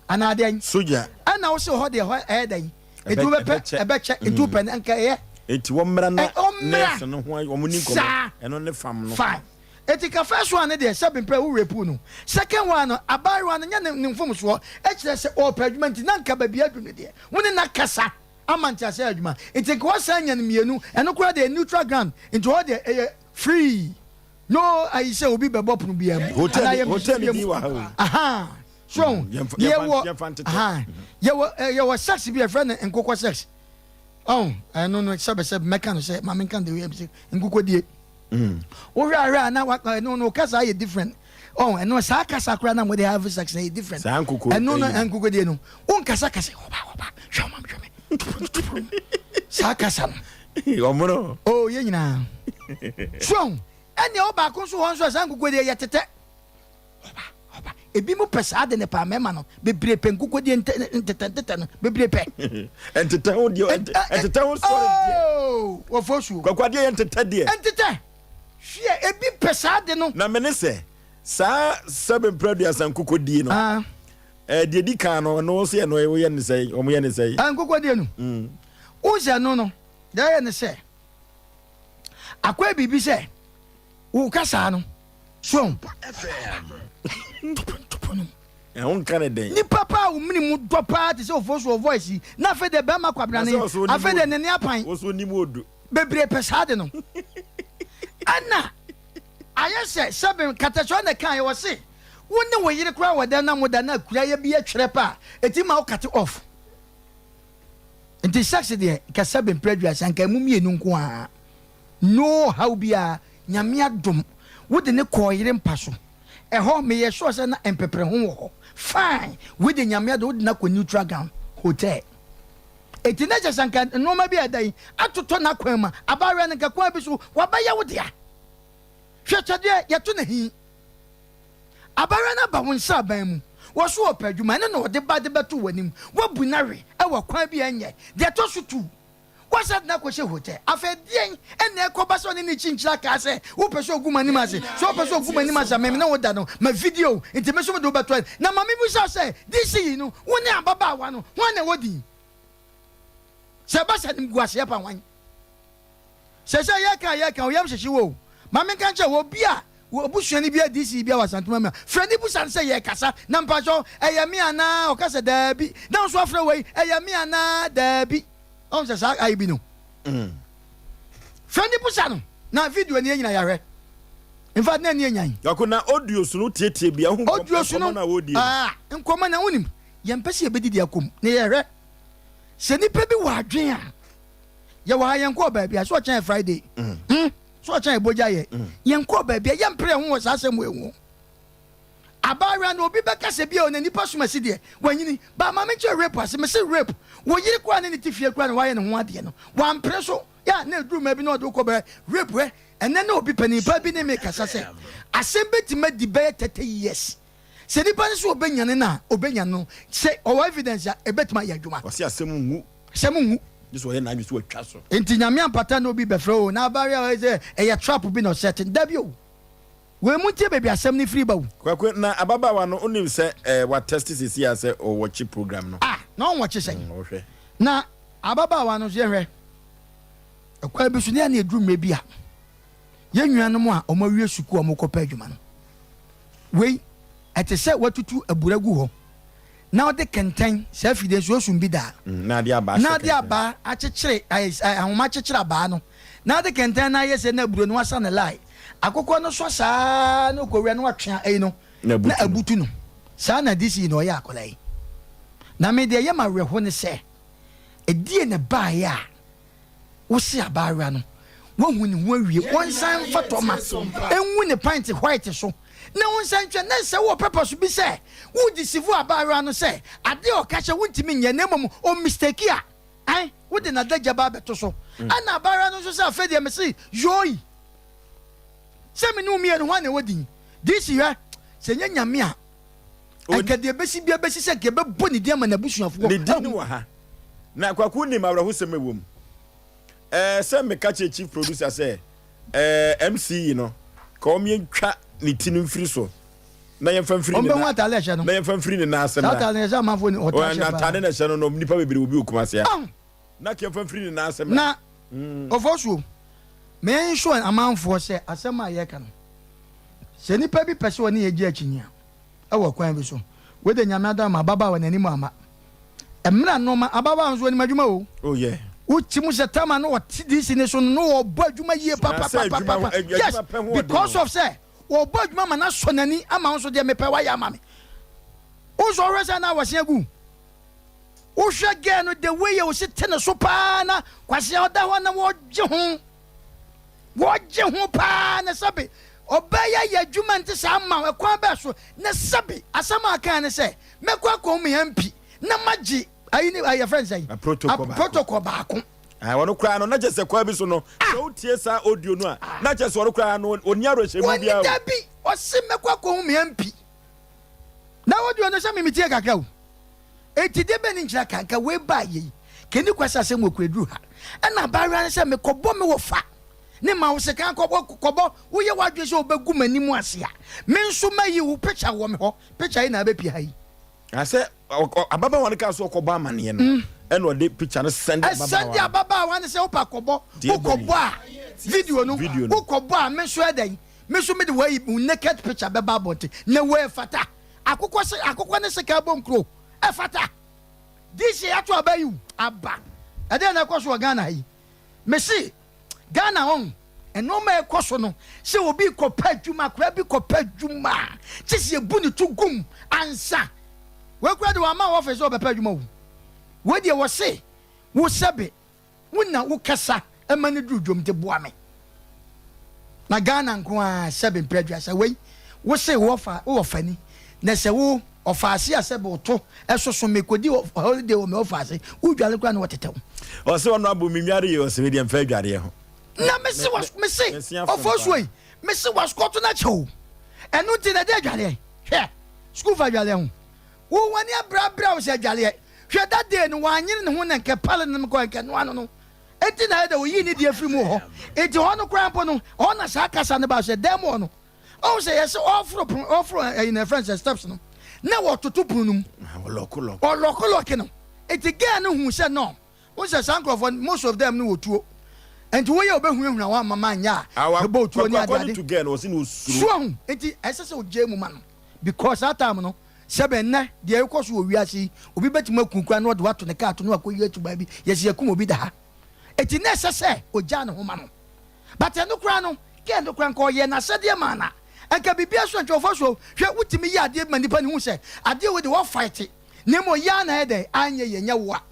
anaa dɛn? Sogya. Ɛna wose hɔ deɛ hɔ ɛyɛ dɛn? Enti wobɛpɛ ɛbɛkyɛ enti wopɛ no nka ɛyɛ. Enti wɔmmra na nurse no ho wɔn ni nkɔmɔ ɛno ne fam no. Fine. Enti ka first one no deɛ sɛbi mpɛ wo rape no. Second one no abaayewa no nyɛ ne ne mfomsoɔ ɛkyerɛ sɛ ɔɔpɛ adwuma nti na nka baabi adu no deɛ wo ne no akasa ama nteaseɛ ayɛ adwuma nti nka wasan anya no mmienu ɛno koraa deɛ neutral ground nti hɔ deɛ ɛyɛ free no ayi sɛ obi bɛbɔ pono biara mu anaa yɛ Hotel mmienu bi wɔ ha o. Ahaa. So mm, yɛwɔ yɛwɔ eh, yɛwɔ sex bi yɛfrɛ no nkokɔ sex. Ɔn ɛno no sɛbɛsɛbɛ mɛka no sɛ maame nka de wei sɛ nkokɔ die. Wohwɛ ahwɛ a na ɛno no kasa yɛ different. Oh, ɛno saa kasa koraa na mode have sex na yɛ different. Saa nkoko ɛno no nkokodie no wonkasa kasa ɔba ɔba hwɛ ɔma hwɛ me tupuru saa kasa no. Ɔmono. Oh, yɛ nyinaa. So ɛnea ɔbaako nso hɔ nso a saa nkokodie yɛ tetɛ. Ɔba ɔba ebi mo pɛ saa de ne paa mɛma no bebree pɛ nkokodie ntetɛ ntetɛ no bebree pɛ. Ntetɛ ho deɛ ntetɛ ho sɔre deɛ. Oh, wɔfɔ suo. Kwakwa deɛ yɛ ntetɛ deɛ. Ntetɛ. Hwɛ ebi pɛ saa de no. Na me ne sɛ saa sɛbe mpere aduasa nkokodie no. Ah. Ɛɛ deɛ di kan no ɛno nso yɛ no woyɛ ne sɛ wɔn yɛ ne sɛ. Nkokodie no. Mm. Wosɛ no no deɛ ɛyɛ ne sɛ akɔyɛ biribi sɛ wo kasaa no so ɛho nka ne dɛn. Nipa paa a wo mene mu dɔ paa te sɛ ofosu wɔ voice yi na afei deɛ bɛrima kwabrane afei deɛ nene apan. Woso nim odu. Bebree pɛ saa de no. Ɛna ayɛ sɛ sɛbe nkatasoɔ na ɛkaeɛ ɔse wo ne wo yere koraa wɔ dɛm na moda na akuraeɛ bi atwerɛ pɛ a ɛtumi ma wo cut off. Nti sex deɛ nka sɛbe mprɛ aduasa nka ɛmu mmienu nko ara no haw biara Nyame adom wode ne kɔɔ yere mpa so ɛhɔ meyɛ sure sɛ na mpepere ho wɔ hɔ fine wei deɛ Nyame adom wode no akɔ neutral ground hotel Enti na kyerɛ sɛ anka nnoɔma bi a ɛda yi atotɔ n'akwan mu a, abaayewa no nka kwan bi so wabɛyɛ wo dea. Hwɛ kyɛdeɛ yɛto no ahi. Abaayewa no aba wo nsraban mu, wɔ so ɔpɛ adwuma, ɛno na ɔde ba de bɛto w'anim. Woabu no awe wɔ kwan bi a ɛnyɛ. Deɛ ɛtɔ so tu, woasan de no akɔhyɛ hotel. Afei deɛn na ɛkɔba sɛ ɔne ne kyinkyini akaa sɛ wopɛ sɛ ɔgu m'anim ase? Sɛ wopɛ sɛ ɔgu m'anim ase a, me ne wo da no, ma video nti me nso mede wo bɛto. Na ma mebisa wo sɛ, DC yi no, wo ne ababaawa no, hwan na ɛwɔ din? Sɛ ɛba sɛ animguaseɛ pa hwan? Sɛsɛ yɛka a yɛka wo yam hyehye wo o. Ma menka nkyerɛ wo, obi a obusuani bi a DC bi a wɔ Asantuma mu a, frɛ no bisa no sɛ yɛrekasa na mpakyɛw ɛyɛ me anaa? Ɔka sɛ daabi. Na wo nso afrɛ wei, ɛyɛ me anaa? Daabi. Ɔhu sɛ saa ayi bi no. Frɛ no bisa no na video no yɛn nyinaa yɛahwɛ. In fact na ani anyan. Kwaku na audio so no tietie bia wohu Audio so no nkɔmmɔ no a wɔredie no. ah, nkɔmmɔ na wonim yɛmpɛ sɛ yɛbɛdidi akɔ mu na yɛhwɛ sɛ nipa bi wɔ adwen a yɛwɔ ha yɛnkɔɔ baabi a sɛ ɔkyɛn yɛ Friday mm. Mm. sɛ ɔkyɛn yɛ bogya yɛ mm. yɛnkɔɔ baabi a yɛmpere ho wɔ saa asɛm wɔ ho abaayewa no obi bɛka sɛ bia ɔna nipa som asi deɛ wanyini ba ma menkyɛ rape ase mese rape wɔ yere koraa ne ne te fie koraa na wayɛ ne ho adeɛ no wampere so yɛ na ɛduru ma bi na ɔde wokɔ bɛrɛ rape ɛ ɛnɛ na obi panin pa bi ne me kasa sɛ asɛm bɛtumi adi bɛyɛ 30 years Sɛ nipa no sɛ ɔbɛnyane no a, ɔbɛnyane no. Sɛ ɔwɔ evidence a, ɛbɛtumi ayɛ adwuma. Ɔse asɛm nwu. Asɛm nwu. Gye sɛ ɔyɛ n'adwene sɛ watwa so. Nti Nyame ampata na obi bɛfrɛ o, na abaayewa a ɔyɛ sɛ ɛyɛ trap bi na ɔsɛte no. Dabi o. Wei mo ntie baabi asɛm no firi ba o. Kwaku, na ababaawa no wonim sɛ eh, wa test seesei a sɛ ɔwɔkye program no? Ah, na ɔnwɔkye sɛn? Mm, ɔhwɛ. Na ababaawa no nso yɛhwɛ, ɛkwan bi so ne a na ɛduru mmerɛ bi a, yɛn nuanom a wɔawie sukuu a wɔrekɔpɛ adwuma no, Wei, ɛte sɛ woatutu abura gu hɔ na wode kɛntɛn, saa afidie nso osum bi da, na ade abaa na ade abaa akyekyere, ahoma akyekyere abaa no, na ade kɛntɛn no ayɛ sɛ na aburo no asa ne line. Akokɔ no sɔ saa na ɔkɔwura na watwe ayi no na abutu no. Saa na DC na ɔyɛ akwadaa yi. Na me deɛ ɛyɛ me awerɛho ne sɛ, ɛdeɛn na ɛbaeɛ a Wose abaayewa no wahu ne ho awie, ɔnsan mfa tɔma ngu ne pint white so na ɔnsan ntwa. Na sɛ wowɔ purpose bi sɛ wo deceive abaayewa no sɛ ade a ɔka kyerɛ wo ntumi nyɛ na mmom ɔ mistake a, ɛn, wode n'adagya ba abɛto so. Ɛna abaayewa no nso sɛ afei deɛ mese yoi sɛ me ne wo mmienu hwan na ɛwɔ din? DC hwɛ, sɛ ɛnyɛ Nyame a anka deɛ ɛbɛsi biara bɛsi sɛ anka yɛbɛbɔ ne din ama n'abusuafoɔ Ne din ahu. wɔ ha. Na Kwaku nim awerɛhosɛm a ɛwɔ mu. Ɛɛ sɛ meka kyerɛ chief producer sɛ ɛɛ MC yi no ka wɔn yɛntwa ne ti no mfiri so na yɛmfa mfiri ne Wɔn bɛhu na ataade a ɛhyɛ no. na yɛmfa mfiri ne nan ase Saa mmra. ataade no ɛsɛ amanfoɔ ni ɔtaa Wɔn hyɛ paa. ataade na ɛhyɛ no no nnipa bebree wɔ bi wɔ Kumasi ha. Ahu. Na ka yɛmfa mfiri ne nan ase mmra. Na Ofosuo, me ensure amanfoɔ sɛ asɛm a yɛreka no, sɛ nipa bi pɛ sɛ ɔne yɛ gye akyinnye a, ɛwɔ kwan bi so. Wei de Nyame adom ama ababaawa n'anim amma. Ɛmena nnoɔma, ababaawa nso ɔnim adwuma o. Oh yeah. Wote mu sɛ tama no ɔte DC ne so no na ɔbɔ adwuma yie Na sɛ adwuma ho, papapapapa. Yes, adwuma pɛ ho ɔden because o. of sɛ ɔbɔ adwuma ma no asɔ n'ani ama wo nso deɛ mepɛ wayɛ ama me. Wo nso ɔhwɛ sɛ na wɔse agu. Wohwɛ girl no the way a ɔsi te ne so paa na kwasea ɔda hɔ na wɔgye ho. Wɔgye ho paa na sɛbe ɔbaa yi ayɛ adwuma nte saa ama wo, ɛkwan bɛɛ so na sɛbe asɛm a ɔkae ne sɛ mɛkɔ akɔhu me MP na magye ayi ne yɛfrɛ no sɛn? Protocol baako. Protocol baako. Ah, ɔno koraa no na kyerɛ sɛ kwan bi so no ah. sɛ wotie saa audio no a ah. na kyerɛ sɛ ɔno koraa no ɔnni awerɛhyɛmu biara o. Dabi, ɔse mɛkɔ akɔhu me MP na audio no sɛ memetie kakra o. Enti deɛ bɛn ne nkyerɛ ka nka wei baa yei kɛni kwa sɛ asɛm wɔ kura duru ha ɛna abaayewa no sɛ mekɔbɔ me wɔ fa ne ma wo sekan kɔbɔ kɔbɔ woyɛ w'adwene sɛ wobɛgu m'anim ase a me nso mayi wo picture wɔ me hɔ picture yi na abɛpie ha yi. Na sɛ ababaawa no kaa sɛ ɔkɔbɔ amaneɛ no mm. ɛna ɔde picture no sɛnde ababaawa ɛsɛnde ababaawa no sɛ wopa kɔbɔ wokɔbɔ a video no wokɔbɔ a me nso ɛdɛn me nso mede wɔayi naked picture bɛba abɔnten na wɔɛfata Akokɔ se akokɔ ne sekan bɔ nkuro. Ɛfata. This year yɛato aba yi o. Aba. Ɛdeɛn na ɛkɔ so wɔ Ghana ha yi? Mese Ghana ɔn, nnoɔma a ɛkɔ so no, sɛ obi rekɔpɛ adwuma, akwadaa bi kɔpɛ adwuma a, kye sɛ yɛbu ne to gum ansa. Wei koraa deɛ wamma wɔ office sɛ ɔbɛpɛ adwuma o. Wei deɛ wɔse wo sɛbe Wo na wo kasa ma no duru dwom nti boa me. Na Ghana nko ara sɛbe mpere aduasa wei wo se wo ɔfa wo ɔfani na sɛ wo ɔfa ase a sɛbe wo to ɛsoso me kɔdi holiday wɔ me ɔfa ase wo dwale koraa na wɔtetɛ wo. Ɔse ɔno abo me nware yie ɔse me deɛ mfa adwareɛ ho. Na me se was me se ɔfɔ suo yi me se waskɔto no akyɛ o ɛno nti na ɛde adwareɛ hwɛ sukuu fa adwareɛ ho wo wani abrabra wo sɛ adwareɛ Hwɛ that day no wanyere ne ho na nkɛ pale no kɔ nkɛ noa no no enti na ayɛ dɛ oyii ne deɛ firi mu wɔ hɔ enti hɔ no koraa mpo no hɔ na saa kasa no baa sɛ dan mu hɔ no ɔhu sɛ yɛsɛ ɔforo pono ɔforo ɛyi na ɛfrɛ sɛ steps no na wɔtoto pono no mu ɔlɔkolɔke no enti girl no hu sɛ no wo sɛ saa nkurɔfoɔ most of them no wɔ tuo enti woyɛ wobɛhunahuna wɔn ama ma nyɛ a ɛbɔ tuo ne adeade so ahu enti ɛsɛ sɛ ogyae mu ma no because that time no Sɛbɛ nnɛ, deɛ ɛrekɔ so wɔ wiase yi, obi bɛtumi aku wo koraa na ɔde wo ato ne kaa to na wakɔyi ato baabi, yɛse yɛakum obi da ha. Enti na ɛsɛ sɛ ɔgyaa ne ho ma no. But ɛno koraa no, girl no koraa nka ɔyɛɛ n'asɛdeɛ maa no a, nka biribiara so antwa ɔfa so. Hwɛ, wotumi yɛ adeɛ bi ma nnipa no hu sɛ adeɛ wei deɛ woafight, na mmom yɛ ara na ayɛ dɛn, anyɛ yie, ɛnyɛ wo a.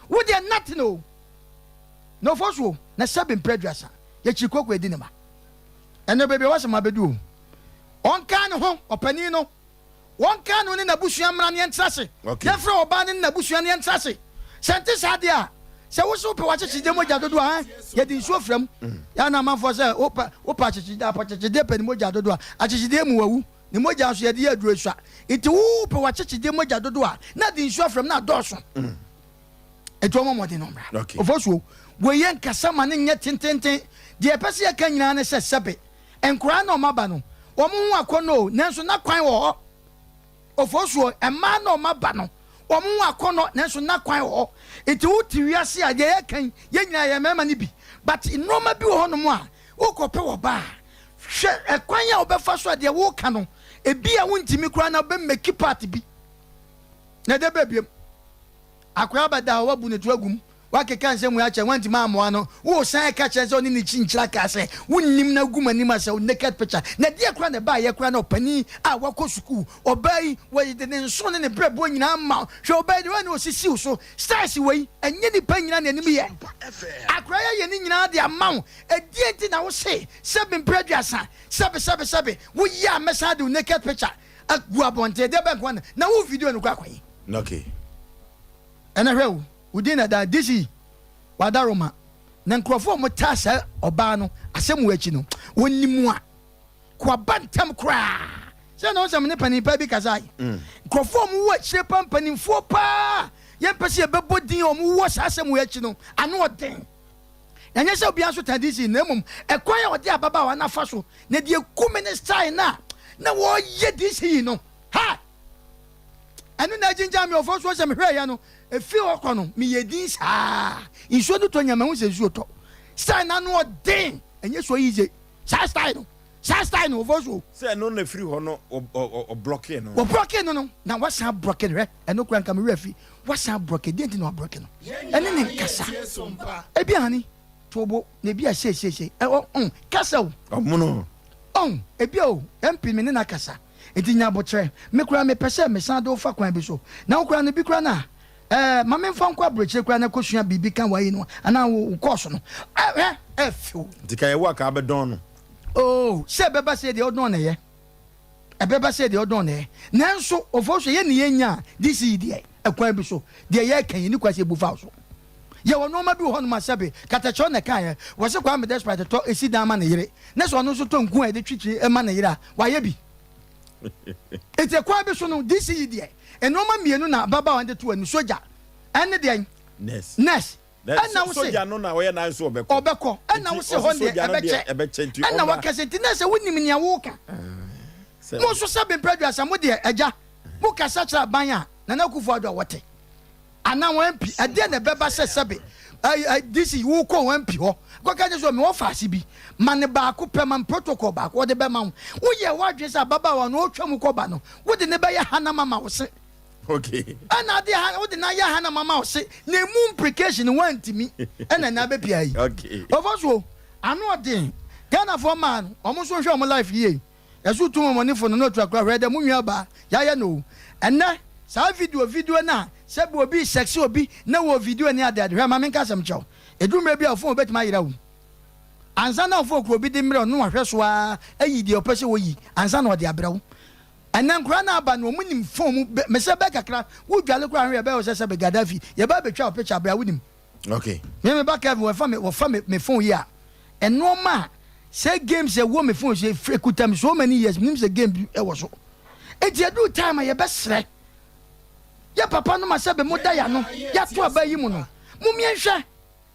Wo deɛ nothing o. Na ɔfa so o, na sɛbe mprɛ aduasa, yɛkyiri koko adi ne ma. Ɛnnɛ baabi a w'asɛm abɛdu o. Ɔnkaa ne ho, ɔpanin no. Wɔnka no ne n'abusua mmra na yɛntra ase. Yɛmfrɛ ɔbaa no ne n'abusua na yɛntra ase. Sɛ ɛnte saa deɛ a, sɛ wo se wopɛ w'akyekyedeɛ mogya dodoɔ a, ɛn, yɛde nsuo fra mu. Yɛ a na amanfoɔ sɛ, wopɛ, wopɛ akyekyedeɛ, akyekyedeɛ pɛ ne mogya dodoɔ a, akyekyedeɛ mu wawu. Ne mogya nso yɛde yɛ aduro esua. Nti wo wopɛ w'akyekyedeɛ mogya dodoɔ a, na de nsuo afra mu na adɔɔso. Nti wɔmmɔ mmɔden na wɔmmra. Ofosuo, wei yɛnkasa ma no nyɛ tententen. Deɛ yɛpɛ sɛ yɛka nyinaa ne sɛ, sɛbe, Nkoraa na ɔmo aba no ɔmo ho akɔnnɔ o nanso na kwan wɔ hɔ. Ofosuo, mmaa na ɔmo aba no ɔmo ho akɔnnɔ nanso na kwan wɔ hɔ. Nti wo te wiase a deɛ yɛka yi yɛn nyinaa yɛyɛ mmarima no bi but nnoɔma bi wɔ hɔ nom a wo kɔ pɛ wɔ baa hwɛ ɛkwan a wobɛfa so a deɛ wo ka no ebi a wontumi koraa na wobɛ make part bi na ɛdɛ bɛ biem. Akoraa bɛda hɔ wabu ne to agu mu Woakeka nsɛm wei akyerɛ no, woantumi ammoa no, woresan reka kyerɛ no sɛ ɔne ne kyinkyira kaa sɛ wonnim na agu m'anim ase, wo naked picture. Na ɛdeɛn koraa na ɛbaeɛ koraa na ɔpanin a wakɔ sukuu, ɔbaa yi, wɔde ne nsono ne ne berɛboɔ nyinaa ama wo. Hwɛ ɔbaa yi deɛ ɔyɛ na ɔsisi wo so. Styles wei, ɛnyɛ nnipa nyinaa na anim yɛ. Akoraa yi ayɛ ne nyinaa de ama wo. Ɛdeɛn nti na wose sɛbe mprɛ aduasa, sɛbe sɛbe sɛbe, woyɛ a mɛsan de wo naked picture agu abɔnten. Ɛdeɛn bɛn nko ara na, na wo video no koraa kɔ he? Okay. Ɛnɛ hwɛ o. Wo din na ɛda DC Wadaroma na nkurɔfoɔ a wɔtaa saa ɔbaa no asɛm wɔ akyi no wɔnim a koaba ntɛm koraa sɛ na ɔsɛm ne panin paa bi kasae mm. nkurɔfoɔ a wɔwɔ akyire pa mpanimfoɔ paa yɛmpɛ sɛ yɛbɛbɔ din a wɔwɔ saa asɛm wɔ akyi no ano ɔden na nyɛ sɛ obiara nso tan DC na mmom ɛkwan a ɔde ababaawa no afa so na deɛ kume ne style no a na wɔyɛ DC yi no ha Ɛno na agyingyan me ɔfɔ soɔ sɛ mehwɛeɛ no, ɛfiri hɔ kɔ no, meyɛ din saa. Nsuo no tɔ nya mahu sɛ nsuo tɔ. Style no ano ɔden, ɛnyɛ so easy. Saa style no, saa style no, ɔfɔ soɔ. Sɛ ɛno na ɛfiri hɔ no ɔblɔkee no. Wɔblɔkee no no, na wasan ablɔke no. Hwɛ, ɛno koraa nka me werɛ afi. Wasan ablɔke, deɛ nti na wablɔke no? Ɛne ne nkasa. Ebia honey, to wo bo, na ebia sei sei sei. Ɛ ɔ ɔn, kasa o. Ɔmono. Ɔn, ebia o, MP me ne no akasa. Enti nya aboterɛ. Me koraa mepɛ sɛ mesan de wo fa kwan bi so. Na wo koraa no, bi koraa no a. Ɛɛ ma memfa nkɔ aburokyire koraa na kɔsua biribi ka w'ayi no anaa wo kɔɔso no. Hwɛ, ɛfew. Nti ka yɛwo a ka abɛdɔn no. Oh, sɛ ɛbɛba sɛ deɛ ɔdɔn na ɛyɛ. Ɛbɛba sɛ deɛ ɔdɔn na ɛyɛ. Nanso, ɔfo so yɛn ne yɛn nya a, this yi deɛ, ɛkwan bi so, deɛ yɛreka yi, ɛni kwan sɛ yɛbu fa wo so. Yɛwɔ nnoɔma bi wɔ hɔnom a sɛbe, katakyɛw na ɛkaeɛ, wɔse Kwame Despite tɔ si dan ma ne yere, na sɛ ɔno nso tɔ nku a yɛde twi tiri ma ne yere a, wayɛ bi. Enti ɛkwan bi so no, DC yi deɛ, nnoɔma mmienu na ababaawa no de to anim, sogya ɛne deɛn? Nurse. Nurse. Ɛna wo se. Sogya no na ɔyɛ n'adwene sɛ ɔbɛkɔ. Ɔbɛkɔ. Ɛna wo se hɔ deɛ ɛbɛkyɛ. Ɛna waka sɛ, nti nurse wonim nea woreka. Mo nso sɛbe mprɛ aduasa mo deɛ, agya, mo kasa kyerɛ aban a, Nana Akufo-Addo a wɔte. Anaa wɔn MP, ɛdeɛn na ɛbɛba sɛ sɛbe DC wokɔ wɔn MP hɔ kɔka kyerɛ sɛ mewɔ faase bi, ma no baako pɛ, ma no protocol baako, ɔde bɛma wo. Woyɛɛ w'adwene sɛ ababaawa no ɔretwa mu kɔba no, wode no bɛyɛ hanam ama wo se. Okay. Ɛna ade ha, wode no ayɛ hanam ama wo se, na emu implication no woantumi, ɛna ɛna abɛpia yi. Okay. Ɔfa so, ano ɔden. Ghanafoɔ mmaa no, wɔn nso nhwɛ wɔn life yie. Yɛso tu mɔmɔnefo no na otu akora hwɛ dɛ mo nua baa yayɛ no o ɛnɛ saa video video no a sɛbi obi sɛksi obi na wɔ video ne ade ade hwɛ ma menka asɛm kyɛw edu mmerɛ bi a phone obetumi ayera wo ansa na phone kura obi de mmerɛ ɔno wahwɛ so aa ayi deɛ ɔpɛ sɛ oyi ansa na ɔde abrɛ wo ɛnɛ nkora no aba no ɔmo nim phone mu mesɛ bɛ kakra wo dwale koraa hwɛ yɛbɛyɛ wo sɛ sɛbi Gaddafi yɛbɛ abɛtwa wo picture abrɛ a wonim. Okay. Me me ba Kevin wɔfa me wɔfa me me phone yi a nneɛma a sɛ games ɛwɔ me phone so efiri ekuta me so many years menim sɛ game bi ɛwɔ so eti edu time a yɛbɛsrɛ yɛ papa no ma sɛ bɛ mo da ya no yɛato aba yi mu no mo miɛnhwɛ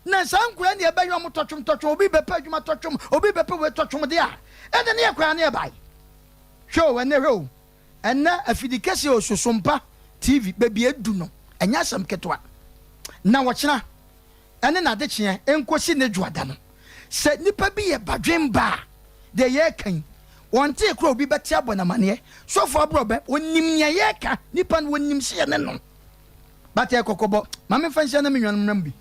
na saa nkura ne ɛbɛyɛ ɔmo tɔtwom tɔtwom obi bɛpɛ adwuma tɔtwom obi bɛpɛ wei tɔtwom de a ɛde ne yɛ koraa ne ɛbae hwɛ o ɛnɛ hwɛ o Ɛnnɛ, afidi kɛse a Ososompa TV baabi adu no, ɛnyɛ asɛm ketewa. Na ɔkyena ne n'adekyeɛ nkosi ne dwoada no, sɛ nnipa bi yɛ badwemba a, deɛ yɛreka yi, wɔntee koraa obi bɛte abɔ no amaneɛ. Sɔfo Aborɔbɛ, ɔnim nea yɛreka, nnipa no wɔnim sɛ yɛne no. But ɛyɛ kɔkɔbɔ. Ma memfa nhyia na me nuanom mmra mu bi.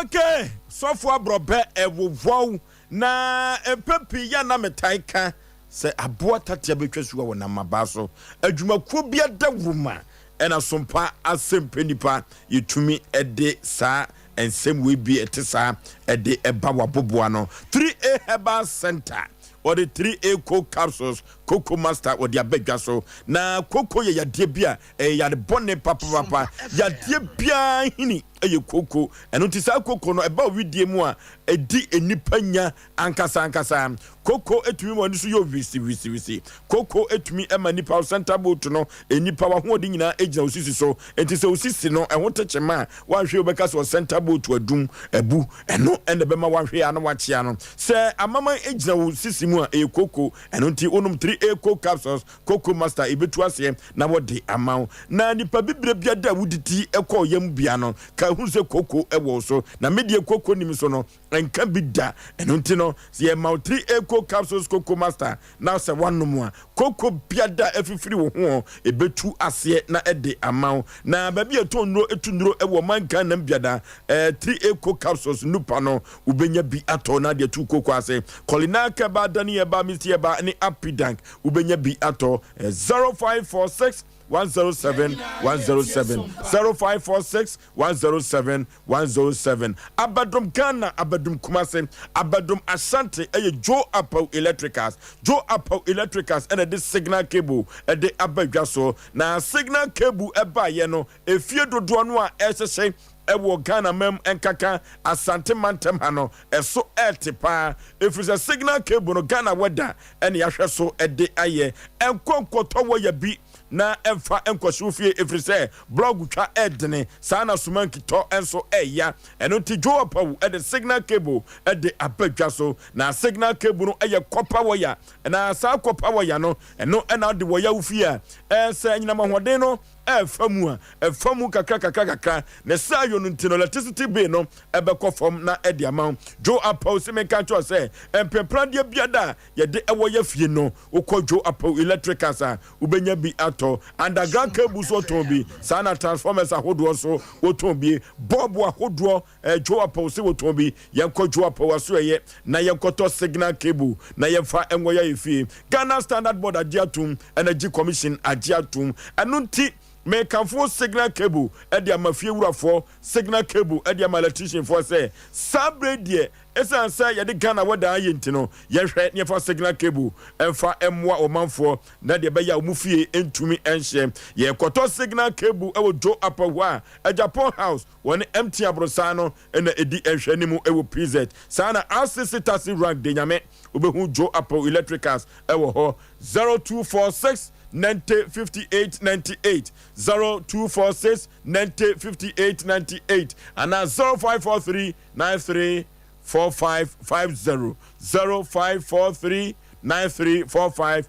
Okay, Sɔfo Aborɔbɛ, ɛwowɔw Na mpɛn pii yɛ a na metae ka sɛ aboa tatea bɛtwa su a wɔnam mmabaa so. Adwumakuo bi adaworoma na sompa asɛmpɛ nnipa yɛtumi de saa nsɛm wei bi ɛte saa de ba w'aboboa no. 3A Herbal Center wɔde 3A Co Capsules, Coco Master wɔde aba dwa so. Na koko yɛ yadeɛ bi a ɛyɛ yare bɔne papapapa. Yadeɛ biara hini yɛ koko. Ɛno nti saa koko no ɛba owidie mu a ɛdi nnipa nya ankasa ankasa. Koko tumi ma w'ani so yɛ wisiwisiwisi. Koko tumi ma nnipa wo center boot no, nnipa w'ahoɔden nyinaa gyina wo sisi so. Nti sɛ wo sisi no ɛho te kyema a, woanhwɛ wobɛka sɛ wɔ center boot adum, abu. Ɛno na ɛbɛma woahwe a na woakyea no. Sɛ amaman gyina wo sisi mu a, ɛyɛ koko. Ɛno nti wonom 3A Coke capsules, Koko Master ɛbɛtu aseɛ na wɔde ama wo. Na nipa bibire biada a wodidi kɔ yam bia no, ka hu sɛ koko wɔ wo so. Na me deɛ koko nim so no, ɛnka bi da. Ɛno nti no, sɛ yɛma wo 3A Coke Capsules Koko Master na sɛ woanom a, koko biada a afifiri wo ho ɛbɛtu aseɛ na ɛde ama wo. Na baabi a ɛtɔn nnuro tu nnuro wɔ ɔman Ghana mu biada, 3A Coke Capsules nnupa no, wobɛnya bi atɔ na ade atu koko ase. Kɔlina, Kɛba, Dani Ɛba, Misti Ɛba ne Apidank, wobɛnya bi atɔ. 0546 107 107 0546 107 107 Abɛdom Ghana, Abɛdom Kumase, Abɛdom Ashanti ɛyɛ Joe Apaw Electricals. Joe Apaw Electricals ɛna ɛde signal cable ɛde aba dwa so. Na signal cable ɛbaeɛ no, efie dodoɔ no a ɛrehyehye ɛwɔ Ghana mam nkaka Asante mantam ha no, ɛso ɛɛte paa. Ɛfiri sɛ signal cable no Ghana weather ɛna yɛahwɛ so de ayɛ. Nkɔ nkɔtɔ wɔya bi na mfa nkɔhye wo fie ɛfiri sɛ blɔg twa ɛdene, saa na somanki tɔ nso ɛya. Ɛno nti Joe Apawu de signal cable de aba dwa so. Na signal cable no yɛ kɔpa wɔya, na saa kɔpa wɔya no, ɛno na wode wɔya wo fie a, sɛ anyinam ahoɔden no ɛrefa mu a, ɛfa mu kakra kakra kakra. Ne saa yɔ no nti no, electricity bill no ɛbɛkɔ fam na ɛde ama wo. Joe Apawu se menka nkyerɛ wo sɛ, mprempradeɛ biada a yɛde ɛwɔ yɛ fie no, wokɔ Joe Apawu Electricals a, wobɛnya bi atɔ. Underground cable nso wɔtɔn bi, saa na transformers ahodoɔ nso wɔtɔn bi, bulb ahodoɔ Eh, Joe Apaw se wotɔn bi. Yɛnkɔ Joe Apaw asoɛeɛ na yɛnkɔtɔ signal cable na yɛmfa nwɔ yɛ fie. Ghana Standard Board agye atom, Energy Commission agye atom. Ɛno nti, Mekamfo Signal Cable de ama fie wurafoɔ, Signal Cable de ama electricianfoɔ sɛ saa berɛ yi deɛ ɛsiane sɛ yɛde Ghana weather ayɛ nti no, yɛnhwɛ na yɛmfa Signal Cable mfa mmoa ɔmanfoɔ na deɛ ɛbɛyɛ a wɔn fie ntumi nhyɛ. Yɛkɔtɔ Signal Cable wɔ Joe Apawu a Agyapong House wɔne MTN aborosan no na ɛdi nhwɛanimu wɔ PZ. Saa na RCC Taxi Rank de Nyame wobɛhu Joe Apawu Electricals wɔ hɔ 0246 90 58 98, 0246 90 58 98 anaa 0543 93 4550, 0543 93 4550.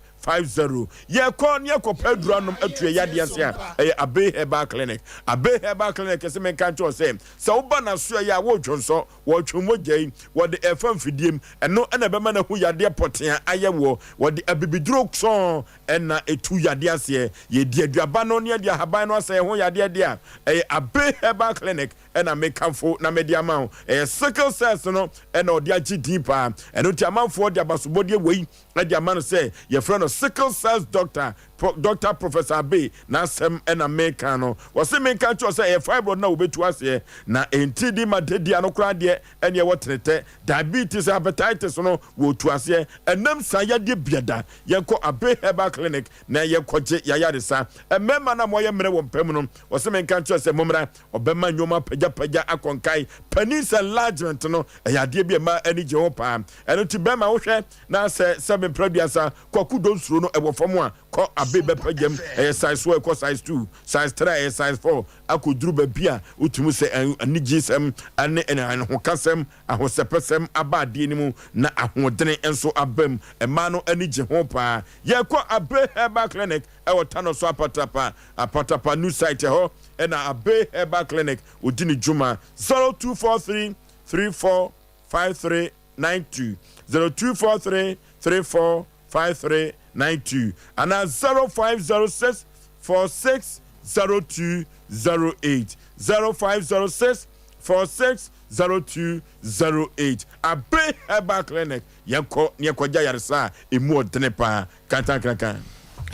Yɛkɔ ne yɛkɔpɛ aduru anom atu yɛn yadeɛ ase a, ɛyɛ Abbey Herbal Clinic. Abbey Herbal Clinic se menka nkyerɛ wo sɛ, sɛ woba n'asoɛeɛ a woredwonsɔ, wɔretwe mogya yi, wɔde ɛrefa mfidie mu, ɛno na ɛbɛma no ahu yadeɛ pɔtee a ayɛ woɔ. Wɔde abibiduro sɔn na ɛtu yadeɛ aseɛ. Yɛdi aduaba no ne yɛde ahaban no asa yɛn ho yadeɛ deɛ a, ɛyɛ Abbey Herbal Clinic na mekamfo na mede ama wo. Ɛyɛ sickle cells no na ɔde agye din paa. Ɛno nti amanfoɔ de abasobɔdeɛ wei de ama no sɛ yɛfrɛ no sickle cells doctor, Doctor Professor Abbey n'asɛm na meka no. Wɔse menka nkyerɛ wo sɛ ɛyɛ fibroid no a wɔbɛtu aseɛ na ɛnti de ma dadua no koraa deɛ ɛne ɛwɔ tenetɛ, diabetes, hepatitis no wɔtu aseɛ. Ɛnam saa yadeɛ biada yɛnkɔ Abbey Herbal Clinic na yɛnkɔgye yɛayaresa. Mmarima no a moayɛ mmerɛ wɔ mpa mu no wɔse menka nkyerɛ sɛ mommra. Ɔbɛma nneɛma apagyapagya akɔ nkae. Penis enlargement no, ɛyɛ adeɛ bi a mmaa ani gye ho paa. Ɛno nti bɛrima wohwɛ na sɛ sɛbe mprɛduasa kwaku donsuro no ɛwɔ fam a, kɔ abe bɛpagyam. Ɛyɛ size one ɛkɔ size two, size three ɛyɛ size four akɔduru baabi a wotumi sɛ anigyesɛm ne ahokasɛm, ahosɛpɛsɛm aba adeɛ no mu na ahoɔdene nso aba mu. Mmaa no ani gye ho paa. Yɛkɔ Abe Herbal Clinic ɛwɔ Tanoso Apatrapa, Apatrapa New Site ɛhɔ. Ɛna Abbey Herbal Clinic odi ne dwuma 0243 34 5392 0243 34 5392 anaa 0506 46 0208 0506 46 0208 Abbey Herbal Clinic yɛnkɔ ne yɛnkɔgye ayaresa a emu ɔdene paa kantankrakan.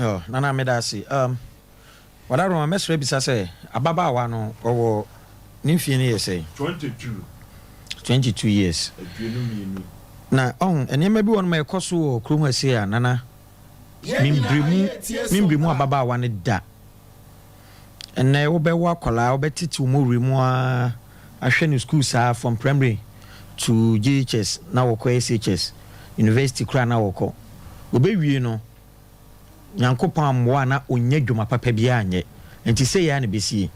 Oh, Nana meda ase. Um, Ɔdabroma, mɛsrɛ abisa sɛ, ababaawa no ɔwɔ ne mfie no yɛ sɛn? 22. 22 years. 22. Na ɔho, nneɛma bi wɔ nom a ɛkɔ so wɔ kurom ha sei a, Nana, membiri mu, membiri mu ababaawa no da. Ɛnnɛ wobɛwo akwadaa, wobɛtete wo mɔwere mu ara, ahwɛ no sukuu saa from primary to JHS na wɔkɔ SHS, university koraa na wɔkɔ. Wɔbɛwie no, Nyankopɔn ammoa a na ɔnnya dwuma papa biara nyɛ. Nti sei ara na ɛbɛsie.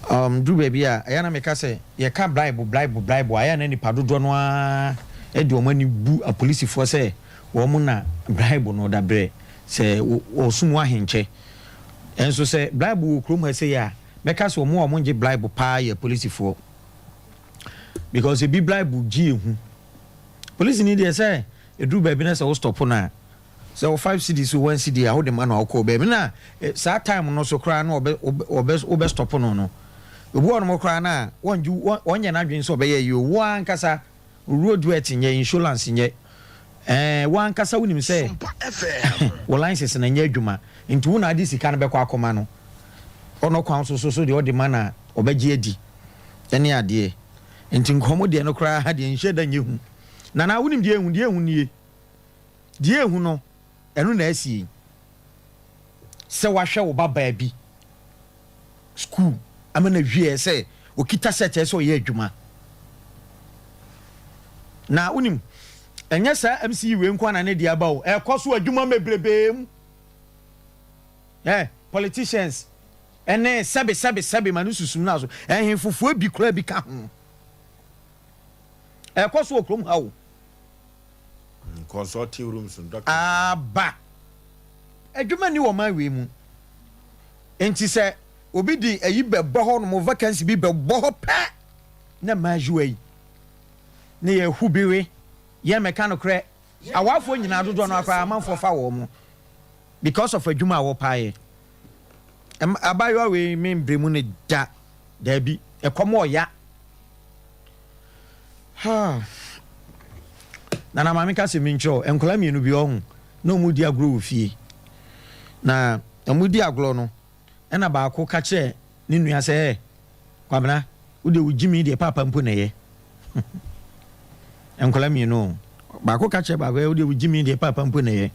Um, duru baabi a, ɛyɛ a na meka sɛ, yɛka bribe, bribe, bribe a, ɛyɛ a na nnipa dodoɔ no ara de wɔn ani bu apolisifoɔ sɛ wɔn na bribe no da berɛ sɛ wɔsom ahenkyɛ. Nso sɛ bribe wɔ kurom ha sei a, mɛka sɛ wɔn a wɔngye bribe paa yɛ apolisifoɔ. Because ebi bribe gye ehu. Polisini deɛ sɛ Ɛduru baabi na sɛ wo stop no a, sɛ wo five cedis o one cedi a wode ma no a wokɔ baabi na saa time no so koraa na ɔbɛ ɔbɛ wobɛ stop no no. Obi wɔ nom koraa na wɔngye wɔnyɛ n'adwene sɛ ɔbɛyɛ yi o, wo ankasa road worth nyɛ, insurance nyɛ, ɛɛ wo ankasa wonim sɛ wo license no nyɛ adwuma nti wo na ade sika no bɛkɔ akɔma no. Ɔno kwan so so so deɛ ɔde ma no a ɔbɛgye adi ɛne adeɛ. Nti nkɔmɔ deɛ no koraa deɛ nhyɛ da nyɛ hu. Nana, wonim deɛ ehu? Deɛ ehu nie. Deɛ ehu no, ɛno na asie yi. Sɛ wahwɛ wo ba baa bi school ama no awie sɛ okita sɛ kyerɛ sɛ ɔyɛ adwuma. Na wonim, ɛnyɛ saa MCE wei nko na ne deɛ aba o. Ɛkɔ so adwuma mebrebee mu. Eh, politicians ɛne sɛbe sɛbe sɛbe ma no susum no aso. Ɛhenfofoɔ bi koraa bi ka ho. Ɛkɔ so wɔ kurom ha o. Consulting rooms no doctors. Aba. Adwuma nni wɔ man wei mu. Nti sɛ obi de ayi bɛbɔ hɔ nom vacancy bi bɛbɔ hɔ pɛ na mmaayewa yi ne yɛ hu bi we yɛn mɛka nokorɛ awaafoɔ nyinaa dodoɔ no akora amanfoɔ fa wɔn mo because of adwuma a wɔpaeɛ abaayewa wei me mbrɛ mu ne da daabi ɛkɔm ɔya. Haa. Nana maame ka sɛ menkyerɛ wo, nkwadaa mmienu bi ɔho na wɔn redi agorɔ wɔ fie. Na wɔn redi agorɔ no, Ɛna baako ka kyerɛɛ ne nua sɛ, Ɛɛ, Kwabena, wo deɛ wo gyimi deɛ paapa mpo na ɛyɛ. Nkwadaa mmienu o. Baako ka kyerɛ baako, wo deɛ wo gyimi deɛ paapa mpo na ɛyɛ.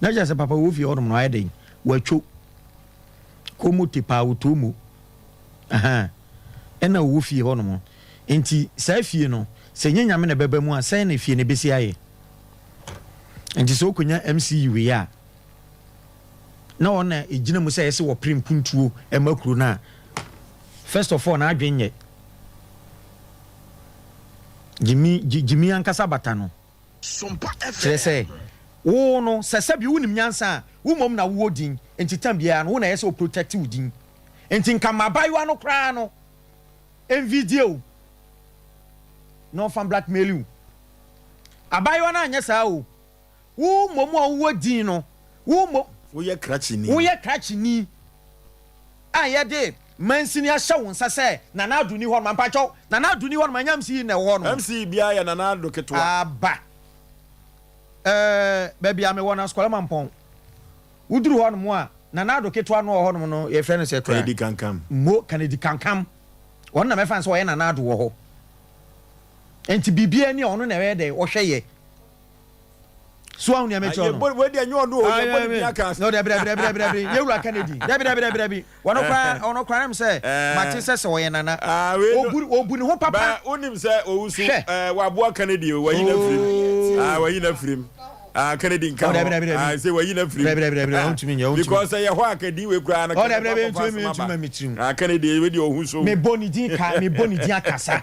Na kyerɛ sɛ papa wɔ fie hɔnom no ayɛ dɛn? Watwo. Komo te paa wotoo mu. Aha. Ɛna ɔwɔ fie hɔnom. Nti saa fie no, sɛ nyɛ Nyame na ɛbɛba mu a, sɛn na fie no ɛbɛsi ayɛ? Nti sɛ wokɔnya MC wei a, na ɔno na ɛgyina mu sɛ ɛsɛ wɔpere mpuntuo ma kuro no a, first of all n'adwene nyɛ. Gyimi, gyimi ankasa bata no. Kyerɛ sɛ, wo no, sɛ sɛbi wonim nyansa a, wo mmom na wowɔ din, nti tam biara no, wo na ɛyɛ sɛ wo protect wo din. Nti nka ma abayewa no koraa no nvidie wo na ɔmfa blackmail wo. Abayewa no anyɛ saa o. Wo mmom a wowɔ din no, wo mmom. Woyɛ krakyeni. Woyɛ krakyeni a yɛde mansini ahyɛ wo nsa sɛ Nana Addo ni hɔ nom. Mpakyɛw, Nana Addo ni hɔ nom, ɛnyɛ MC na ɛwɔ hɔ nom. MC biara yɛ Nana Addo ketewa. Aba. Ɛɛ, baabi a mewɔ no, Asukɔla Mampɔn. Woduru hɔ nom a, Nana Addo ketewa no wɔ hɔ nom no, yɛfrɛ no sɛ koraa? Kennedy Kankam. Mo, Kennedy Kankam. Ɔno na mɛfa no sɛ ɔyɛ Nana Addo wɔ hɔ. Enti biribiara ni a, ɔno na ɛyɛ dɛn? Ɔhwɛ yɛ. So ahu nea mekyerɛ no? Wei deɛ nyɛ ɔno o, yɛbɔ ne din aka. No, dabi dabi dabi dabi dabi. Yɛwura Kennedy. Dabi dabi dabi dabi. Ɔno koraa ɔno koraa nam sɛ mate sɛ sɛ ɔyɛ nana. Obu obu ne ho papa. Ba wonim sɛ owusu waboa Kennedy o, wayi no afiri mu. Ah, wayi no afiri mu. Ah, Kennedy nka ho. Dabi dabi dabi. Ah, sɛ wayi no afiri mu. Dabi dabi dabi, ɔntumi nyɛ, ɔntumi. Because ɛyɛ hɔ a kadi wei koraa no. Oh, dabi dabi, ntumi ntumi ma me tirim. Ah, Kennedy wei deɛ ɔhu so. Mebɔ ne din ka, mebɔ ne din akasa.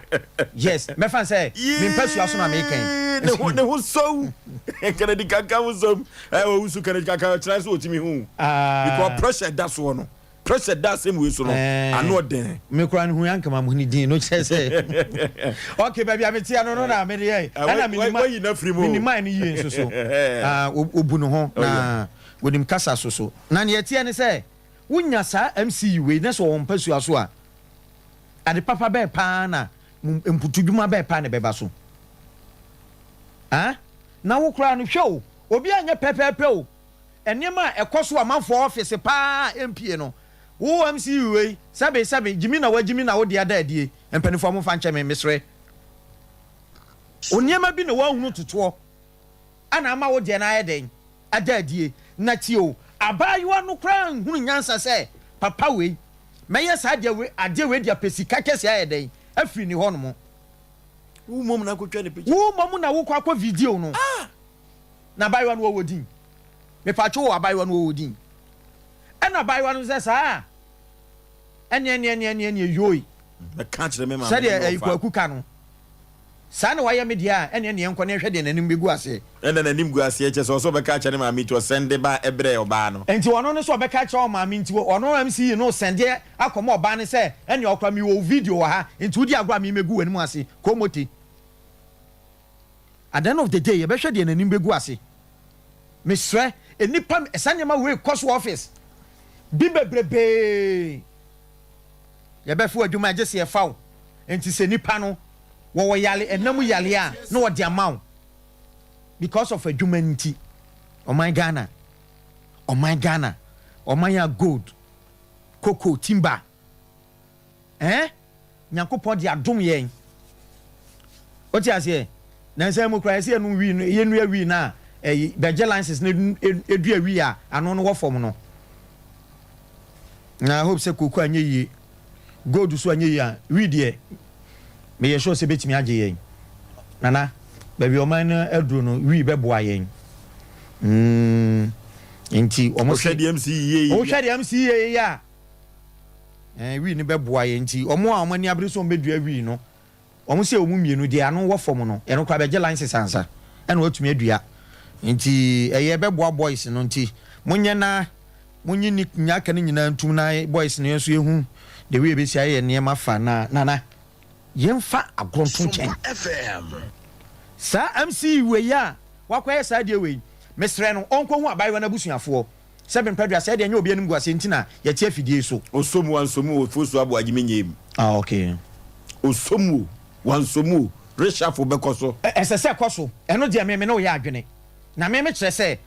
Yes, mɛfa no sɛ me mpasua so na meka yi. Ne ho ne ho sow. Kennedy kanka ho sow. Ɛ owu so Kennedy kanka kyerɛ sɛ otimi hu. Because pressure da soɔ no. Pressure da asɛm wei so no. Ano ɔden. Me kura no hu ya nkama mu ne din no kyerɛ sɛ. Okay, baabi a meteɛ no no na mede yɛ. Ɛna menim man no yie nso so. Ah, obu ne ho na onim kasa so so. Na nea ɛteɛ ne sɛ wonya saa MC wei na sɛ ɔwɔ mpasua so a Ade papa bɛn paa na mputudwuma bɛn paa na ɛbɛba so? Ah? Na wo koraa no, hwɛ o, obi anyɛ pɛpɛɛpɛ o. Nneɛma a ɛkɔ so wɔ amanfoɔ ɔfese paa a ɛmpie no, wo MCU wei, sɛbe sɛbe, gyimi na woagyimi na wode ada adie. Mpanimfoɔ momfa nkyɛ me, mesrɛ. O nneɛma bi na woahunu totoɔ ana ama wo deɛ no ayɛ dɛn? Ada adie. Na tie o, abaayewa no koraa nhunu nyansa sɛ papa wei, Mɛyɛ saa adeɛ wei, adeɛ wei de apɛ sika kɛseɛ ayɛ dɛn afiri ne hɔ nom. Wo mmom na akɔtwa ne picture. Wo mmom na wokɔ akɔ video no. Ah! Na abayewa no ɔwɔ din. Mepatwo o, abayewa no ɔwɔ din. Ɛna abayewa no sɛ saa a, ɛneɛ ɛneɛ ɛneɛ ɛneɛ ɛneɛ yoi. Mɛka akyerɛ me maame ne me Sɛdeɛ ɛyi wɔfa. Kwaku ka no. Saa na wayɛ me deɛ a, ɛneɛ neɛ nkɔ na yɛnhwɛ deɛ n'anim bɛgu aseɛ. Ɛna n'anim gu aseɛ kyerɛ sɛ ɔsɛ ɔbɛka akyerɛ ne maame nti ɔsɛnde ba brɛɛ ɔbaa no. Nti ɔno no sɛ ɔbɛka akyerɛ ɔmaame nti ɔno MC yi no sɛndeɛ akɔma ɔbaa no sɛ ɛneɛ ɔkora mewɔ wo video wɔ ha nti wodi agorɔ a me mɛgu w'anim ase komote. At the end of the day yɛbɛhwɛ deɛ n'anim bɛgu ase. Mesrɛ nnipa saa nneɛma wei kɔ so wɔ office bi bebrebee. Yɛbɛfa w'adwuma a gye sɛ yɛfa wo. Nti sɛ nipa no wɔwɔ yale ɛna mu yale a na wɔde ama wo because of adwuma nti. Ɔman Ghana ɔman Ghana ɔman a gold, cocoa, timber eh Nyankopɔn de adom yɛn. Wote aseɛ? Nansa mu koraa yɛsɛ yɛnom wii no yɛnua wii no a ɛyi bɛgye license no edua wii a ano no wɔ fam no. Na I hope sɛ kooko anyɛ yie, gold so anyɛ yie a, wii deɛ meyɛ sure sɛ bɛtumi agye yɛn. Nana, baabi ɔman no aduro no, wii bɛboa yɛn. Mm, nti wɔn se. Wohwɛ deɛ MC yie yi. Wohwɛ deɛ MC yie yi a, eh, wii no bɛboa yɛn. Nti wɔn a wɔn ani abere sɛ wɔn bɛdua wii no, Wɔn sɛ wɔn mmienu deɛ ano wɔ fam no ɛno koraa bɛgye license ansa ɛna watumi adua nti ɛyɛ ɛbɛboa boys no nti monyɛ na monye ne nya aka no nyinaa ntum na boys no yɛn nso yɛhu the way yɛbɛsi ayɛ nneɛma fa na nana yɛmfa agorɔ nto nkyɛn saa MC wei a wakɔyɛ saa deɛ wei mesrɛ no ɔnkɔhu abaayewa no abusuafoɔ Sɛ mempɛ dua sɛɛ deɛ ɛnyɛ obi animguaseɛ nti na yɛte afidie yi so. Ɔsɔ mu wansɔ mu o Fosu Aboagye menyɛ mu. Ah okay. Ɔsɔ mu o wansɔ mu o Reshuffle bɛkɔ so. Ɛsɛ sɛ ɛkɔ so. Ɛno deɛ me me ne wo yɛ adwene. Na me me kyerɛ sɛ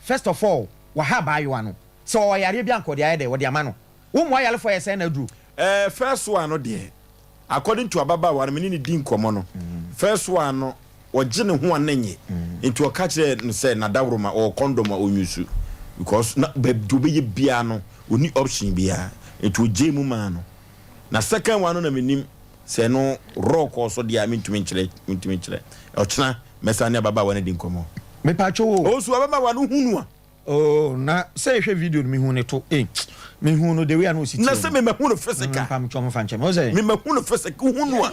first of all waha abaayewa no. Sɛ ɔwɔ yareɛ bi a anka ɔde ayɛ dɛn? Ɔde ama no. Wo mmoa ayarefoɔ yɛ sɛn na aduro? Eh, first one no deɛ, according to ababaawa no, me ne no di nkɔmmɔ no, first one no, ɔgye ne ho a na nye, nti ɔka kyerɛɛ no sɛ n'adaworoma ɔwɔ condom a ɔnyusu, because na baabi deɛ ɔbɛyɛ biara no, ɔnni option biara, nti ɔgyee mu maa no. Na second one no na mennim sɛ ɛno raw kɔɔ so deɛ a, mentumi nkyerɛ, mentumi nkyerɛ. Ɔkyena mɛsan ne ababaawa no adi nkɔmmɔ. Mepatwo o. Ɔnso ababaawa no hu no a. Oh na sɛ ehwɛ video no mehu ne to eh mehu no the way a na osi tie. Na sɛ me mahu no physical. Mpa mtwa mo fa nkyɛn mo sɛ. Me mahu no physical hu no a.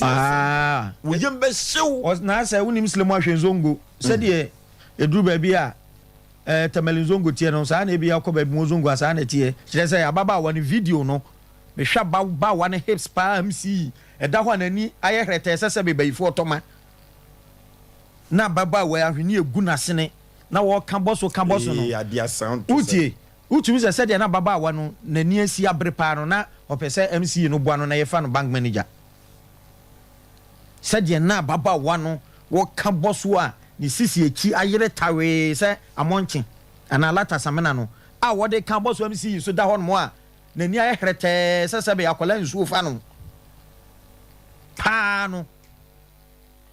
Ah. Wo yam bɛ hyew. Na sɛ wonim sile mu ahwɛ nzongo sɛdeɛ eduru baabi a eh, Tamale nzongo teɛ no saa na ebi akɔ baabi mu nzongo a saa na ɛteɛ kyerɛ sɛ ababaawa no video no mehwɛ ababaawa no hips paa mc ɛda hɔ a n'ani ayɛ hɛrɛtɛɛ sɛ sɛ bebayifoɔ tɔma na ababaawa ahwene egu n'asene na wɔka bɔ so ka bɔ so no, wotie? Wotumi sɛ sɛdeɛ na ababaawa no n'ani asi abere paa no, na ɔpɛ sɛ MC no boa no na yɛfa no bank manager. Sɛdeɛ na ababaawa no wɔka bɔ so a ne sisi akyi ayere tawee sɛ amɔnkye anaa lata samena no a wɔde ka bɔ so MC so da hɔnom a n'ani ayɛ hɛrɛtɛɛ sɛ sɛbe akwadaa nsuo fa no paa no.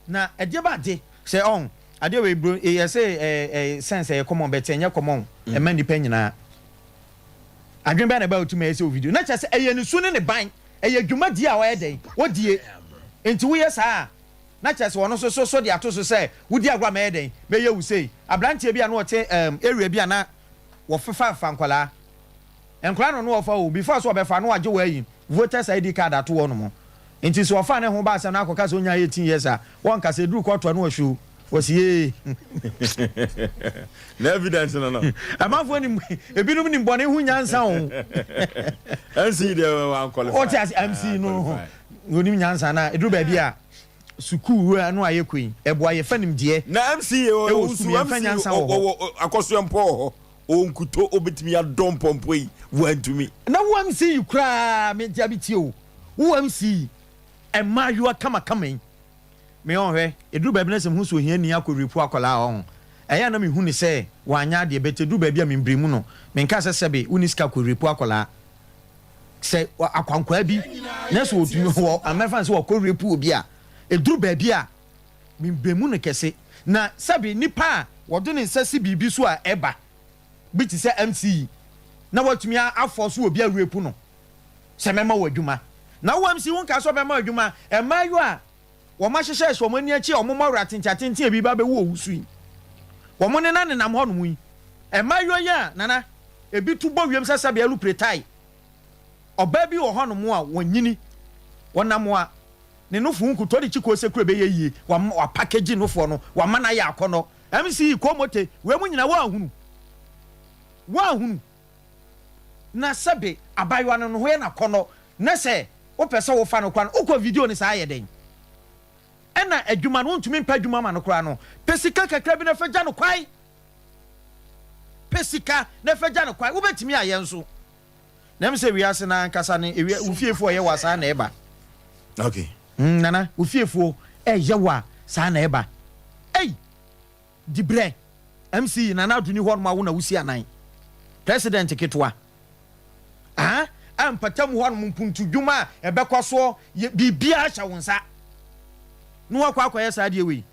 Na ɛdeɛ ba ade sɛ ɔn adeɛ wei bro yɛ sɛ ɛɛ ɛɛ sense ɛyɛ common but ɛnyɛ common ɛma nipa nyinaa adwene bɛn na ɛba otumi ɛyɛ sɛ o video na kyerɛ sɛ ɛyɛ ne su ne ne ban ɛyɛ dwumadie a ɔyɛ dɛn odie nti woyɛ saa a na kyerɛ sɛ ɔno nso so so de ato so sɛ wodi agorɔ a mɛyɛ dɛn mɛyɛ wo sei abranteɛ bi a na ɔte ɛɛm area bi a na wɔfefa fa nkwadaa Nkora no no ɔfa o before sɛ ɔbɛfa no wagye wayi voters ID card ato hɔ nom nti sɛ ɔfa ne ho ba asɛm no akɔka sɛ ɔnyaa 18 years a wɔnka sɛ ɛduru kɔɔto a na wahwɛ o wɔsi yee. Na evidence no no. Amanfoɔ nim ebinom nim bɔne ho nyansa o. MC deɛ wa qualify. Ɔte ase MC no onim nyansa na ɛduru baabi a sukuu wura no a yɛkɔ yi ɛboa yɛfa nimdeɛ Na MC ɛwɔ sukuu yɛmfa nyansa wɔ hɔ. Akɔsoɛ mpɔ wɔ hɔ. O nkutoo obetumi adɔ mpɔmpɔ yi? Wantumi. Na wo MC yi koraa me nti abi tie o wo MC yi mmaayewa kamakama yi me ɔn hwɛ eduru baabi na sɛ mehu sɛ ohiani akɔ rape akwadaa ɔn ɛyɛ a na mehu no sɛ wanyɛ adeɛ but eduru baabi a membremu no menka sɛ sɛbe wonni sika kɔ rape akwadaa sɛ akwankwaa bi na sɛ otumi wɔ mɛfa no sɛ wakɔ rape obi a eduru baabi a Mebɛ mu no kɛse. Na sɛbe nipa a wɔde ne nsa si biribi so a ɛba bi te sɛ MC yi na watumi afɔɔso obi arepu no sɛ mɛma wo adwuma. Na wo MC wonkaa sɛ ɔbɛma wo adwuma. Mmaayewa a wɔahyehyɛ hyɛ wɔn ani akyi a wɔn mmɔwerɛ atenten atenten a bi ba bɛwu owusu yi, wɔn nena nenam hɔnom yi. Mmaayewa yi a Nana, ebi to bɔ wiem sɛ sɛbe alupre tae. Ɔbaa bi wɔ hɔnom a wanyini, wɔnam a ne nofo nkutoo de kyi kose kura bɛyɛ yie, wama wapakegyi nofoɔ no, wama no ayɛ akɔnnɔ. MC, Komote, wei mu nyinaa woanhunu? Woanhunu? Na sɛbe abayewa no ne ho yɛ no akɔnnɔ, na sɛ wopɛ sɛ wofa no koraa no, wokɔ video no saa yɛ dɛn? Ɛna adwuma no, wontumi mpɛ adwuma ma no koraa no, pɛ sika kakra bi na fa gya no kwan. Pɛ sika na fa gya no kwan. Wobɛtumi ayɛ nso. Na ɛm sɛ wiase no ankasa no ewia wo fiefoɔ ɛyɛ wo a saa na ɛba. Okay. Mm, nana, wo fiefoɔ ɛyɛ wo a saa na ɛba. Ei, dibrɛ, MC, Nana Addo ni hɔ nom a wo na wosi anan. President ketewa. Ah, a mpatamu hɔ nom mpuntu dwuma a ɛbɛkɔ soɔ, yɛ biribiara hyɛ wo nsa. Na wakɔ akɔyɛ saa adeɛ wei.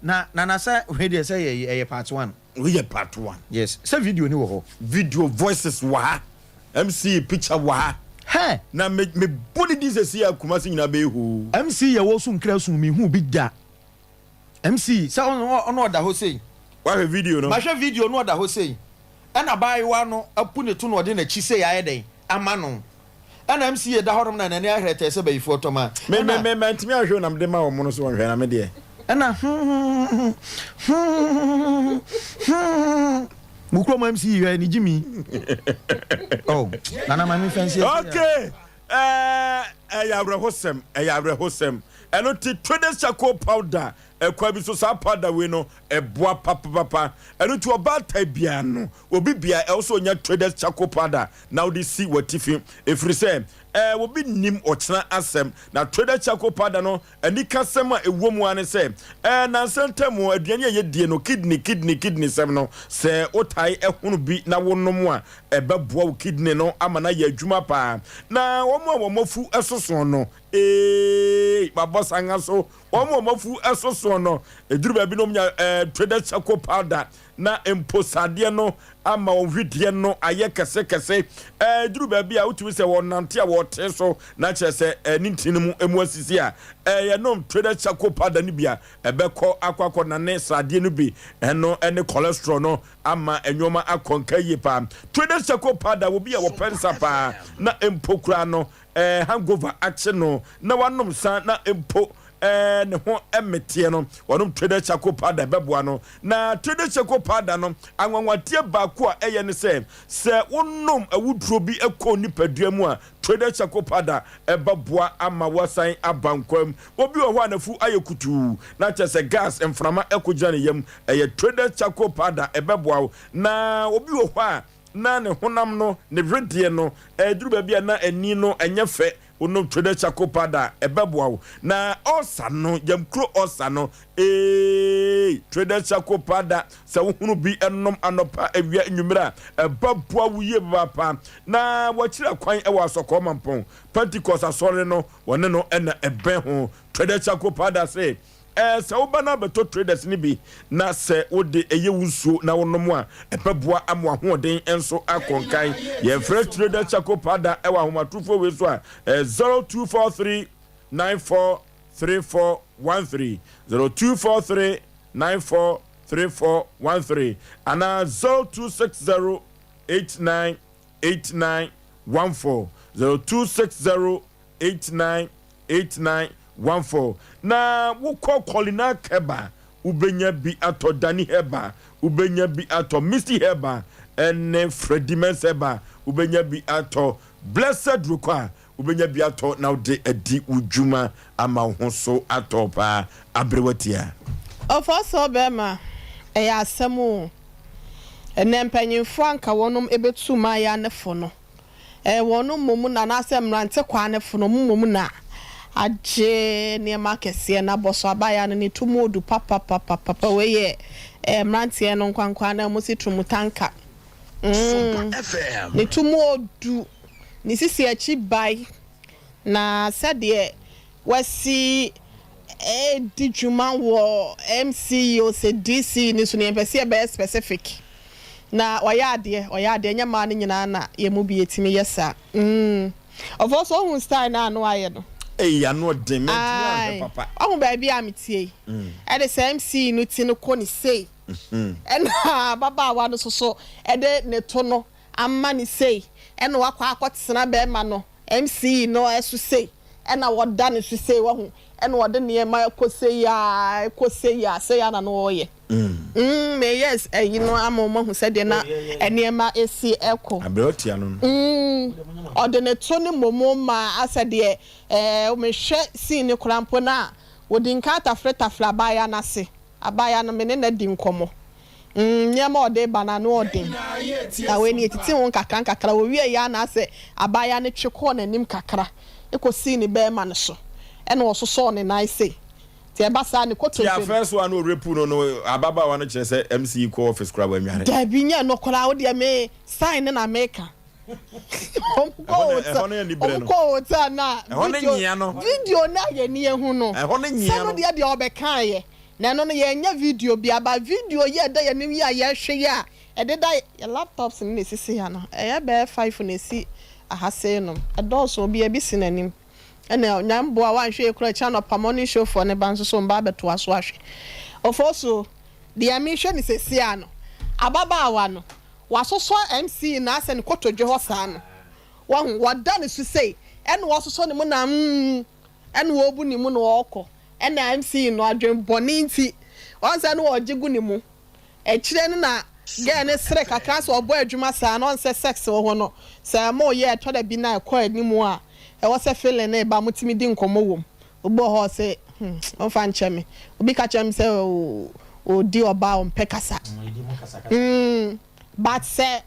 Na nana sɛ wei deɛ sɛ yɛ ɛyɛ part one. Wei yɛ part one. Yes sɛ video ni wɔ hɔ. Video voices wɔ ha MC picture wɔ ha. Hɛ. Na me me bɔ ne din sɛsi a Kumasi nyinaa bɛyɛ hoo. MC yɛ wɔ so nkira sun me hu bi da MC sɛ ɔno ɔno ɔda hɔ sei. Wahwɛ video no. Mahwɛ video no ɔda hɔ sei ɛna abaayewa no apu ne to na ɔde n'akyi sei ayɛ dɛn ama no. Ɛna MC da hɔnom na n'ani ahɛrɛtɛɛ sɛ bayifoɔ tɔm a, Me me ɛna. me mantumi anhwɛ o na mede ma wɔn no so wɔnhwɛ na me deɛ. Ɛna hmm hmm hmm mo kurom MC yi hwɛ ne gyimi oh Nana ma me fɛnsi ɛsɛ Okay ɛɛ ɛyɛ awerɛhosɛm ɛyɛ awerɛhosɛm ɛno te traders charcoal powder. Ɛkwan bi so saa powder wei no ɛboa papapapa. Ɛno nti ɔbaatan biara no, obi biara ɛwɔ sɛ ɔnya Traders Charcoal Powder na wode si w'atifi. Ɛfiri sɛ ɛɛ obi nnim ɔkyena asɛm. Na Traders Charcoal Powder no anikasɛm a ɛwɔ mu ara ne sɛ ɛɛ nnansa ntam aduane a yɛdie no kidney kidney kidney sɛm no sɛ wotae hono bi na wonom a ɛbɛboa wo kidney no ama no ayɛ adwuma paa. Na wɔn a wɔn afu soso no eei mabɔ sanga so Wɔn a wɔn afu soso no, ɛduru baabi na wɔnya eh, traded charcoal powder na mpo sadeɛ no ama wɔn hwedeɛ no ayɛ kɛsekɛse. Eh, ɛduru baabi a wotumi sɛ wɔnante a wɔte so na kyerɛ sɛ eh, ne ntini no mu emu asisi a, eh, yɛnom traded charcoal powder no bi a, ɛbɛkɔ akɔ akɔnane sradeɛ no bi, ɛno ne cholesterol no ama nneɛma akɔ nka yie paa. Traded charcoal powder wɔ bi a wɔpɛ nsa paa na mpo koraa no eh, hangover akye no na wanom nsa na mpo eh, ne ho mmeteɛ no, wɔnom Traded Charcoal Powder ɛbɛboa no. Na Traded Charcoal Powder no, anwanwadeɛ baako a ɛyɛ ne sɛ, sɛ wonom awuduro bi kɔ nipadua mu a, Traded Charcoal Powder ɛbɛboa ama woasan aba nkwa mu. Obi wɔ hɔ a n'afu ayɛ kutuu, na kyerɛ sɛ gas, mframa kɔgyina ne yam, ɛyɛ Traded Charcoal Powder ɛbɛboa wo. Na obi wɔ hɔ a na ne honam no, ne wedeɛ no, ɛduru baabi a na ani no nyɛ fɛ, wonom Traded Charcoal Powder a, ɛbɛboa wo. Na ɔɔsa no, yamkuro ɔɔsa no, eei, Traded Charcoal Powder, sɛ wohunu bi nom anɔpa, awia, anwummere a, ɛbɛboa wo yie papaapa. Na wɔakyiri akwan wɔ Asɔkɔɔ Mampɔn, Pentecost Asɔre no, wɔne no na ɛbɛn ho. Traded Charcoal Powder se, Ɛɛ, sɛ woba na abɛtɔ traders no bi na sɛ wode ɛyɛ wo nsuo na wonom a, ɛbɛboa ama w'ahoɔden nso akɔ nkan. Yɛmfrɛ Traders Charcoal Powder wɔ ahomatorofoɔ wei so a, ɛyɛ 0243 94 34 13, 0243 94 34 13 anaa 0260 89 89 14, 0260 898914 Na wokɔ Kolinak Herbal wobɛnya bi atɔ, Dani Herbal wobɛnya bi atɔ, Misty Herbal ɛne Fredimens Herbal wobɛnya bi atɔ, Blessed Rokɔ a wobɛnya bi atɔ na wode adi wo dwuma ama wo ho so atɔ paa aberewa tia. Ɔfɔsɔɔ bɛɛma, ɛyɛ asɛm oo. Ɛnɛ mpanyinfoɔ anka wɔnom ɛbɛtu mmayewa no fo no, Ɛyɛ wɔn mmom na anaasɛ mmerante kwaa no fono wɔn mmom na agye nneɛma akɛseɛ no abɔ so. Abaayewa no ne to mu odu papapapapa. Wei yɛ eh, mmeranteɛ no nkwankwaa na wɔsi tumutanka. Mm, ne to mu odu, ne sisi akyi bae, na sɛdeɛ wasi redi dwuma wɔ MC o sɛ DC no so no yɛmpɛ sɛ yɛbɛyɛ specific. Na ɔyɛ adeɛ, ɔyɛ adeɛ, ɛnyɛ mmaa no nyinaa na yɛn mu bi yɛtumi yɛ saa. Mm. Ɔfɔ so wohu style no a na wayɛ no? Ei ano ɔden, mantumi anhwɛ Ae, papa. wahu baabi a metie yi? Ɛde sɛ MC no ti no kɔ ne sei, ɛna ababaawa no nso so ɛde ne to no ama ne sei, ɛna wakɔ akɔtena bɛrima no MC no so sei ɛna wɔda no so sei wahu ɛna ɔde nneɛma kɔ sei aa kɔ sei aa sei aa na na ɔyɛ mm meyɛ ɛyi no ama wɔn ahu sɛdeɛ na nneɛma esi ɛkɔ Abrɛ ɔtia no no. mm ɔde ne to ne momo ma asɛ deɛ ɛɛ mehwɛ scene no koraa mpo na wɔdi nka atafere tafere abaayewa no ase abaayewa no me ne no adi nkɔmmɔ. Mm, nneɛma a ɔde reba no, ano ɔden. Na wei no, yɛtiti ho nkakrankakra. Wɔwieeɛ ara na asɛ abaayewa no twe kɔɔ n'anim kakra kɔsii ne barima no so, ɛnna ɔsosɔɔ ne nan sei. Nti ɛba saa a, ne Ti kotodwe no. afɛɛ so a na ɔrepu no no, ababaawa no kyerɛ sɛ MC yi kɔ office koraa wannware. Dabi, nyɛ ɛno koraa, wo deɛ me sign no na meka. Wɔn kɔ Ɛhɔ na hotel, ɛhɔ ne anibrɛ wɔn no. kɔ hotel na Ɛhɔ ne video, nyea no. video no a yɛn ani ahu no, Ɛhɔ ne nyea sɛ no no. deɛ deɛ ɔbɛkaeɛ. Na ɛno no yɛnyɛ video biara but video yi a ɛda yɛn anim yi a yɛhwɛ yi a ɛdeda yɛn laptops no na ɛsisi ha no ɛyɛ bɛyɛ five na ɛsi aha sei nom ɛdɔɔso obiara bi si n'anim ɛna Nyame boa woanhwɛ yie koraa ɛkyɛ anɔpa morning show foɔ no ba nso so wɔn ba abɛtoa so ahwɛ Ofosu deɛ mehwɛ no seesei ara no ababaawa no wasosɔ MC no asɛ ne kotodwe hɔ saa no wahu wɔda ne so sei ɛna wasosɔ ne mu na mm ɛna ɔrebu ne mu na ɔrekɔ Ɛna MC no adwen bɔne nti wahu sɛ na ɔgye gu ne mu. Akyire no na girl no sere kakra sɛ ɔbɔ adwuma saa na ɔhu sɛ sex wɔ hɔ no sɛ mo yɛ ɛtɔ da bi na ɛkɔ anim a ɛwɔ sɛ feeling no ba motumi di nkɔmmɔ wɔ mu. Obi wɔ hɔ a ɔse. Hmm, momfa nkyɛ me. Obi ka kyerɛ me sɛ ɔdi ɔbaa a ɔmpɛ kasa. Hmm, but sɛ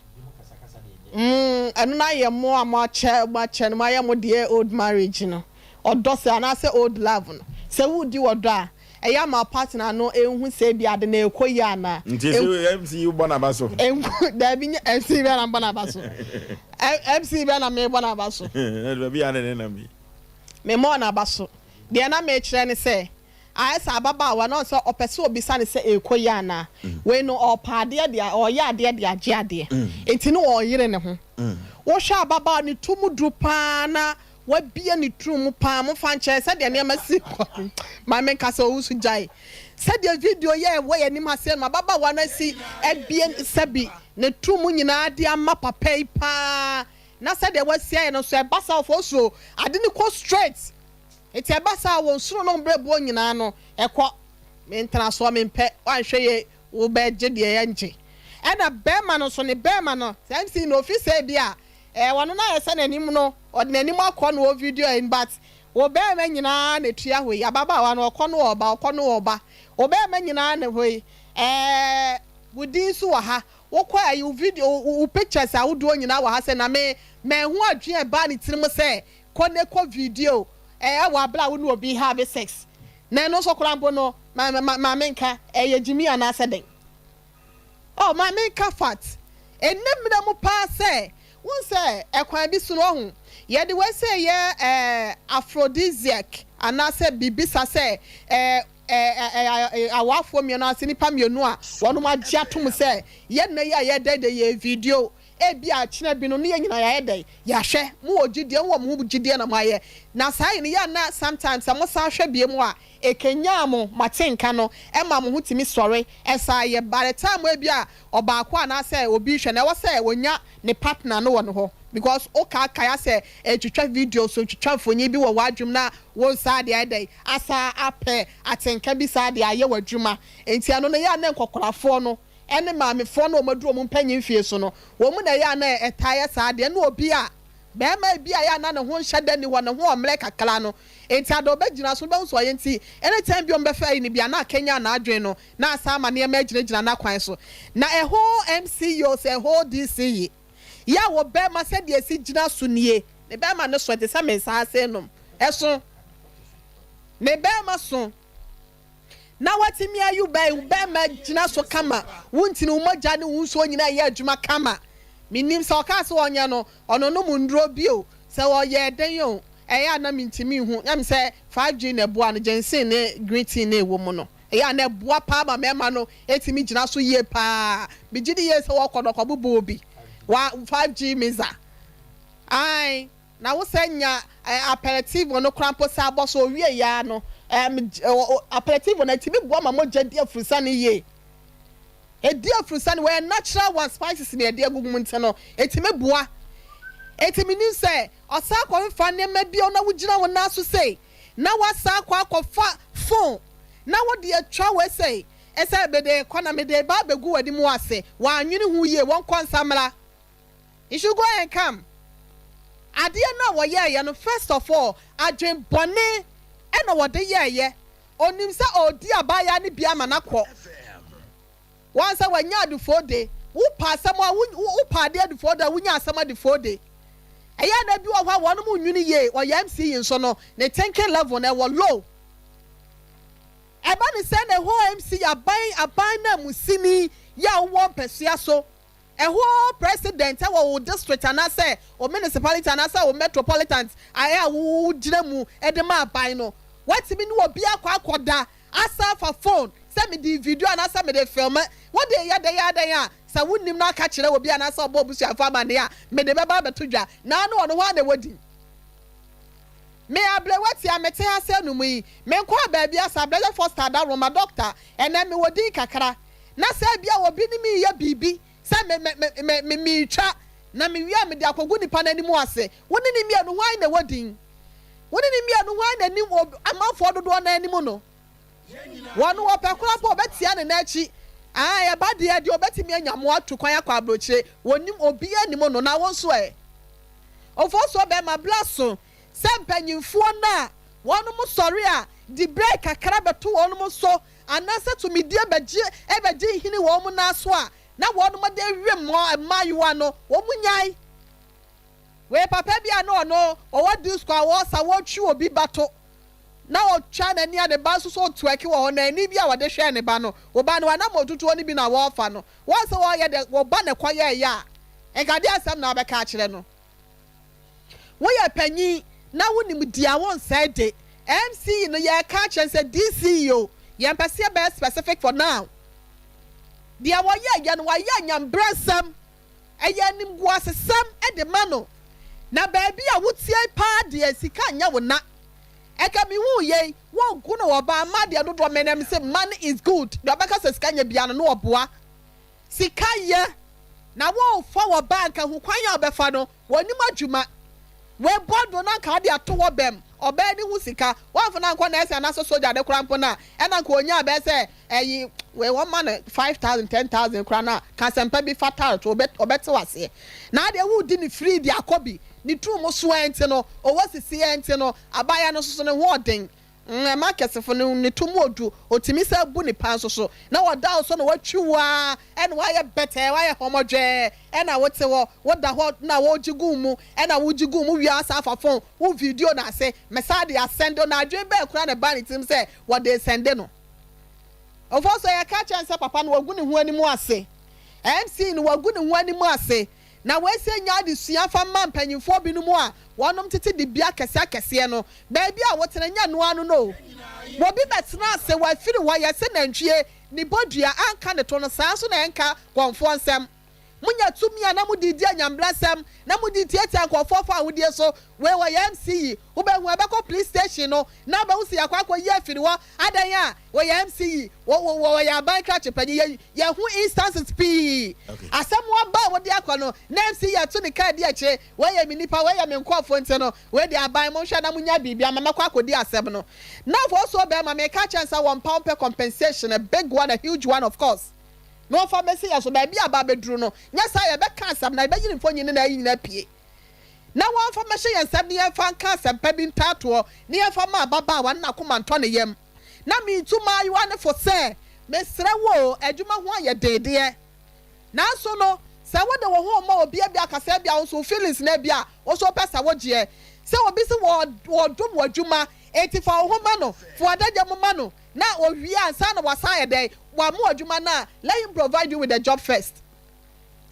hmm, ɛno no ayɛ mo a moakyɛ moakyɛ no moayɛ mo deɛ old marriage no ɔdɔ sɛ anaasɛ old love no sɛ wodi ɔdɔ a ɛyɛ ama partner no ɛnhu sɛ ebi ade na ɛkɔ yie anaa. Nti sɛ MC yi wobɔ n'aba so? Ɛnku daabi nyɛ MC bɛ na mbɔ n'aba so. MC bɛ na mebɔ n'aba so. Baabi a ne ne nam yi. Memmɔɔ n'aba so. Deɛ na merekyerɛ ne sɛ, ayɛ sɛ ababaawa no, ɔhu sɛ ɔpɛ sɛ ɔbisa no sɛ ɛrekɔ yie anaa. Wei no, ɔrepɛ adeɛ de, ɔreyɛ adeɛ de agye adeɛ. Nti na ɔreyere ne ho. Wohwɛ ababaawa no, ne to mu duru pa ara na wabue ne tiri mu pa ara. Momfa nkyɛ, sɛdeɛ nneɛma si kɔ no, ma menka sɛ ɔwusu gyae. Sɛdeɛ video yi a ɛwɔ yɛn anim ha sei no, ababaawa no asi abue sɛbi ne tiri mu nyinaa de ama papa yi pa ara. Na sɛdeɛ wasi ayɛ no nso, ɛba saa ɔfɔ soro, ade no kɔ straight. Nti ɛba saa a, wɔn soro ne wɔn berɛboɔ nyinaa no, ɛkɔ. Me ntenasoɔ mempɛ, woanhwɛ yie wo bɛ gye deɛ yɛngye. Ɛna bɛɛma no nso, ne bɛɛma no, sɛ MC no ofi sɛ ebi a, ɛɛ ɔno no ayɛ sɛ n'anim no, ɔde n'anim akɔ na ɔvideo ɛn but wo bɛɛma nyinaa na ɛtua hɔ yi, ababaawa no ɔkɔ no ɔɔba, ɔkɔ no ɔɔba, wo bɛɛma nyinaa na hɔ yi, ɛɛ wo din nso wɔ ha, Wokɔ ayi wo video wo pictures ahodoɔ nyinaa wɔ ha sɛ na me manhu adwene a ɛbaa ne tirim sɛ kɔ ne kɔ video ɛɛ wɔ abere a wo ne obi have sex na ɛno nso koraa mpo no ma ma ma menka ɛyɛ gyimi anaasɛ dɛn oh ma menka fat ɛnɛ mmerɛ mu paa sɛ wohu sɛ ɛkwan bi so no wahu yɛde wei sɛ ɛyɛ ɛɛ aphrodisiac anaasɛ biribi sa sɛ ɛɛ Awafoɔ mmienu anaasɛ nnipa mmienu a wɔnom agye atom sɛ yɛn nna yi a yɛdɛn dɛ yɛ video ebia akyena bi no ne yɛn nyinaa yɛayɛ dɛn yɛahwɛ mo wɔ gyidie mo wɔ mo ho gyidie na moayɛ na saa yi no yɛ na sometimes sɛ mo san hwɛ bie mu a ɛkanyan mo mo atenka no ɛma mo ho tumi sɔre ɛsan yɛ by the time ebia ɔbaako anaasɛ obi hwɛ no ɛwɔ sɛ ɔnya ne partner no wɔ ne hɔ because wo kaakae asɛ ɛretwitwa videos retwitwa mfonyin bi wɔ w'adwene mu na wo nsa de ayɛ dɛn asa apɛ atenka bi saa de ayɛ w'adwuma nti ɛno no ɛyɛ a na nkɔkorafoɔ no ɛne maamefoɔ no a wɔaduru wɔn mpanyin mfie so no wɔn na ɛyɛ a na ɛtaa yɛ saa adeɛ ɛne obi a barima bi a ɛyɛ a na ne ho nhyɛ da nni hɔ ne ho ɔmmerɛ kakra no nti ada ɔbɛgyina so wobɛhu sɛ ɔyɛ nti anytime bi a wɔbɛfa ayi no bi a na akanyan n'adwene no na asan ama nneɛma agyinagyina n'akwan so. Na ɛhoo MC yi o, sɛ ɛhoo DC yi, yɛ a wɔ bɛɛma sɛdeɛ ɛsi gyina so nie, ne bɛɛma no so ɛte sɛ me nsa ase nom, ɛso, ne bɛɛma so, na watumi ayi bɛɛ, wo bɛɛma gyina so kama, wo ntini, wo mogya ne wo nsuo nyinaa ɛyɛ adwuma kama. Mennim sɛ ɔkaa sɛ ɔnyɛ no, ɔnonom nnuro bi o, sɛ ɔyɛɛ dɛn o, ɛyɛ a na mentumi nhu, nyɛ me sɛ 5G na ɛboa no, ginseng ne green tea na ɛwɔ mu no. Ɛyɛ a na ɛboa paa ma mmarima no tumi gyina so yie paa. Megye di yie sɛ wɔkɔ no ɔkɔbobɔ obi wa 5G misa. Ae, na wo sɛ nya eh, aperitivo no koraa mpo sɛ abɔ so owie yɛ ara no, um, aperitivo no ɛtumi boa ma mogya di afurusane yie. Ɛdi afurusane, wɔyɛ natural one, spices na yɛde agugu mu nti no, ɛtumi boa. Enti menim sɛ ɔsan kɔfefa nneɛma bi a na wogyina wo nan so sei. na woasan akɔ akɔfa phone na wode atwa wei sei sɛ mede rekɔ na mede reba abɛgu w'anim ase, wannwene ho yie, wɔnkɔ nsa mmra. You should go and come. Adeɛ no a wɔyɛeɛ no, first of all, adwen bɔne na wɔde yɛeɛ. Ɔnim sɛ ɔredi abaayaa no bi ama no akɔ. Wɔn sɛ wanya adefoo de, wo pɛ asɛm a, wo wo pɛ adeɛ adefoo de a, wonya asɛm adefoo de. Ɛyɛ a na bi wɔ hɔ a wɔnom nnwene yie, ɔyɛ MC yi nso no, ne thinking level no ɛwɔ low. Ɛba ne sɛ na ɛhɔ MC aban aban nanmusini yi a wowɔ mpɛsoa so, ɛhɔ president ɛwɔ wo district anaasɛ wo municipality anaasɛ wo metropolitan a wo gyina mu de ma aban no, woatumi ne obi akɔ akɔda Asan fa phone sɛ mede video anaasɛ mede filme, wode yɛ dɛn ara dɛn a, sɛ wonnim na aka kyerɛ obi anaasɛ ɔbɔ abusuafo amanneɛ a, mede bɛba abɛto dwa. Na ano ɔno hwan na ɛwɔ din? Me aberewa ti a mete ha sɛ no mu yi, menkɔɔ baabi asa, Blessed Foster Adaworoma, doctor, ɛnnɛ mewɔ din kakra. Na sɛ ebia obi ne me reyɛ biribi sɛ me, me, me, me, me, meretwa, na mewie a mede akɔgu nipa no anim ase, wo ne ne mmienu hwan na ɛwɔ din? Wo ne ne mmienu hwan na nim wɔ amanfoɔ dodoɔ no ara anim no? Wɔn wɔpɛ koraa mpo wɔbɛtia ne nan akyi. Ae, ɛba deɛ, deɛ ɔbɛtumi anya mo atu kwan akɔ aburokyire, wɔnnim, obiara nnim no, na wo nso ɛ? Ofosuo bɛrima, bra so sɛ mpanyimfoɔ no a Wɔnom sɔre a, diberɛ kakra bɛto wɔnom so, anaasɛ tumidie bɛgye bɛgye nhini wɔn nan so a, na wɔnom de we mmaayewa no, wɔn nyae. Wei papa bi a na ɔno ɔwɔ disco a ɔresa wɔretwi obi ba to na ɔtwa n'ani a ne ba nso so ɔtwerki wɔ hɔ na ani bi a ɔde hwɛɛ ne ba no, wo ba no w'anammɔntutuo no bi na wɔrefa no, wɔn sɛ wɔreyɛ dɛ wo ba na ɛkɔyɛɛyɛ a, nka deɛ asɛm na wobɛka akyerɛ no? Woyɛ panyin na wonim dea wonsɛe de, MC no yɛreka akyerɛ no sɛ DC o, yɛmpɛ sɛ yɛbɛyɛ specific for now. Deɛ wɔyɛɛyɛ no wɔayɛ anyambrɛsɛm. Ɛyɛ animguasesɛm de ma no. Na baabi a wotie paa deɛ sika nyɛ wo na. Ɛka mehuu yei, wɔnku no wɔ baa mma deɛ dodoɔ me na mese money is good deɛ ɔbɛka sɛ sika nyɛ biara no na ɔboa. Sika yɛ na wofa wɔ baa nka hu kwan a wobɛfa no wɔnim adwuma. Wei bɔ do na nka ɔde ato hɔ bɛm ɔbaa ni ho sika wɔnfa no ankɔ nurse anaasɛ soldier de koraa mpo no a ɛna nka ɔnyaa bɛyɛ sɛ ɛyi wei wɔma no 5000 10000 koraa no a ka asɛmpa bi fa tare to ɔbɛ ɔbɛte wo aseɛ na adeɛ woredi no free de akɔ bi ne turu mu so ɛnti no ɔwɔ sisi ɛnti no abaayewa no nso so ne ho ɔden Ɛma akɛsefo no ne to mu odu, otumi san bu ne pa nso so, na wɔda wo so na wɔatwi wo ara, ɛna woayɛ bɛtɛɛ, woayɛ hɔmɔdwɛɛ, ɛna wote hɔ, woda hɔ na wɔregye gu wo mu, ɛna wogye gu wo mu wie a woasan afa fon, wo video no ase, mesan de asɛnde wo, na adwene bɛn koraa na ɛbaa ne tirim sɛ wɔde resɛnde no? Ofosu, yɛka kyerɛ no sɛ papa no wagu ne ho anim ase, MC no wagu ne ho anim ase, Na wei sɛ nyɛ adesua fa mma mpanyimfoɔ binom a wɔnom tete dibea akɛseɛ akɛseɛ no. Baabi a wotena nyɛ ɛno ara no no o. Obi bɛtena ase wafiri hɔ yɛse nantwie ne bodua anka ne to no saa nso na ɛnka kɔmfoɔ nsɛm. Monya tumi a na mode redi anyambrasɛm na mode retiatia nkurɔfoɔ fa ahodie so. Wei ɔyɛ MC yi wobɛhu ɛbɛkɔ police station no na wobɛhu sɛ yɛakɔ akɔyi afiri hɔ adɛn a ɔyɛ MC yi wɔyɛ aban krakye panyin yɛ Yɛahu instances pii. Asɛm aba a wode akɔ no, na MC yɛ to ne kaa di akyire, wei yɛ me nipa, wei yɛ me nkurɔfoɔ nti no, wei deɛ aban monhwɛ na monya biribi ama mɛkɔ akɔdi asɛm no. Na afei ɔsoo bɛrima, meka kyerɛ no sɛ wɔmpa ɔmpɛ compensation, a big one, a huge one of course, na ɔmfa mmɛsi yɛn so, baabi a aba abɛduru no, nyɛ saa a yɛbɛka asɛm na yɛbɛyi ne mfonyin ne n'ayi nyinaa apue. Na wɔmfa mmɛhyɛ yɛn nsam na yɛmfa nka asɛmpa bi ntaatoɔ na yɛmfa mma ababaawa no n'akoma ntɔ ne yam. Na meretu mmaayewa no fo sɛ, Mesrɛ wo o, adwuma ho ayɛ den deɛ, nanso no, sɛ wode wo ho rema obi ebia aka sɛ ebia wo nso wo feelings no ebia wo nso wopɛ sɛ wogyeɛ. Sɛ obi se wɔredom wo adwuma, enti fa wo ho ma no, fa w'adagya mu ma no, na owie ansa na wasan ayɛ dɛn, wama wo adwuma no a, let him provide you with the job first.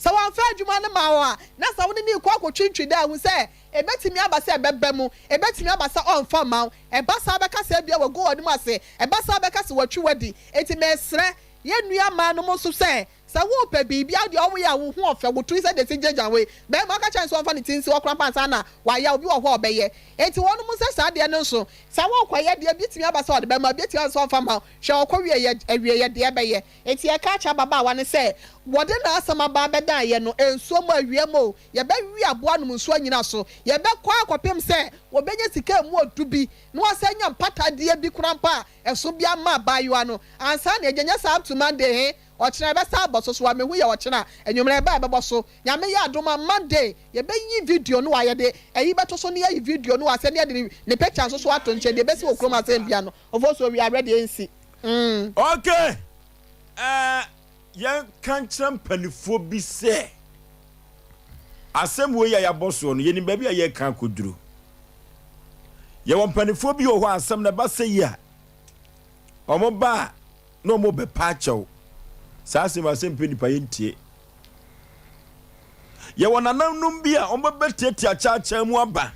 Sɛ wamfa adwuma no ma wo a, na sɛ wo ne no rekɔ akɔtwintwi da a, hu sɛ ebetumi aba sɛ ɛbɛba mu, ebetumi aba sɛ ɔremfa mma wo. Ɛba saa a, bɛka sɛ ebia wagu w'anim ase, ɛba saa a, bɛka sɛ watwi wo adi. Enti mesrɛ yɛn nuammaanom nso sɛ, sɛ worepɛ biribi a, wo deɛ woyɛ a, wo ho ɔfɛ, wo tiri sɛdeɛ ɛsi gyagya wei, barima ka kyerɛ no sɛ ɔmfa ne ti nsi hɔ koraa mpo ansa na wayɛ a, obi wɔ hɔ a ɔbɛyɛ. Enti wɔnom nsɛ saa adeɛ no nso. Sɛ worekɔyɛ deɛ, ebetumi aba sɛ ɔde bɛma wo, ebetumi aba sɛ ɔmfa mma wo. Hwɛ ɔkɔwieeɛ, awieeɛ deɛ ɛbɛyɛ. Enti yɛka kyerɛ ababaawa no sɛ wɔde n'asɛm aba abɛdan yɛn no, nsuo mu, awia mu o, yɛbɛwe aboa anom nsuo anyina so. Yɛbɛkɔ ara kɔpem sɛ wɔbɛnya sika a ɛmu ɔdu bi na wɔasan anya mpatadeɛ bi koraa mpo a ɛso bi ama abaayewa no ansa na yɛagya. Nyɛ saa up to Monday he, ɔkyena yɛbɛsan abɔ so. So woammɛhu yɛ ɔkyena a, anwummerɛ yɛba a yɛbɛbɔ so. Nyame yɛ adom a, Monday yɛbɛyi video no a yɛde ayi bɛto so na yɛayi video no asɛ na yɛde ne picture nso so ato nkyɛn. Deɛ ɛbɛsi wɔ kurom asɛm biara no, Ofosuo, we are ready, ɛnsi. Mm. Ok, eh, yɛnka nkyerɛ mpanifoɔ bi sɛ asɛm wei a yɛabɔ soɔ no, yɛnim baabi a yɛreka akɔduru. Yɛwɔ mpanifoɔ bi wɔ hɔ a asɛm no ɛba sɛ yi a, wɔn ba a na wɔn bɛpa akyɛw. Saa asɛm asɛm pɛ nipa yɛntie. Yɛwɔ nananom bi a wɔn bɛbɛtiatia kyaakyaa mu aba.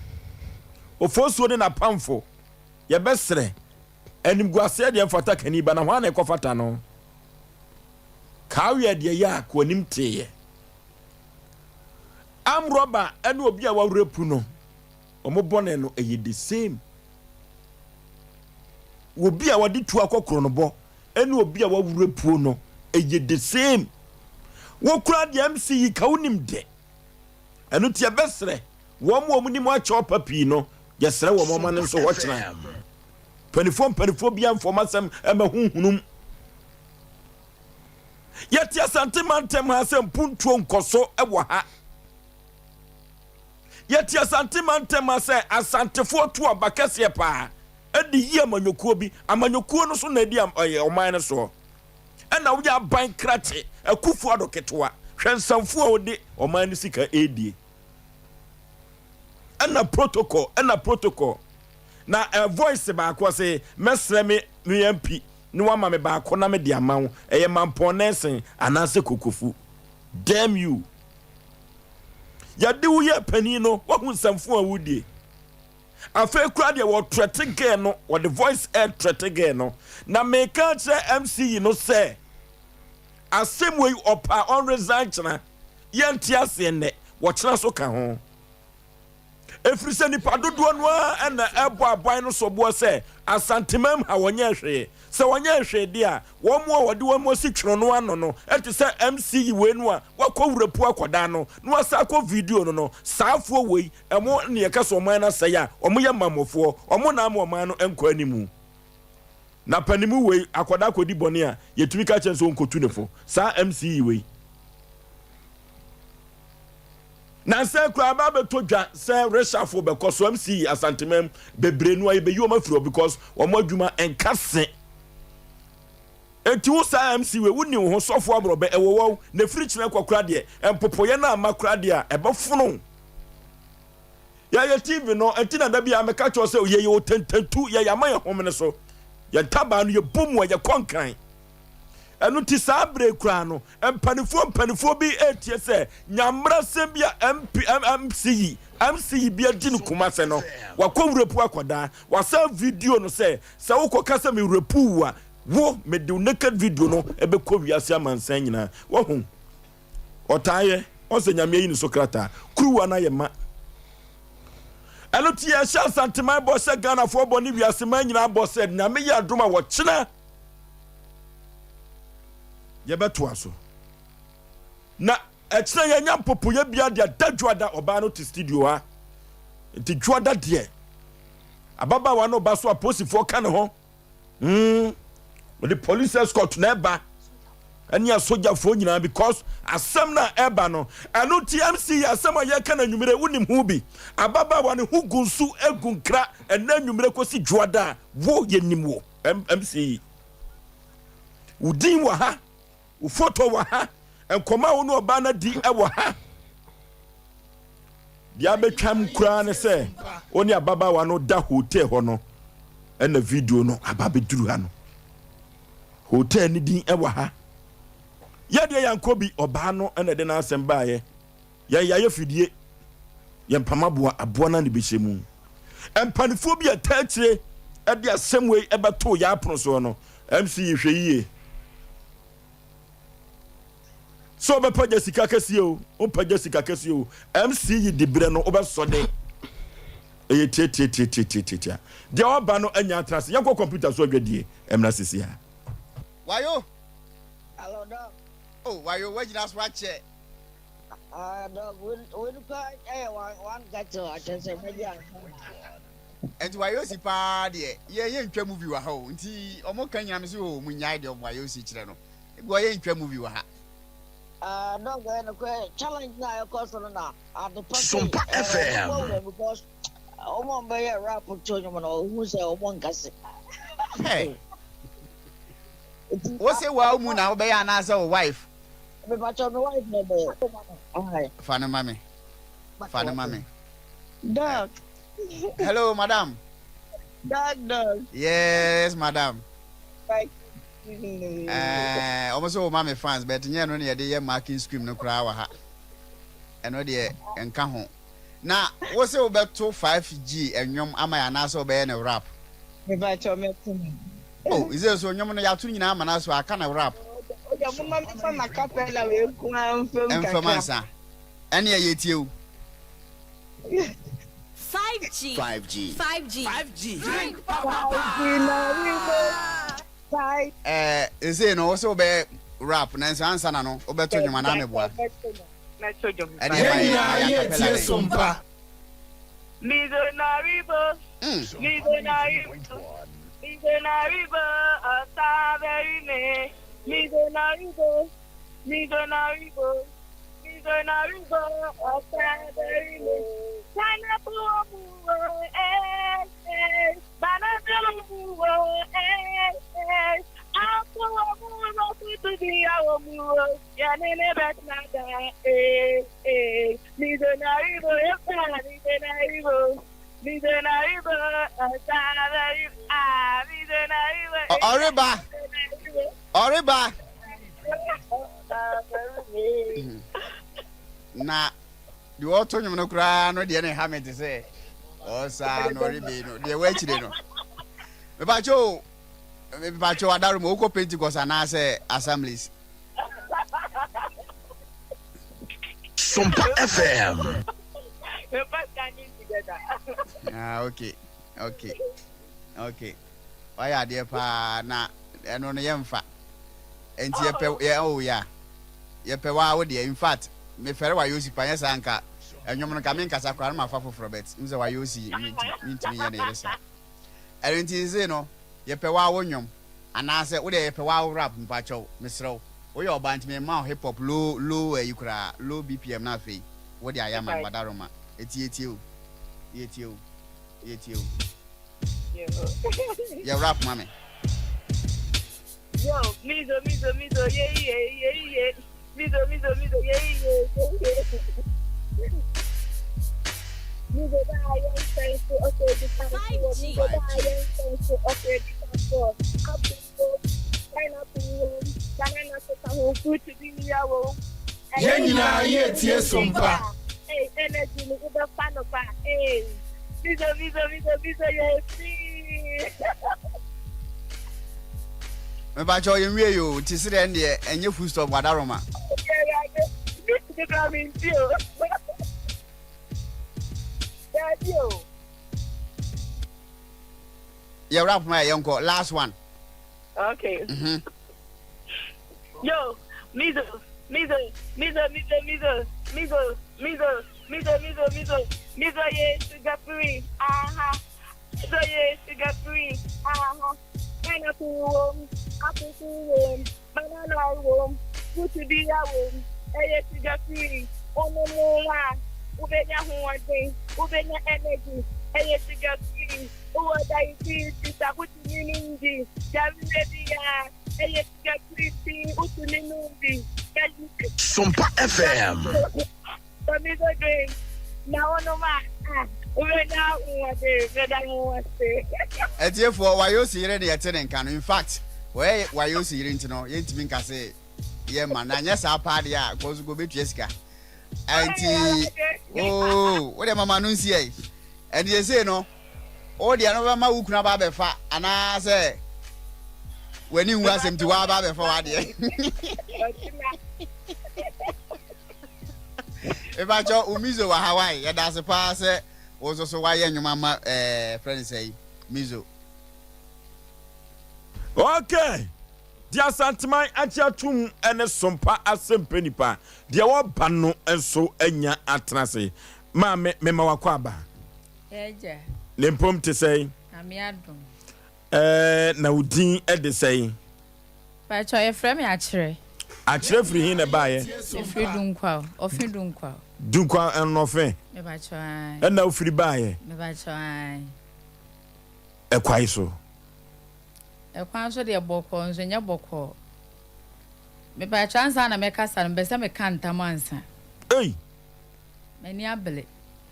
Ofosuo ne n'apamfo, yɛbɛsrɛ Animguaseɛ deɛ mfata kani ba na hwan na ɛkɔfata no? Kaweɛ deɛ yɛ a kɔ anim teeɛ. Arm robber ɛne obi a warepu no wɔn bɔne no ɛyɛ the same. Obi a wɔde tuo akɔ korɔnobɔ ɛne obi a wawurapuo no ɛyɛ the same. Wokura deɛ MC yi ka wonim dɛ. Ɛno nti yɛbɛsrɛ wɔn a wɔn nim akyɛ ɔpa pii no yɛsrɛ wɔn ɔma no nso hɔ kyena. Mpanimfoɔ mpanimfoɔ biara mfa wɔn asɛm mma hunhunum. Yɛte Asante mantam ha sɛ mpuntuo nkɔso wɔ ha. Yɛte Asante mantam ha sɛ Asantefoɔ to aba kɛseɛ paa. de yi amanyɔkuo bi, amanyɔkuo no so na ɛdi ɔman no soɔ. Ɛna woyɛ aban krakye, Akufo Addo ketewa, hwɛ nsamfuo a wode ɔman no sika ɛredie. Ɛna protocol, ɛna protocol. Na ɛ voice baako ɔse mɛsrɛ me me MP na wama me baako na mede ama wo, ɛyɛ Mampɔn Nɛɛsen anaasɛ Kokofu. Damn you. Yɛde wo yɛ panin no, wahu nsɛmfo a wodie. Afei koraa deɛ wɔtrɛte girl no, wɔde voice ɛtrɛte girl no. Na meka kyerɛ MC yi no sɛ, asɛm wei ɔpa ɔnresign kyena, yɛnte aseɛ nnɛ, wɔkyena so ka ho. Ɛfiri sɛ nnipa dodoɔ no ara na ɛbɔ aban no soboɔ sɛ Asantemam ha wɔnyɛɛ hwee. Sɛ wɔnyɛɛ hwee deɛ a, wɔn a wɔde wɔn asi twono no ano no te sɛ MC yi wei no a wakɔ wurampu akɔda no na wasan akɔ video no no, saafoɔ wei, wɔn na yɛka sɛ ɔman no asɛe a, wɔyɛ mammɔfoɔ, wɔn na ama ɔman no nkɔ animu. Na panimu wei akɔda akɔdi bɔne a, yɛtumi ka kyerɛ no sɛ ɔnkɔtu ne fo, saa MC yi wei. Nansa yi koraa aba abɛtɔ dwa sɛ reshuffle bɛkɔ so MC Asanteman bebree no a yɛbɛyi wɔn afiri hɔ because wɔn adwuma nka se. Enti wo saa MC wei wonni wo ho sɔfo aborɔbɛ ɛwɔ wɔw na ɛfiri kyena kɔ koraa deɛ mpopoeɛ no amma koraa deɛ a ɛbɛfono wo. Yɛyɛ TV no nti na da biara meka kyerɛ wo sɛ yɛyɛ otentantu yɛyɛ ama yɛn homene so yɛn ntabaa no yɛbɔ mu a yɛkɔ nkran. Ɛno nti saa berɛ yi koraa no, mpanifoɔ mpanifoɔ bi retie sɛ nyammerasɛm bi a MP, MC yi, MC yi bi adi no Kumase no, wakɔ wurepu akɔda, wasan video no sɛ, sɛ wokɔka sɛ me wurepu wo a, wo, mede wo naked video no bɛkɔ wiase amansan nyinaa. Wahu? Ɔtaa yɛ, ɔn sɛ Nyame ayi ne so krataa, kuruwa no ayɛ ma. Ɛno nti yɛhyɛ Asanteman bɔ, hyɛ Ghanafoɔ bɔ ne wiase man nyinaa bɔ sɛ Nyame yɛ adom a wɔkyena yɛbɛtoa so na ɛkyerɛ yɛnya mpopoyɛ bia deɛ da dwoada ɔbaa no te studio ha nti dwoada deɛ ababaawa no ba so apolisifoɔ ka ne ho wɔde police escort na ɛba ɛne asogyafoɔ nyinaa because asɛm no a ɛba no ɛno nti mc yɛ asɛm a yɛka no anwummerɛ wonim ho bi ababaawa no ho gu nsu egu nkra ɛnɛ anwummerɛ kɔsi dwoada a wo yɛnim wo MC yi. Wo din wɔ ha, wo foto wɔ ha, nkɔmɔ a wo ne ɔbaa no adi wɔ ha. Deɛ abɛtwam koraa ne sɛ wo ne ababaawa no da hotel hɔ no ɛna video no aba abɛduru ha no. Hotel no din wɔ ha. Yɛdeɛ yɛankɔ bi, ɔbaa no ɛna ɛde n'asɛm baeɛ. Yɛn yɛayɛ fidie, yɛn mpam aboa, aboa no ara na ɛbɛhyɛ mu. Mpanifoɔ bi a ɛtaa akyire de asɛm wei bɛtoo yɛn apono soɔ no, MC yi hwɛ yie. Sɛ wobɛpagya sika kɛseɛ o, wompagya sika kɛseɛ o, MC yi diberɛ no wobɛsɔ de. Ɛyɛ tiatiatiatiatiatia. Deɛ ɔba no anya atena ase. Yɛnkɔ kɔmputa so adwadie mmra sisi ha. Wayo. Hello, Doc. Oh, wayo, wagyina so akyɛ. Ah, dog, when when pa eh one one got to I can say maybe I'm Nti wayosi paa deɛ yɛ yɛ ntwa movie wɔ ha o nti ɔmo ka nyina me se o mo nyae deɛ ɔmo wayosi kyerɛ no ebi wɔ yɛ ntwa movie wɔ ha. Ah, dog, eh, no challenge na ɛkɔ so no na ade pa sei Sompa eh ɔmo FM. bɔ wura because ɔmo a ɔmo rap to nnwom no ɔhu sɛ ɔmo nkase. Hey, Nti wo se waa mu na wobɛyɛ anaasɛ wo wife? Mepakyɛw me wife na ɛbɛyɛ. Fa no ma me. Fa no ma me. Doc. Hello, madam. Doc, doc. Yes, madam. Right. Eh, ɔmo sɛ wɔma me fans, but nyɛ no na yɛde yɛ marking scheme no koraa wɔ ha. Ɛno deɛ nka ho. Na wo sɛ wobɛto 5G ɛnwom ama yɛ anaasɛ wobɛyɛ no rap? Mepakyɛw mɛto no. Oh, is so nnwom no yɛato no nyinaa ama no so aka no rap. Oya moma me fa ma capella wei nko ara mfam kakra. Mfam ansa. Ɛne ɛyɛ tie o. 5G. 5G. 5G. 5G. Drink papa 5G na we mo. 5. Ɛɛ sesei no wo sɛ wobɛyɛ rap nanso ansa na no wobɛto nnwom anaa meboa? Mɛto dwom. Ɛne Yɛn ɛma yɛ nyinaa ma yɛ yɛretie acapella dɛn? Sompa. Mizonaribo, Mizonaribo, Mizonaribo, Osaberime. Mizonaribo, Mizonaribo, Mizonaribo, Osaberime. Pineapple omuwo, eh, eh, banana. Ɔreba, ɔreba. Na deɛ ɔto nnwom no koraa no deɛ ne ha me te sɛ ɔsaa na ɔreba yi no deɛ wɔakyire no. Mepakyɛ o, mepakyɛ o adaroma wokɔ Pentecost anaasɛ Assemblies? Sompa FM. Ah, okay, okay, okay. Wayɛ adeɛ paa na ɛno no yɛmfa. Nti yɛpɛ yɛ oh yeah. Yɛpɛ waa wo deɛ. In fact, mefɛre wayɛ pa nyɛ saa nka ɛnwom no nka menkasa koraa no mafa foforɔ but n sɛ wayɛ osi mentumi nyɛ ne yere saa. Ɛno nti sese no yɛpɛ waa wo nnwom anaasɛ wo deɛ yɛpɛ waa wo rap mpakyɛw mesrɛ wo. Woyɛ ɔbaa nti mema wo hip hop low low ayi koraa low BPM na afei wo de ayɛ ama me wadaroma. Eti yɛtie o. Yɛtie o. Yɛtie o. Yɛ rap ma me. Yo, mizo, mizo, mizo, ye, ye, ye, ye. Mizo, mizo, mizo, ye, ye, ye, ye. Mizo da yɛn nsɛn so, ɔsɛ di kan so. Mizo da yɛn nsɛn so, ɔsɛ di kan so. Apple wom, pineapple wom, banana so ka ho, fruit bi ya wom. Yɛn nyinaa yɛretie Sompa. Hey, energy ni wobɛfa no pa. Hey, mizo, mizo, mizo, mizo, yɛ free. Mepakyɛw yɛn wie yi o nti sereɛ no deɛ ɛnyɛ full stop wadaroma. Yɛ wrap ma yɛ yɛnkɔ last one. Okay. Mm -hmm. Yo, mizo, mizo, mizo, mizo, mizo, mizo, mizo, mizo, mizo, mizo, mizo, ye sugar free, aha. Mizo ye sugar free, aha. Pineapple wom, apple wom, banana wom, fruit bia wom, ɛyɛ sugar free. Wonom a, wobɛnya ahoɔden, wobɛnya energy, ɛyɛ sugar free. Wowɔ diabetes a, wotumi nom bi. Yareɛ bia, ɛyɛ sugar free nti wotumi nom bi. Sompa FM. Tomato drink na wonom a, ah, wobɛnya ahoɔden. Meda mo ase. Atiefoɔ, Wayosi yere na yɛte ne nka no. In fact, wɔyɛ Wayosi yere nti no, yɛntumi nka se yɛmma no. Anyɛ saa paa deɛ a, kɔ so kɔ bɛtua sika. Ɛnti, oo, wo deɛ mama no nsi ɛ. Ɛnti seesei no, wo deɛ no bɛma wo kunu aba abɛfa anaasɛ w'ani nwu asɛm nti woaba abɛfa w'adeɛ. Mepakyɛ wo Mizo wɔ Hawaii yɛda ase paa sɛ wo nso so wayɛ nnwom ama ɛɛ frɛ no sɛ Mizo. Okay, deɛ Asanteman agye atom ne Sompa asɛmpɛ nipa, deɛ wɔba no nso anya atena ase. Maame, mema wakɔ aba. Agya. Ne mpom te sɛn? Nyame adom. Ɛɛ, na wo din de sɛn? Pakyɛw yɛfrɛ me Akyerɛ. Akyerɛ firi he na ɛbaeɛ? Mefiri Dunkwaw, Ɔfe Dunkwaw. Dunkwaw ɛno Ɔfe? Mepakyɛw ae. Ɛna wofiri baeɛ? Mepakyɛw ae. Ɛkwae so? Ɛkwan so deɛ bɔkɔɔ nso nyɛ bɔkɔɔ. Mepakyɛw ansa na mɛkasa no mepɛ sɛ meka ntam ansa. Ei! M'ani abere.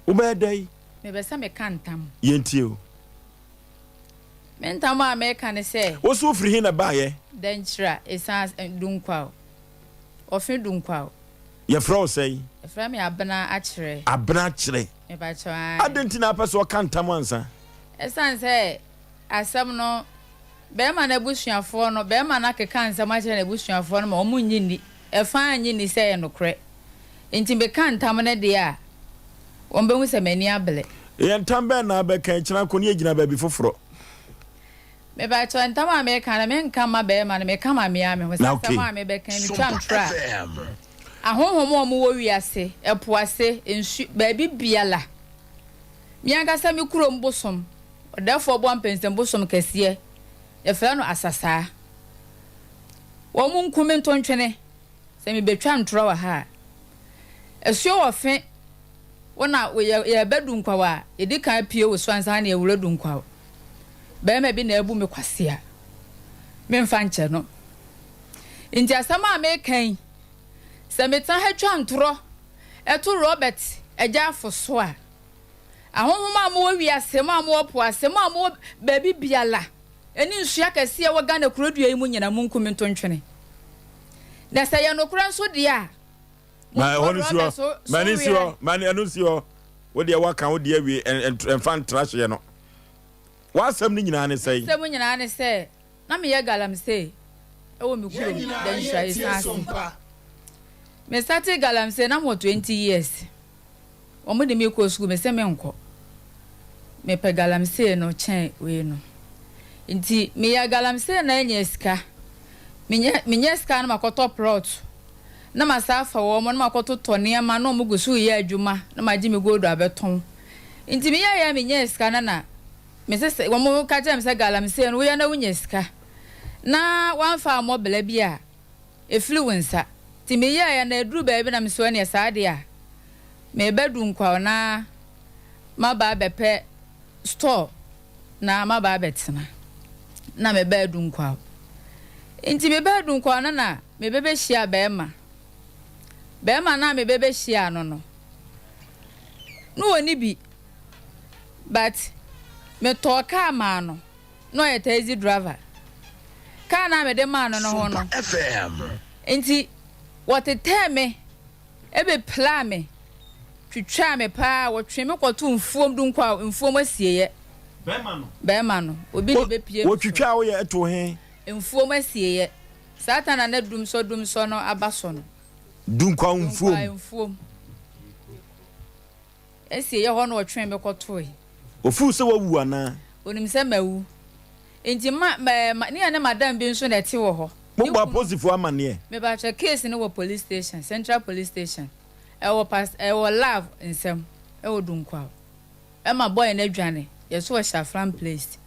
Wobɛyɛ dɛn? Mepɛ sɛ meka ntam. Yɛntie o. Me ntam a meka ne sɛ. Wo so wofiri he na ɛbaeɛ? Dankyira, Esan Dunkwaw, Ɔfe Dunkwaw. Yɛfrɛ wo sɛn? Yɛfrɛ me Abena Akyerɛ. Abena Akyerɛ. Mepakyɛw, ae. Adɛn nti na apɛ sɛ ɔka ntam ansa? Ɛsiane sɛ asɛm no, barima no abusuafoɔ no, barima no akeka nsɛm akyerɛ n'abusuafoɔ no ma wɔnnye nni. Ɛfã nnye nni sɛ ɛyɛ nokorɛ. Enti meka ntam no deɛ a, wɔbɛhu sɛ m'ani abere. Yɛ ntam bɛn na abɛka akyiri akɔ ne agyina baabi foforɔ? Mepakyɛw, ntam a meka no, menka mma barima no, meka ma me ara me ho. Sɛ asɛm a mebɛka yi, metwa ntorɔ a, ahonhom a wɔwɔ wiase, ɛpo ase, nsu, baabi biara, me ankasa me kurom bosom, ɔdɛɛfoɔ Boampensɛm bosom kɛseɛ, yɛfrɛ no Asasaa. Wɔn nku me nto ntwene sɛ mebɛtwa ntorɔ wɔ ha a. Asuo wɔ fe, wo na yɛ yɛreba Dunkwaw a, yɛdi kan pue wo so ansa na yɛwura Dunkwaw. Barima bi na abu me kwasea. Memfa nkyɛ no. Nti asɛm a meka yi, sɛ metena ha twa ntorɔ to Robert Agyafo so a, ahonhom a mowɔ wiase, mo a mowɔ po ase, mo a mowɔ baabi biara, ɛne nsuo akɛseɛ a ɛwɔ Ghana kurodua yi mu nyinaa, monku me nto ntwene. Na sɛ ɛyɛ nokorɛ nso deɛ a, Ma ɛhɔ monkɔ no si Robert hɔ. so Ma so ɛno nsi werɛ. hɔ. Ma ɛno nsi hɔ. Wo deɛ woaka wo deɛ awie, ɛmfa ntra hyeɛ no. W'asɛm no nyinaa ne sɛn? M'asɛm nyinaa ne sɛ, na meyɛ galamsey wɔ me Yɛn kurom, nyinaa Danhyira yɛtie Esan ase. Sompa. Me startee galamsey na mewɔ 20 years. Wɔn de me kɔɔ sukuu, mese menkɔ. Mepɛ galamsey no kyɛn wei no. Nti meyɛɛ galamsey na anya sika. Menya menya sika na makɔtɔ plot na masan afa wɔn na makɔtotɔ nneɛma na wɔn gu so reyɛ adwuma na magye me gold abɛtɔn. Nti meyɛeɛ a menyaa sika no na mese sɛ wɔn ka kyerɛɛ me sɛ galamsey no woyɛ na wonya sika na woamfa ammɔ bla bi a ɛfiri wo nsa. Nti meyɛeɛ na ɛduru baabi na mese ɛneɛ saa deɛ a mereba Dunkwaw na maba abɛpɛ store na maba abɛtena. Na mebaa Dunkwaw. Nti mebaa Dunkwaw no na mebɛbɛhyiaa bɛrima. Bɛrima no a mebɛbɛhyiaa no no, na ɔnni bi but metɔɔ kaa maa no na ɔyɛ taxi driver. Kaa no a mede maa no no ho no nti wɔtetɛɛ me bɛpiraa me, twitwaa me paa, wɔtwee me kɔtoo mfuom Dunkwa mfuom asieeɛ. Bɛrima no, obi na ɛbɛpie me so. Wɔtwitwaa wo yɛ too he? Mfuom asieeɛ. Saa ta na na dumsɔ dumsɔ no aba so no. Dunkwa mfuom. Dunkwa mfuom. Asieeɛ hɔ na ɔtwee me kɔtoe. Ofuu sɛ woawu anaa? Onim sɛ mawu. Nti ma, ma, ma, ne yɛne madam bi nso na ɛte wɔ hɔ. Ne Mobɔ kunu. aposifoɔ amaneɛ? Mepakyɛ, case no wɔ police station, Central Police Station. Ɛwɔ pas, ɛwɔ Love nsam, ɛwɔ Dunkwa. Ɛma boy no adwane, yɛse ɔhyɛ Afram place.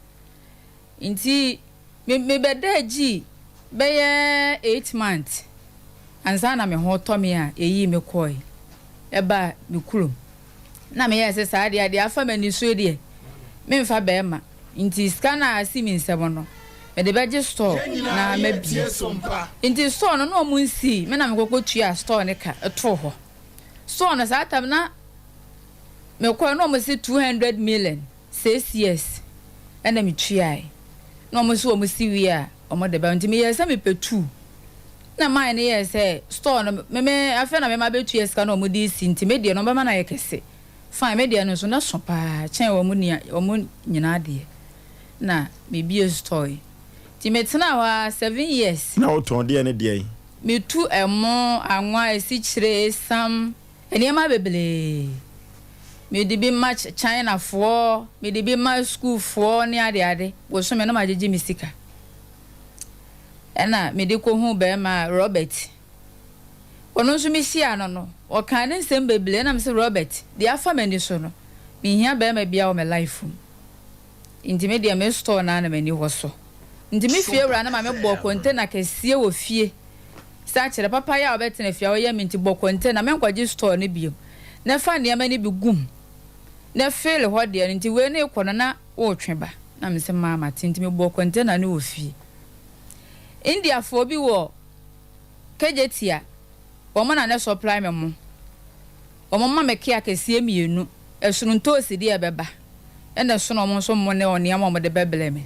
Nti me mebɛdaa gyii bɛyɛ eight months ansa na me ho retɔ me a yɛyii me kɔɔe ɛbaa me kurom. Na meyɛɛ sɛ saa deɛ a deɛ afa m'ani so yi deɛ memfa bɛɛma nti sika no a asi me nsam no mede bɛgye store Yɛn na nyinaa mabue. yɛtie Sompa. Nti store no na ɔmo nsii me na mekɔkɔ tuaa store no ka too hɔ. Store no saa tam na mekɔɛ na ɔmo se 200 million. 6 years ɛna me tuae na ɔmo se ɔmo si wie a ɔmo de bɛma nti me yɛɛ sɛ me pɛ tuu na man no yɛɛ sɛ store no me me afei na me ma bɛ tua sika na ɔmo de si nti me deɛ no ɔmo bɛma no ayɛ kɛse fine me deɛ no nso na so paa kyɛn ɔmo nia ɔmo nyinaa deɛ na me bie store yi nti me tena hɔ a 7 years. Na wotɔn deɛ ne deɛ? Me tu ɛmo, anwa, esikyire, esam. Nneɛma bebree. Mede bi ma Chinafoɔ, mede bi ma sukuufoɔ ne adeade. Bosome na magyegye me sika. Ɛna mede kɔhuu barima Robert. Ɔno nso mehyiaa no no, ɔkaa ne nsɛm bebree. Ɛna mese, Robert, deɛ afa m'ani so no, menhia barima biara wɔ me life mu. Nti me deɛ me store no ara na m'ani wɔ so. Nti me fie wura no ma mebɔɔ container kɛseɛ wɔ fie. Sɛ akyerɛ papa yi a ɔbɛtena fie a ɔyɛ me nti bɔ container menkɔgye store no bio na fa nneɛma no bi gu mu na fill hɔ deɛ no nti wei no rekɔ no na woretwe ba na mese maa mate nti mebɔɔ container no wɔ fie. Indiafoɔ bi wɔ Kejetia wɔn na ne supply me mo wɔn ma me kea kɛseɛ mmienu ɛsono ntoosi deɛ ɛbɛba ɛna ɛsono wɔn nso mo ne wɔn nneɛma a wɔde bɛbrɛ me.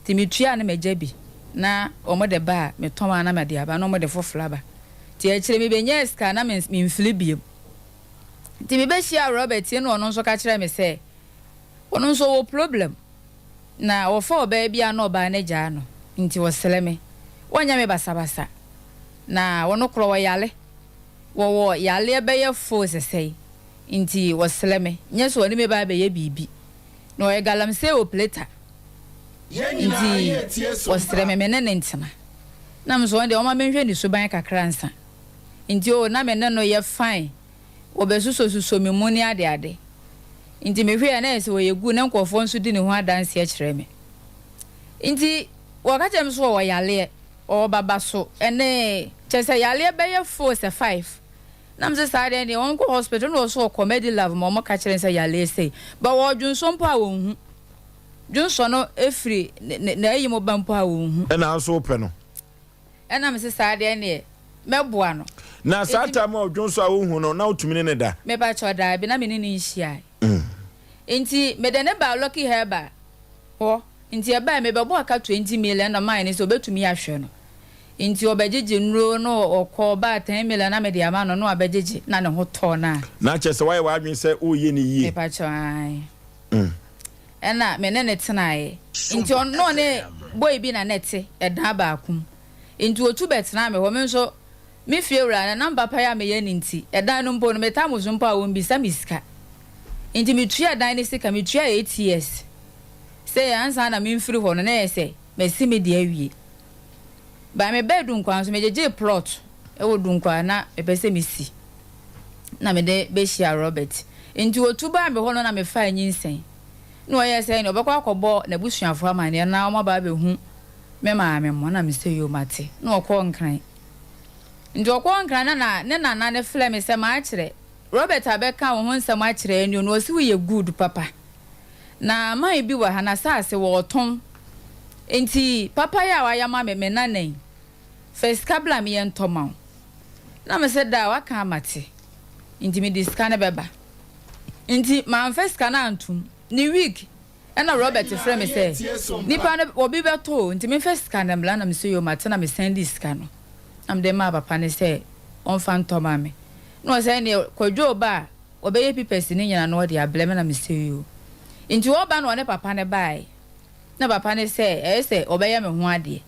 Nti metua a na magya bi na wɔn de ba a metɔn a na mede aba na wɔn de foforɔ aba. Nti akyire mebenyaa sika na memfiri biom. Nti mebɛhyiaa Robert na ɔno nso ka kyerɛɛ me sɛ ɔno nso ɔwɔ problem na ɔfa ɔbaa bi a na ɔbaa no agyaa no nti ɔsrɛ me wɔnyɛ me basabasa na ɔno korɔ ɔyare wɔwɔ yareɛ bɛyɛ foo sɛsɛe nti ɔsrɛ me nyɛ sɛ ɔne me ba abɛyɛ biribi na ɔyɛ galamsey operator. Nti ɔsrɛ me me ne no ntena. Na me nso ɔno deɛ ɔma menhwɛ ne suban kakra ansa. Nti oh na me ne no yɛ fine, ɔbɛsosɔsosɔ me mu ne adeade. Nti mehwɛɛ a na ayɛ sɛ ɔyɛ good na nkurɔfoɔ nso di ne ho adanseɛ kyerɛ me. Nti wɔka kyerɛɛ me sɛ ɔwɔ yareɛ, ɔwɔ babaso ne kyerɛ sɛ yareɛ bɛyɛ four sɛ five. Na mese saa deɛ deɛ ɔnkɔ hospital na ɔso ɔkɔ Medilove ma wɔka kyerɛ no sɛ yareɛ sei. But ɔdwonsɔ mpo a ɔnhu. Dwonsɔ no firi n'ayi mu ba mpo a ɔnhu. Ɛna wo nso wopɛ no. Ɛna mese saa deɛ ɛneɛ mɛboa no. Na saa time a ɔdwonsɔ a wonhu no na wotumi ne no da? Mepakyɛw daabi na me ne no nhyiae. Nti mede no baa Lucky Herbal hɔ nti ɛbae mebɛbɔɔ ka 20 million na ɔmae no sɛ ɔbɛtumi ahwɛ no nti ɔbɛgyegye nnuro na ɔkɔ ɔbaa 10 million na mede ama no na wabɛgyegye na ne ho tɔɔ no a. Na kyerɛ sɛ woayɛ w'adwene sɛ woreyɛ no yie? Mepakyɛw ae. Ɛna me ne no tenaeɛ. Nti ɔno na ɔne boy bi na na ɛte ɛdan baako mu. Nti ɔtu bɛtenaa me hɔ. Me nso, me fie wura no, na mpapaeɛ a meyɛ no nti, ɛdan no mpo no, metaa mo so mpo a, ɔmmisa me sika. Nti metua dan no sika, metua eight years. Sei ansa na memfiri hɔ no, na ɛyɛ sɛ masi me deɛ awie. But mebaa Dunkwa nso, megyegyee plot wɔ Dunkwa a na mepɛ sɛ mesi. Na mede bɛhyia Robert. Nti ɔtu baa me hɔ no na mefaa nyinsɛn. Na ɔyɛɛ sɛ ɛnneɛ ɔbɛkɔ akɔbɔ n'abusuafoɔ amanneɛ na wɔaba abɛhu me maame mo. Na mese yoo mate. Na ɔkɔɔ Nkran. Nti ɔkɔɔ Nkran na na ne nana no frɛ me sɛ makyerɛ Robert abɛka wo ho nsɛm akyerɛ ɛnneɛ no ɔse woyɛ good papa. Na man bi wɔ ha n'asaase wɔɔtɔn. Nti papa yi a wayɛ ama me me nana yi fa sika bla me yɛntɔ ma wo. Na mese daa waka a mate. Nti mede sika no bɛba. Nti mamfa sika no antom. Ne week ɛna Robert frɛ me sɛ nipa no obi bɛtɔ o nti memfa sika no mmra na mese yoo mate na me sɛnde sika no na mede maa papa no sɛ ɔmfa ntɔ ma me. Na ɔsɛ ɛneɛ Kwadwo ba a ɔbɛyɛ pipɛsi no nyina na ɔde abrɛ me na mese yoo. Nti ɔba na ɔne papa no baeɛ. Na papa no sɛ ɛyɛ sɛ ɔbɛyɛ me ho adeɛ.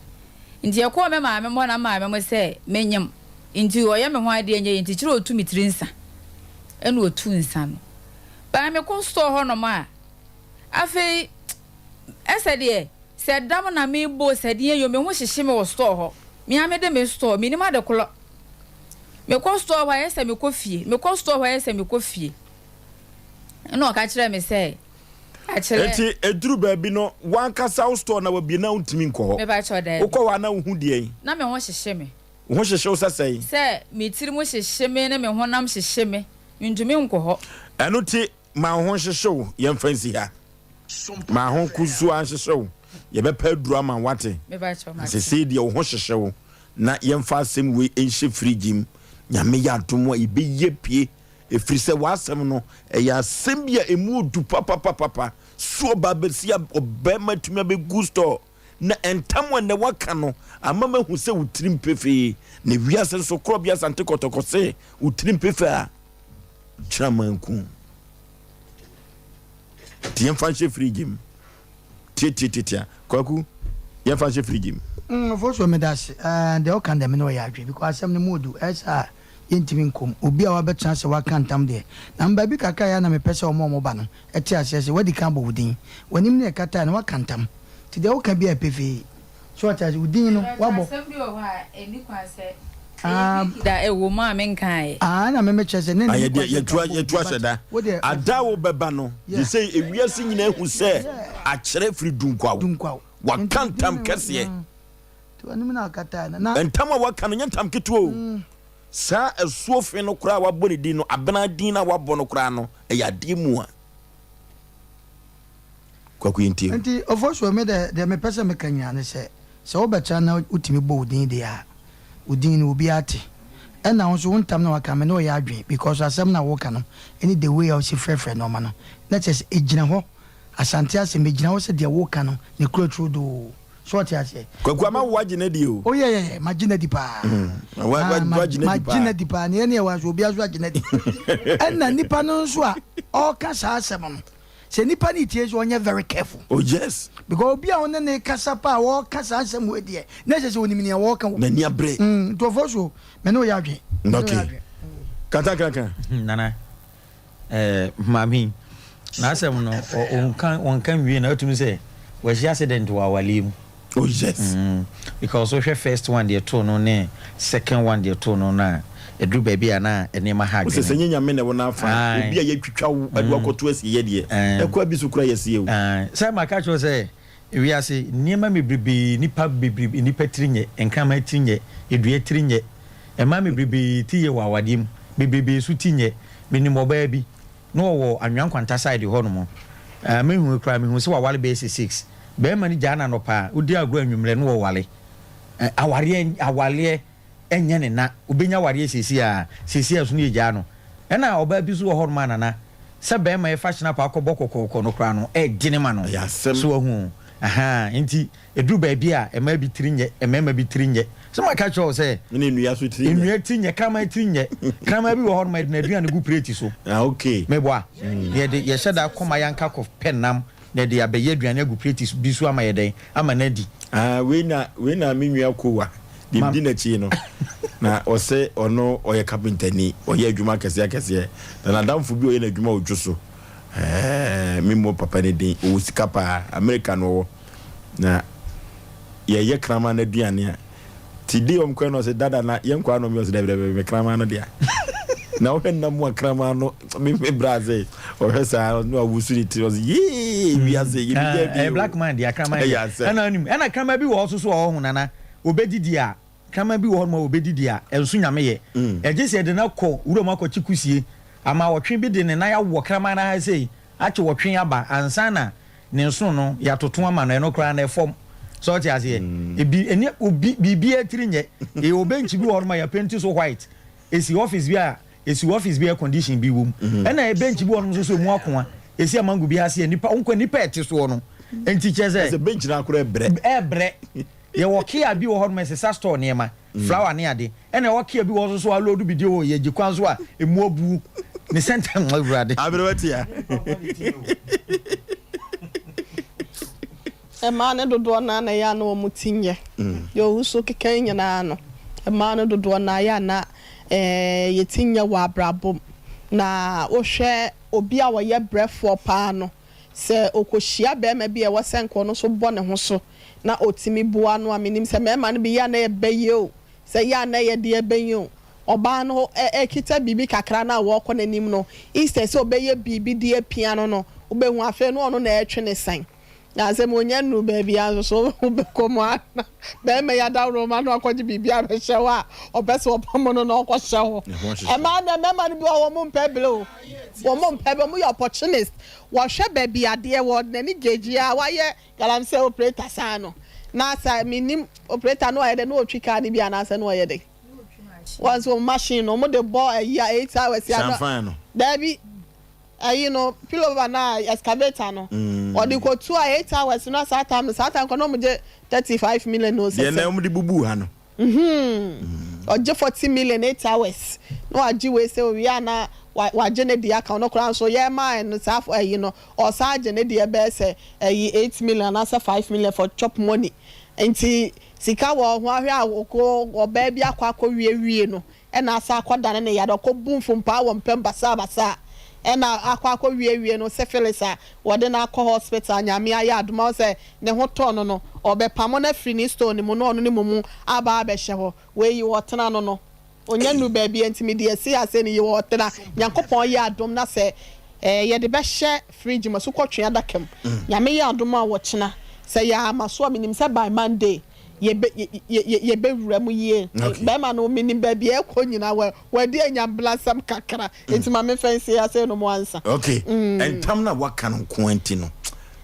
Nti yɛkɔɔ me maame hɔ na me maame mo sɛ menyem nti ɔyɛ me ho adeɛ nyɛ yie nti kyerɛ ɔtu me tiri nsa ɛna ɔtu nsa no baa me kɔ store hɔ nom a afei ɛsɛ deɛ sɛ dam na me bɔ sɛ deɛ yo me ho hyehye me wɔ store hɔ me a me de me store me nim ade korɔ me kɔ store hɔ ayɛ sɛ me kɔ fie me kɔ store hɔ ayɛ sɛ me kɔ fie ɛna ɔka kyerɛ me sɛ Akyerɛ. Enti eduru baabi no, w'ankasa wo store na wabue na wuntumi nkɔ hɔ. Mepakyɛw, daabi. Wokɔ hɔ a na wuhu deɛn? Na me ho hyehye me. Wo ho hyehye wo sɛ sɛn? Sɛ me tirim hyehye me ne me honam hyehye me, mintumi nkɔ hɔ. Ɛno nti, ma wo ho nhyehye wo, yɛmfa nsi ha. Ma ho nko ara nhyehye wo. Yɛbɛpɛ aduru ama wo, woate? Mepakyɛw, Na mate. seesei deɛ wo ho hyehye wo, na yɛmfa asɛm wei nhyɛ fridge mu. Nyame yɛ adom a, yɛbɛyi apue Ɛfiri sɛ w'asɛm no, ɛyɛ asɛm bi a ɛmu ɔdu papapapapa. So ɔbaa bɛsi a ɔbarima atumi abɛgu store na ntam a nnɛ waka no ama mahu sɛ wo tirim pefee. Na wiase nso korɔbea Asante Kɔtɔkɔ se wo tirim pefee a kyerɛ amanku. Nti yɛmfa nhyɛ fridge mu. Tiatiatiatia. Kwaku, yɛmfa nhyɛ fridge mu. Mm, Ofosuo medase. Eh, deɛ woka deɛ me ne wo yɛ adwene because asɛm no mu odu. Ɛyɛ saa a yɛntumi nkɔ mu. Obi a wabɛtena ase waka ntam deɛ, na me baabi kakra a ɛyɛ a na mepɛ sɛ wɔn a wɔba no te aseɛ sɛ, woadi kan abɔ wo din. W'anim ne ɛkatae no, woaka ntam. Nti deɛ woka biara yɛ pefee. So woate aseɛ? Wo din no, Mepakyɛ woabɔ. asɛm bi wɔ hɔ a ɛnni kwan sɛ ɛyɛ Ah, week da ɛwɔ mu a menkaeɛ. ah, ɛna me mekyerɛ sɛ na Ah, ɛnni yɛde kwan sɛ yɛtu nka wobɔ wo yɛtu din, ahyɛ but da. wo deɛ, Ada a wobɛba no, yeah, gye sɛ ewiase nyinaa hu sɛ yeah, akyerɛ firi Dunkwaw. Dunkwaw. Waka Nti wo din ntam no, kɛseɛ. mm, nti w'anim na akatae no, na, Ntam a waka no nyɛ ntam ketewa o. mm. Saa asuo fe no koraa a wabɔ ne din no, abena din no a wabɔ no koraa no, ɛyɛ adeɛ mua. Kwaku yɛntie o. Nti Ofosuo, me deɛ, deɛ mepɛ sɛ meka nyinaa ne sɛ, sɛ wobɛtra na wotumi bɔ wo din deɛ a, wo din no obiara te. Ɛna wo nso wo ntam na waka, me ne wo yɛ adwene because asɛm no a woka no ne the way a wosi frɛfrɛ nnoɔma no, na kyerɛ sɛ ɛgyina hɔ, Asante asɛm, ɛgyina hɔ sɛ deɛ woka no ne kura turodoo. So ɔte aseɛ? Kwaku ama wo agye no adi o. Oh yeah yeah yeah, magye no adi paa. Wa wa Ah, ma wagye no adi magye paa. no adi paa. Nea ɛne ɛwɔ nso obiara nso agye no adi. Ɛna nipa no nso a ɔreka saa asɛm no, sɛ nipa no tie nso ɔnyɛ very careful. Oh yes. Because obi a ɔne ne kasa paa a ɔreka saa asɛm wei deɛ, na ɛsɛ sɛ onim nea wɔreka o. N'ani abere. Mm, nti ɔfɔ so, me ne wo yɛ adwene. Me ne wo yɛ Okay. adwene. Kantankrankran. Nana. Eh, maame yi, n'asɛm no, ɔnka ɔnka nwie na atumi sɛ wahyia accident wɔ awaleɛ mu. Oh yes. Mm, because wohwɛ first one deɛ too no ne second one deɛ too no na ɛduru baabi a na nneɛma ha Wosɛ sɛ adwene. nyɛ nyame na ɛwɔ n'afa obi a yɛtwitwa wo ɛde wakɔto asieɛ deɛ ɛkɔ abi so kora yɛsie o. Sɛ maka kyerɛ sɛ wiase nneɛma bebrebe nipa bebrebe nipa tiri nyɛ nkraman tiri nyɛ edua tiri nyɛ mmaa bebrebe ti yɛ wɔ awadeɛ mu bebrebe nso ti nyɛ menim ɔbaa bi na ɔwɔ anwea nkwanta side hɔ nom. Ah, mehu koraa mehu sɛ waware bɛyɛ sɛ 6. Bɛrima no gyaa no anɔpa a, wodi agorɔ anwummerɛ no wɔware. Eh, awareɛ, awareɛ ɛnyɛ ne na. Obɛnya awareɛ seesei a, seesei a so no yɛgyaa no. Ɛna ɔbaa bi nso wɔ hɔnom a nana, sɛ bɛrima yɛfa hyena pa akɔbɔ kɔkɔɔkɔ no koraa no, ɛɛdene ma no. Ɛyɛ asɛm. So wahu o. Ahaa, nti ɛduru baabi a mmaa bi tiri nyɛ, mmarima bi tiri nyɛ. Sɛ maka kyerɛ wo sɛ. Ɛna nnua nso tiri nyɛ. Nnua tiri nyɛ, kraman tiri nyɛ. Kraman bi wɔ hɔnom a yɛde n'aduane gu preti so. Ah, okay. Meboa. Yɛde, yɛhyɛ da kɔ ma yɛanka kɔ pɛ nam na yɛde abɛyɛ aduane agu preti bi so ama yɛ dɛn? Ama no adi. Ah, wei na, wei na me nua Kowa deɛ medi n'akyi no, na ɔsɛ ɔno ɔyɛ kapentani, ɔyɛ adwuma akɛseɛ akɛseɛ, na n'adamfo bi a ɔyɛ n'adwuma wɔ dwo so, ɛɛ, memmɔ papa no din, ɔwɔ sika paa, Amerika na ɔwɔ, na yɛyɛ kraman no aduane a, ti de wɔn kɔɛ no ɔsɛ dada na yɛn kɔ anɔ mi ɔsɛ dɛbi dɛbi me kraman no dea, na ɔhwɛ nna mu a kraman no me me bra sɛ ɔhwɛ saa na ɔwusu ne tiri ɔsɛ yee wiase yɛ bi dɛ bi o black man deɛ kraman deɛ ɛna anim ɛna kraman bi wɔ hɔ soso wɔ hɔ nana obedidi a kraman bi wɔ hɔ nom a obedidi a ɛnso nyame yɛ ɛgye sɛ yɛde no akɔ wuram akɔkye kusie ama ɔtwe bi de ne nan awɔ kraman no ha sei akye ɔtwe aba ansa na ne nsono no yɛatoto ama no ɛno koraa no ɛfam sɛ ɔte aseɛ ebi ɛne obi biribiara tiri nyɛ ɛwɔ bench bi wɔ hɔ nom a yɛapenti so white esi office bi a Esi office bi air condition bi wom. Ɛna bench bi wɔ nom nso so emu akoa. Esi amango bi ase a nipa nkwa nipa ɛte soɔ no. Nti kyerɛ sɛ. Ɛsɛ bench no akora ɛbrɛ. Ɛbrɛ. Yɛwɔ kia bi wɔ hɔ nom ɛsesa store nneɛma, flower ne ade. Ɛna ɛwɔ kia bi wɔ hɔ nso so aload bi deɛ wɔ yɛgye kwan so a emu abuo. Ne center awurade. Aberewa tia. Mmaa no dodoɔ no ara na ɛyɛ a na wɔn ti nyɛ. Deɛ ɔwu so keka yi nyinaa no, mmaa no dodoɔ no ara yɛ a na yɛn ti nyɛ wɔ abrabɔ mu. Na wohwɛ obi a ɔyɛ brɛfoɔ paa no, sɛ ɔkɔhyia barima bi a ɛwɔ sɛ nka ɔno nso bɔ ne ho so na ɔtumi boa no a, menim sɛ mmarima no bi yɛ a na ɛbɛ yie o, sɛ yɛ a na ɛyɛ deɛ ɛbɛ yie o, ɔbaa no rekita biribi kakra no a wɔrekɔ n'anim no, instead sɛ ɔbɛyɛ biribi de apia no no, wobɛhu afei no ɔno na ɛretwe ne sɛn. Na sɛ monya nnuru baabi a nso so wobɛkɔ mu a na barima yi adaworoma no akɔgye biribi abɛhyɛ hɔ a ɔpɛ sɛ ɔpam no na ɔkɔhyɛ hɔ. Ɛmaa na mmarima no bi wɔ hɔ wɔn mpɛ bere o. Wɔn mpɛ bere, wɔn yɛ opportunist. Wɔhwɛ baabi adeɛ wɔ n'ani gyegye a wayɛ galamsey operator saa no. Na sɛ menim operator no ɔyɛ dɛ na ɔtwi kaa no bi anaasɛ na ɔyɛ dɛ. Wɔn nso wɔn machine no wɔn de bɔ ayi a 8 hours a na Sanfan no. daabi. Ayi no pillow na excavator no ɔde kɔ tu a 8 hours no saa time no saa time kɔ na ɔmo gye 35 million no sɛ sɛ. Deɛ na ɔmo de bubu ha no. Mhm ɔgye 40 million 8 hours na wagye wei sɛ owie a na wagye ne deɛ aka ɔno koraa nso yɛ maa no saa ayi no ɔsan agye ne deɛ bɛyɛ sɛ ayi 8 million anaasɛ 5 million for chop money nti sika wɔ ho ahwɛ a ɔkɔ ɔbaa bi akɔ akɔ wie wie no Ɛna asan akɔdane ne yade, ɔkɔbu mfompaa wɔ mpam basaabasaa, ɛna akɔ akɔwiewie no syphilis a wɔde no akɔ hospital, Nyame ayɛ adom ahu sɛ ne ho tɔɔ no no, ɔbɛpamo no afiri ne store no mu na ɔno ne mumu aba abɛhyɛ hɔ, wei yi ɔtena no no, ɔnya nnuru baabi a nti mede asi ha sɛ ne yi ɔtena, Nyankopɔn yɛ adom na sɛ eh, yɛde bɛhyɛ fridge mu, asukɔtwea adaka mu, Nyame yɛ adom a ɔkyena, sɛ yɛama so a menim sɛ by Monday yɛbɛ yɛ yɛbɛwura mu yie. Okay. Bɛrima no menim baabi a ɛkɔ nyinaa wɔ wadi anyambelasɛm kakra nti ma memfa nsie ha sɛ nom ansa. Okay. Ntam no a waka no nko ara nti no,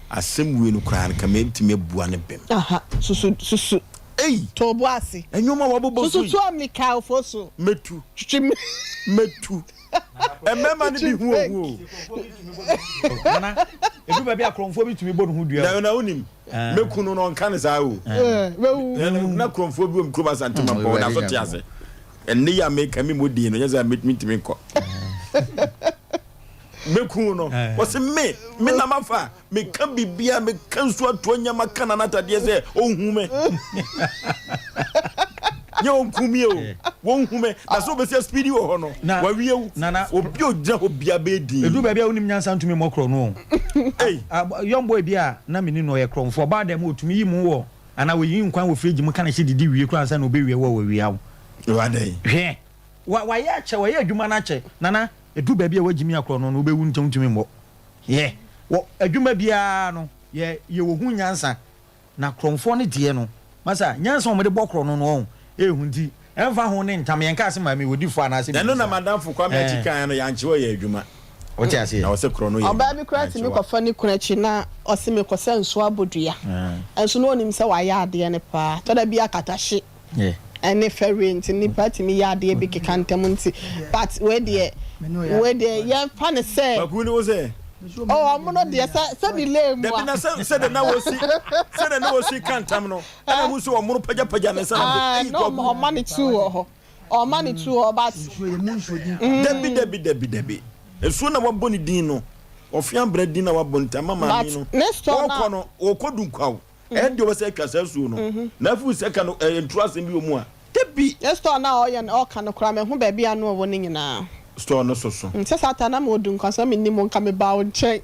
asɛm wei no koraa no ka mɛtumi abua no bem. Aha, susu susu. Ei! To bo ase. Nneɛma a wabobɔ so Susu yi. to Mikael fo so. Mɛtu. Twitwi me. Mɛtu. Mmarima no bi hu ohu o. Nana, ɛduru baabi a korɔmfoɔ bi tumi bɔ ne ho dua o. Na na wonim. Me kunu no ɔnka no saa o. Na kurɔmfoɔ bi wɔ me kurom Asante Mampɔn, ɔda so te ase. Ɛnne yi a meka me mmɔ din no, nyɛ sɛ mentumi nkɔ. Me kunu no, ɔse me, me na mafa, meka biribiara, meka nsuo atoa nya, maka Nana Atadeɛ sɛ ɔnhu me. Nyɛ ɔnku me o, wɔnhu me. Na sɛ ɔbɛsi asipidi wɔ hɔ no, wawie wo. Obi a ɔgyina hɔ biara bɛyɛ dinn. Ɛduru baabi a wonim nyansa ntumi mmɔ korɔ no o. Young boy bi a na menim no, ɔyɛ korɔmfoɔ. Ɔbaa dɛm a ɔtumi yi mu wɔ anaa ɔyi nkwan wɔ fridge mu ka ne hye didi wie koraa ansa na ɔbɛwia wo a wawia wo. Hwɛ, wayɛ akyɛ, wayɛ adwuma no akyɛ. Nana, ɛduru baabi a woagyimi akorɔ no no, wobɛwu ntɛm wontumi mmɔ. Yɛ, wɔ adwuma biara no, yɛ, yɛwɔ ho nyansa. Na korɔmfoɔ no deɛ no, masa, nyansa a wɔde bɔ korɔ no no, ɔho, ehu nti, ɛmfa ho ne ntam, yɛnkaa se maame wɔ di fɔ anaase biribi Ɛno na saa. m'adamfo Kwame Akyi Ɛɛ. kaeɛ no, yɛankye ɔyɛ adwuma. Wote aseɛ? Na ɔsɛ korɔ no yɛ. Ɔbaa bi koraa tumi kɔfa ne kunu akyi na ɔse mekɔsɛ nsuo abɔ dua. Nso na ɔnim sɛ wayɛ adeɛ no paa. Tɔ da bi akatahye ne fɛreɛ nti nnipa tumi yɛ adeɛ bi keka ntam nti but wei deɛ wei deɛ yɛmfa no sɛ. Kwaku ne wo sɛ. Oh ɔmo no deɛ sɛ sɛ delay mu a. Dabi na sɛ sɛdeɛ na wɔsi sɛdeɛ na wɔsi ka ntam no ɛna mu sɛ ɔmo pagyapagya ne nsa na ɛyi Kwaku. Ɔma ne tu wɔ hɔ. Ɔma ne tu hɔ but. Nsuo yɛ mu nsuo din paa. Dabi dabi dabi dabi nsuo na wabɔ ne din no ɔfea bra din na wabɔ no nti ama maame no wɔkɔ no wɔkɔ dunkwaw ɛyɛ deɛ ɔbɛsɛ atwa saa nsuo no na afi sɛ ka no ɛyɛ ntoro asɛm bi wɔ mu a dabi. Ne store no a ɔyɛ no ɔka no koraa mahu baabi a no ɔwɔ no nyinaa. Store no soso. Sɛ saa time na mewɔ dunkwa so na mennim wo nka mebaa wo nkyɛn.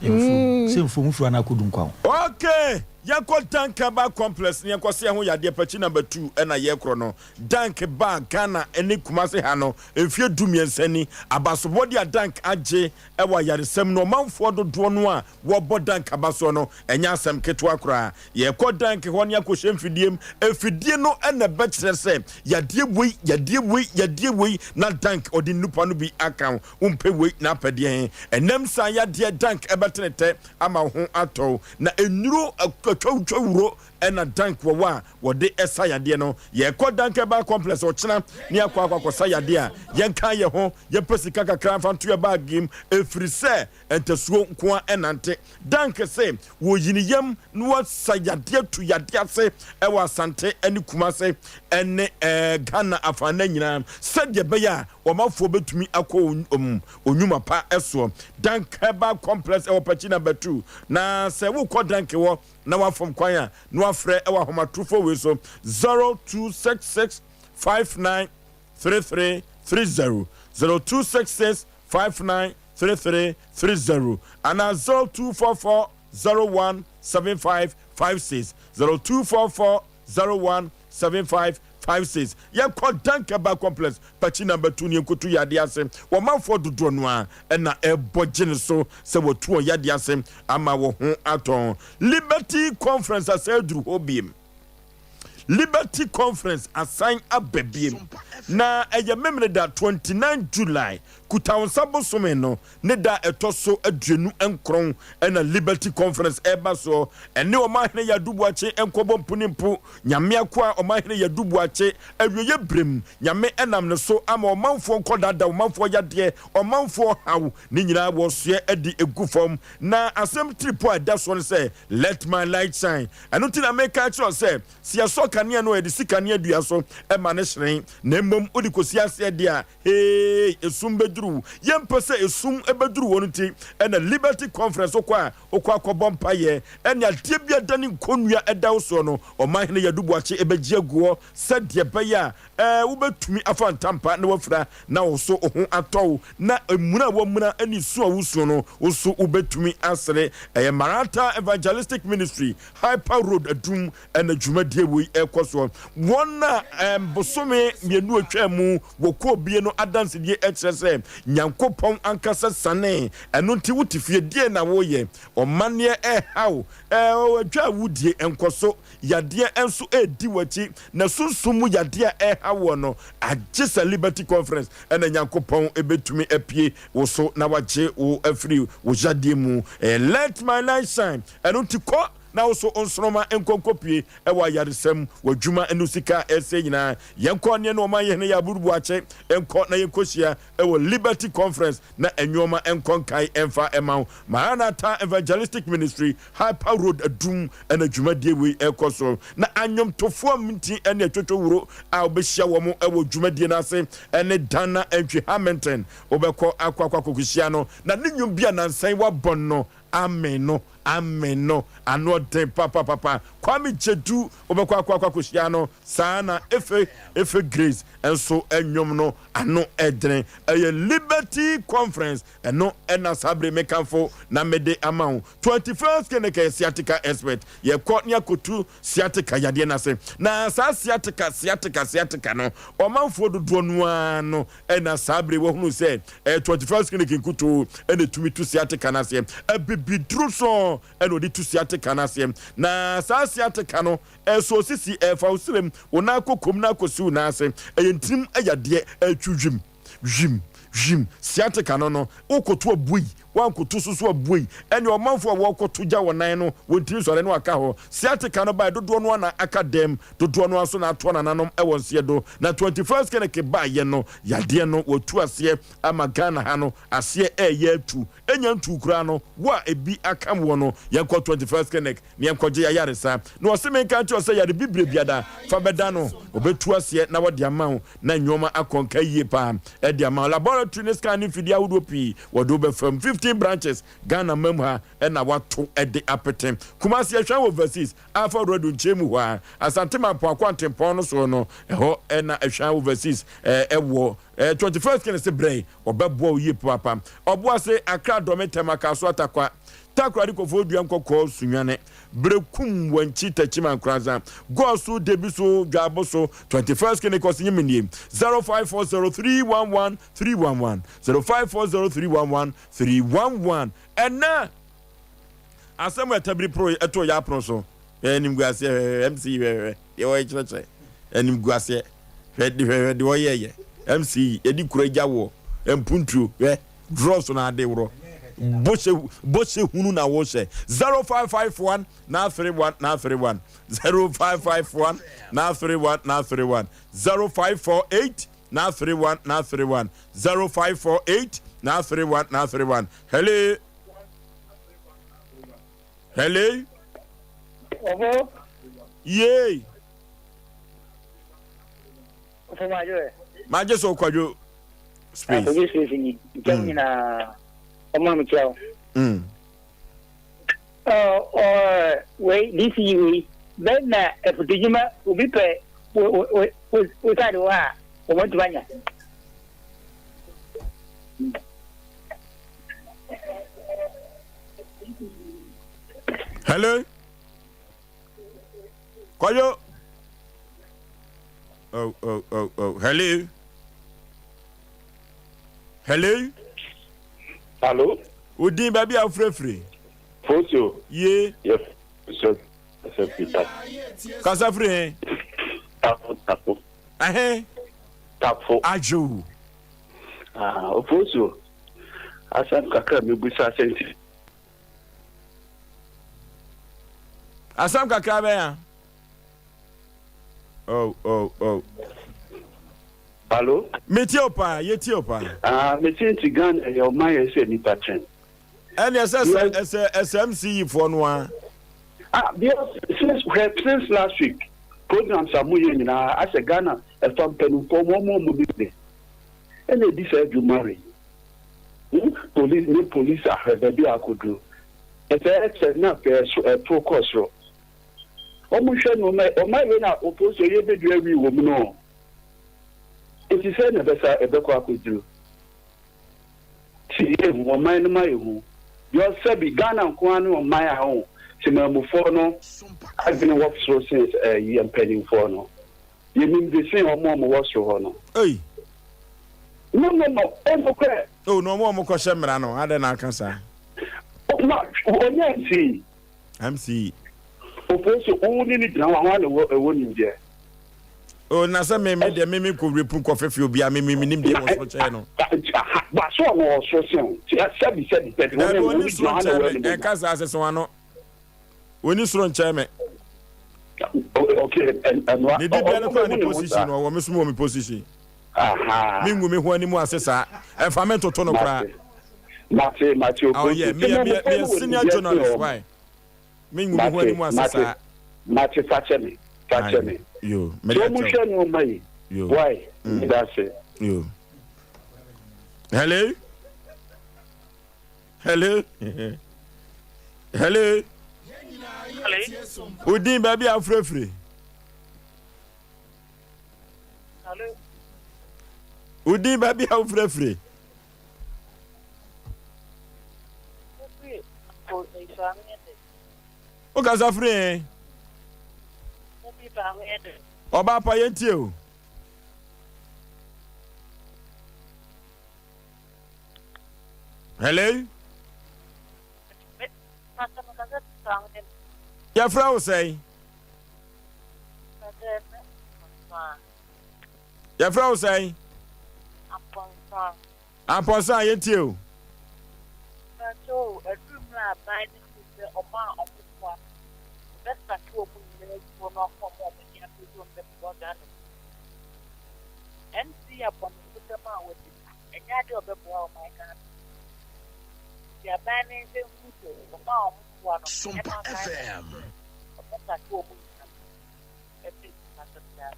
Mfuom sɛ mfuom firi hɔ na akɔ dunkwa o. Okay yɛnkɔ Dankaba complex na yɛnkɔ se ɛho yadeɛ pakyi number 2 ɛna yɛkorɔ no. Dank baa Ghana ne Kumasi ha no mfeɛ du-mmiɛnsa ni. Abasobɔdeɛ a Dank agye wɔ ayaresam no, ɔmanfoɔ dodoɔ no a wɔbɔ Dank abasoɔ no, ɛnyɛ asɛm ketewa koraa. Yɛkɔ Dank hɔ ne akɔhyɛ mfidie mu. Mfidie no na ɛbɛkyerɛ sɛ yadeɛ wei, yadeɛ wei, yadeɛ wei na Dank ɔde nnupa no bi aka ho. Wompɛ wei na apɛ deɛn? Ɛnam saa yadeɛ Dank bɛtene tɛ ama wo ho atɔ wo. Na nnuro atwawutwawuro na Dank wɔ hɔ a wɔde sa yadeɛ no. Yɛkɔ Dank Herbal Complex ɔkyena ne akɔ akɔ akɔsa yadeɛ a, yɛnka yɛn ho, yɛmpɛ sika kakra mfa nto yɛn baage mu, ɛfiri sɛ ntasuo nko ara nante. Dank se wɔyi ne yam na wasa yadeɛ tu yadeɛ ase wɔ Asante ne Kumase ne Ghana afanan nyinaa sɛdeɛ ɛbɛyɛ a ɔmanfoɔ bɛtumi akɔ wɔn nnwuma pa soɔ. Dank Herbal Complex wɔ Pakyi Number 2. Na sɛ wokɔ Dank hɔ na wafom kwan a, na wafrɛ wɔ ahomatorofo wei so, 0266 59 33 30, 0266 59 33 30, anaa 0244 01 75 56, 0244 01 75 56. Yɛnkɔ Dankaba Complex, Pakyi Number 2 ne yɛnkɔtu yadeɛ ase. Wɔn manfoɔ dodoɔ no ara na ɛrebɔ gye no so sɛ wɔatu wɔn yadeɛ ase ama wɔn ho atɔ. Liberty Conference asan aduru hɔ biem. Liberty Conference asan aba biem. Na ɛyɛ Memeneda 29 July, Kutawonsa bosome no Ne da a ɛtɔ so 29 na Liberty Conference reba soɔ. Ɛne Ɔmanhene Yadu Boakye nkɔbɔ mpo ne mpo. Nyame akoa Ɔmanhene Yadu Boakye, awieɛ berɛm, Nyame nam ne so ama ɔmanfoɔ nkɔdaadaa ɔmanfoɔ yadeɛ, ɔmanfoɔ haw, ne nyinaa wɔsoɛ de gu fam. Na asɛm tiripɔ a ɛda soɔ ne sɛ, Let my light shine. Ɛno nti na meka akyerɛ wo sɛ, sɛ yɛsɔ kanea no a, yɛde si kanea dua so ma no hyerɛn, na mmom wode kɔsi aseɛ deɛ a, Hey, esum bɛduru wo. Yɛmpɛ sɛ esum bɛduru wɔn nti ɛna Liberty Conference wokɔ a wokɔ akɔbɔ mpaeɛ ɛne adeɛ bi a ɛdane nkɔnnua ɛda wo soɔ no Ɔmanhene Yadu Boakye ɛbɛgye agu hɔ sɛdeɛ ɛbɛyɛ a ɛɛ wobɛtumi afa ntampa na wafira na wo so wo ho atɔ wo na emuna a wamuna ɛne su a wosuo no wo so wobɛtumi asere. Ɛyɛ Maranatha Evangelistic Ministry, Hyper Road Adum na dwumadie wei ɛrekɔ soɔ. Wɔn a bosome mmienu atwaa mu wɔkɔɔ bie no adansedie kyerɛ sɛ Nyankopɔn ankasa sianee. Ɛno nti wote fie deɛn na woyɛ? Ɔmanneɛ ɛreha wo, adwa a wodie nkɔ so, yadeɛ nso ɛredi w'akyi, na sunsum mu yadeɛ a ɛreha woɔ no agye sɛ Liberty Conference na Nyankopɔn bɛtumi apue wo so na wagye wo afiri wo yadeɛ mu. Let my light shine. Ɛno nti kɔ na wo so nsoromma nkɔ nkɔpue wɔ ayaresa mu, w'adwuma ne wo sika a ɛresɛe nyinaa. Yɛnkɔ ne yɛne ɔman Hene Yaabur Boakye nkɔ na yɛnkɔhyia wɔ Liberty Conference na nnoɔma nkɔ nkae mfa mma wo. Maranatha Evangelistic Ministry, Hyper Road Adum na dwumadie wei rekɔ so. Na anwomtofoɔ Minti ne Atwotwowuro a wobɛhyia wɔn wɔ dwumadie no ase ne Dana Antwi Hamilton. Wobɛkɔ akɔ akɔ akɔhyia no na ne nnwom bi a nansa yi wabɔ no Amen no amen no ano ɔden papapapa Kwame Gyedu wobɛkɔ akɔ akɔ akɔhyia no saa na Efe Efe Grace nso nnwom no ano ɛdene ɛyɛ Liberty Conference ɛno ɛna saa bere mekamfo na mede ama wo 21st Clinic ɛyɛ sciatica expert yɛkɔ ne akɔtu sciatica yadeɛ no ase na saa sciatica sciatica sciatica no ɔmanfoɔ dodoɔ no ara no Ɛna saa bere wɔhunuu sɛ ɛyɛ 21st Clinic nkutoo na etumi tu sciatica no aseɛ. Abibiduro sɔɔ na ɔde tu sciatica no aseɛ. Na saa sciatica no, ɛsɔ osisi, ɛfa wo serem, wo nan kokom na akɔsi wo nan ase. Ɛyɛ ntinim yadeɛ, ɛtwi wim, wim, Hwim, sciatica no no, wokoto a buei, woankoto so so a buei. Ɛnneɛ ɔmanfoɔ a wɔrekɔto gya wɔn nan no, wɔntumi nsɔre na wɔaka hɔ. Sciatica no baeɛ, dodoɔ no ara na aka dɛm, dodoɔ no ara nso na atoa nananom wɔ nseɛ do. Na 21st Clinic baeɛ no, yadeɛ no wɔatu aseɛ ama Ghana ha no, aseɛ reyɛ atu. Ɛnnya ntuu koraa no, wo a ebi aka woɔ no, yɛnkɔ 21st Clinic na yɛnkɔgye yɛn ayaresa. Na ɔse menka nkyerɛ wo sɛ yare bibire biada fa bɛda no, ɔbɛtu aseɛ na wɔde ama wo na nnoɔma akɔ nka yie paa de ama wo. Laboratory ne scan ne mfidie ahodoɔ pii wɔde wo bɛfa mu. 15 branches Ghana man mu ha na wɔato de apete. Kumasi Ɛhwɛn Overseas Alpha Road nkyɛn mu hɔ ara, Asante Mampong Akwantempɔn no so no, ɛhɔ na Ɛhwɛn Overseas wɔ. 21st Kene se brɛ ɔbɛboa wo yie papaapa. Ɔboase, Accra, Dɔme, Tema, Kasoa, Tarkwa, Takoradi, Kofoɔ Dua, Nkɔkɔɔ, Sunyani, Berekum, Wankyi, Techiman, Nkoranza, Goaso, Debiso, Dwaboso, 21st Kene Kɔse nye me nie, 0540311311, 0540311311. Ɛnnɛ asɛm a ɛtabiri poroe ɛtoo yɛ apono so, hwɛ animguaseɛ, hwɛ hwɛ MC hwɛ hwɛ deɛ wɔrekyerɛkyerɛ, animguaseɛ, hwɛ hwɛ hwɛ deɛ wɔyɛɛyɛ, MC yɛde kuro agya woɔ, mpuntuo, hwɛ drɔs na ade worɔ, bɔhyɛ bɔhyɛ hunu na wohyɛ, 0551 931 931, 0551 931 931, 0548 931 931, 0548 931 931, hello. Hello. Ɔfo. Yee. Ɔfo ma adwo ɛ. Ma gye so kwadwo space. Akwadwo space ni. Nkyɛn mm. nyinaa. Ɔmo a mekyia wo. Mm. Ɔ ɔ wei DC wei bɛn na ɛfutudwuma obi pɛ wo wo wo wo side wɔ a wɔn ntoma nya. Hello? Kwadwo? Oh, oh, oh, oh. Hello? Hello? Hello? Odin baabi a wofirafiri? Foto. Ye. Yes. So, so Peter. Kasa firi he? Tafo, tafo. Ɛhe? Tafo. Adwo. Ah, Ofosuo, asɛm kakra a mebisa sɛ nti. Asɛm kakra bɛn a? Oh, oh, oh. Alo? Metie wo paa, yɛtie wo paa. Ah, mete nti Ghana yɛ ɔman yɛ sɛ nipa kyɛn. Ɛne ɛsɛ sɛ ɛsɛ ɛsɛ MC yifoɔ no a. Ah, because since hwɛ since last week programs a moyɛ nyinaa asɛ Ghana ɛfa mpanimfoɔ wɔn a wɔn ni ɛna edi saa dwuma wei. Hmm, police ne police ahwɛ baabi a akɔduru. Ɛsɛ ɛkyɛ na afei ɛso ɛtoro kɔ soro. Wɔn hwɛ no ɔma ɔma wei na opolisi ɔyɛ bɛdua wii wɔ mu no. Nti sɛ na ɛbɛsa ɛbɛkɔ akɔduru. Ti yɛ hu ɔman no ma yɛ hu. Deɛ sɛbi Ghana nko ara ne ɔman a ɔho temamufoɔ no adwene wɔ soro sen ɛyi mpanimfoɔ no. Yɛnim de sen wɔn a wɔwɔ soro hɔ no. Ei. No no no, ɛnokorɛ. Oh, na wɔn a wɔkɔhyɛ mmara no, adɛn na aka saa? Na ɔnyɛ MC. MC. Ofo so wo ne ne gyina hɔ a, hwan na ɛwɔ ɛwɔ nimdeɛ? Oh, na sɛ me me deɛ me me kɔ repu kɔ fefe obi a me me me nim deɛ wɔ soro kyɛn no. Ba so ɔno wɔ soro sen o. Sɛbi sɛbi sɛbi. Dabi ɔni soro nkyɛn me, ɛka saa sɛ sɔn ano. Ɔni soro nkyɛn me. Okay, ɛnoa. Ne dibea no kora ne position no ɔwɔ me so wɔ me position. Me ngu me ho anim ase saa. Ɛfa me ntoto no koraa. Mate, mate, Oh yeah, me me me senior journalist why? Me ngu me ho anim ase saa. Mate, fakyɛ me, fakyɛ me. Yo, me de akyɛ. Hwɛ no ma yi. Yo. Why? Me da se. Yo. Hello. Hello. Hello. Odin baabi a wofirafiri. Odin baabi a wofirafiri. Wokasa firi he? Ɔbaa pa yɛntie o. Hello? Yɛfrɛ wo sɛn? Yɛfrɛ wo sɛn? Ampɔnsa, yɛntie o. Mpakyɛw o, aduru mmerɛ a aban no hu sɛ ɔmo a ɔmo boa no, ɔbɛ sake ɔmo nyinaa agu hɔ na wafa ɔmo a ɔmo ani abere sɛ ɔmo bɛ boa Ghana mu. MC abɔnefosɛm a wadi no, ɛnyɛ adeɛ a ɔbɛboa ɔman Ghana. Nti aban no nhwɛ nhunu sɛ ɔmo a ɔmo mmoa no Sompa ɛma Ghana FM. ɔbɛ sake ɔmo nyinaa afiri mpakyɛw meda ase.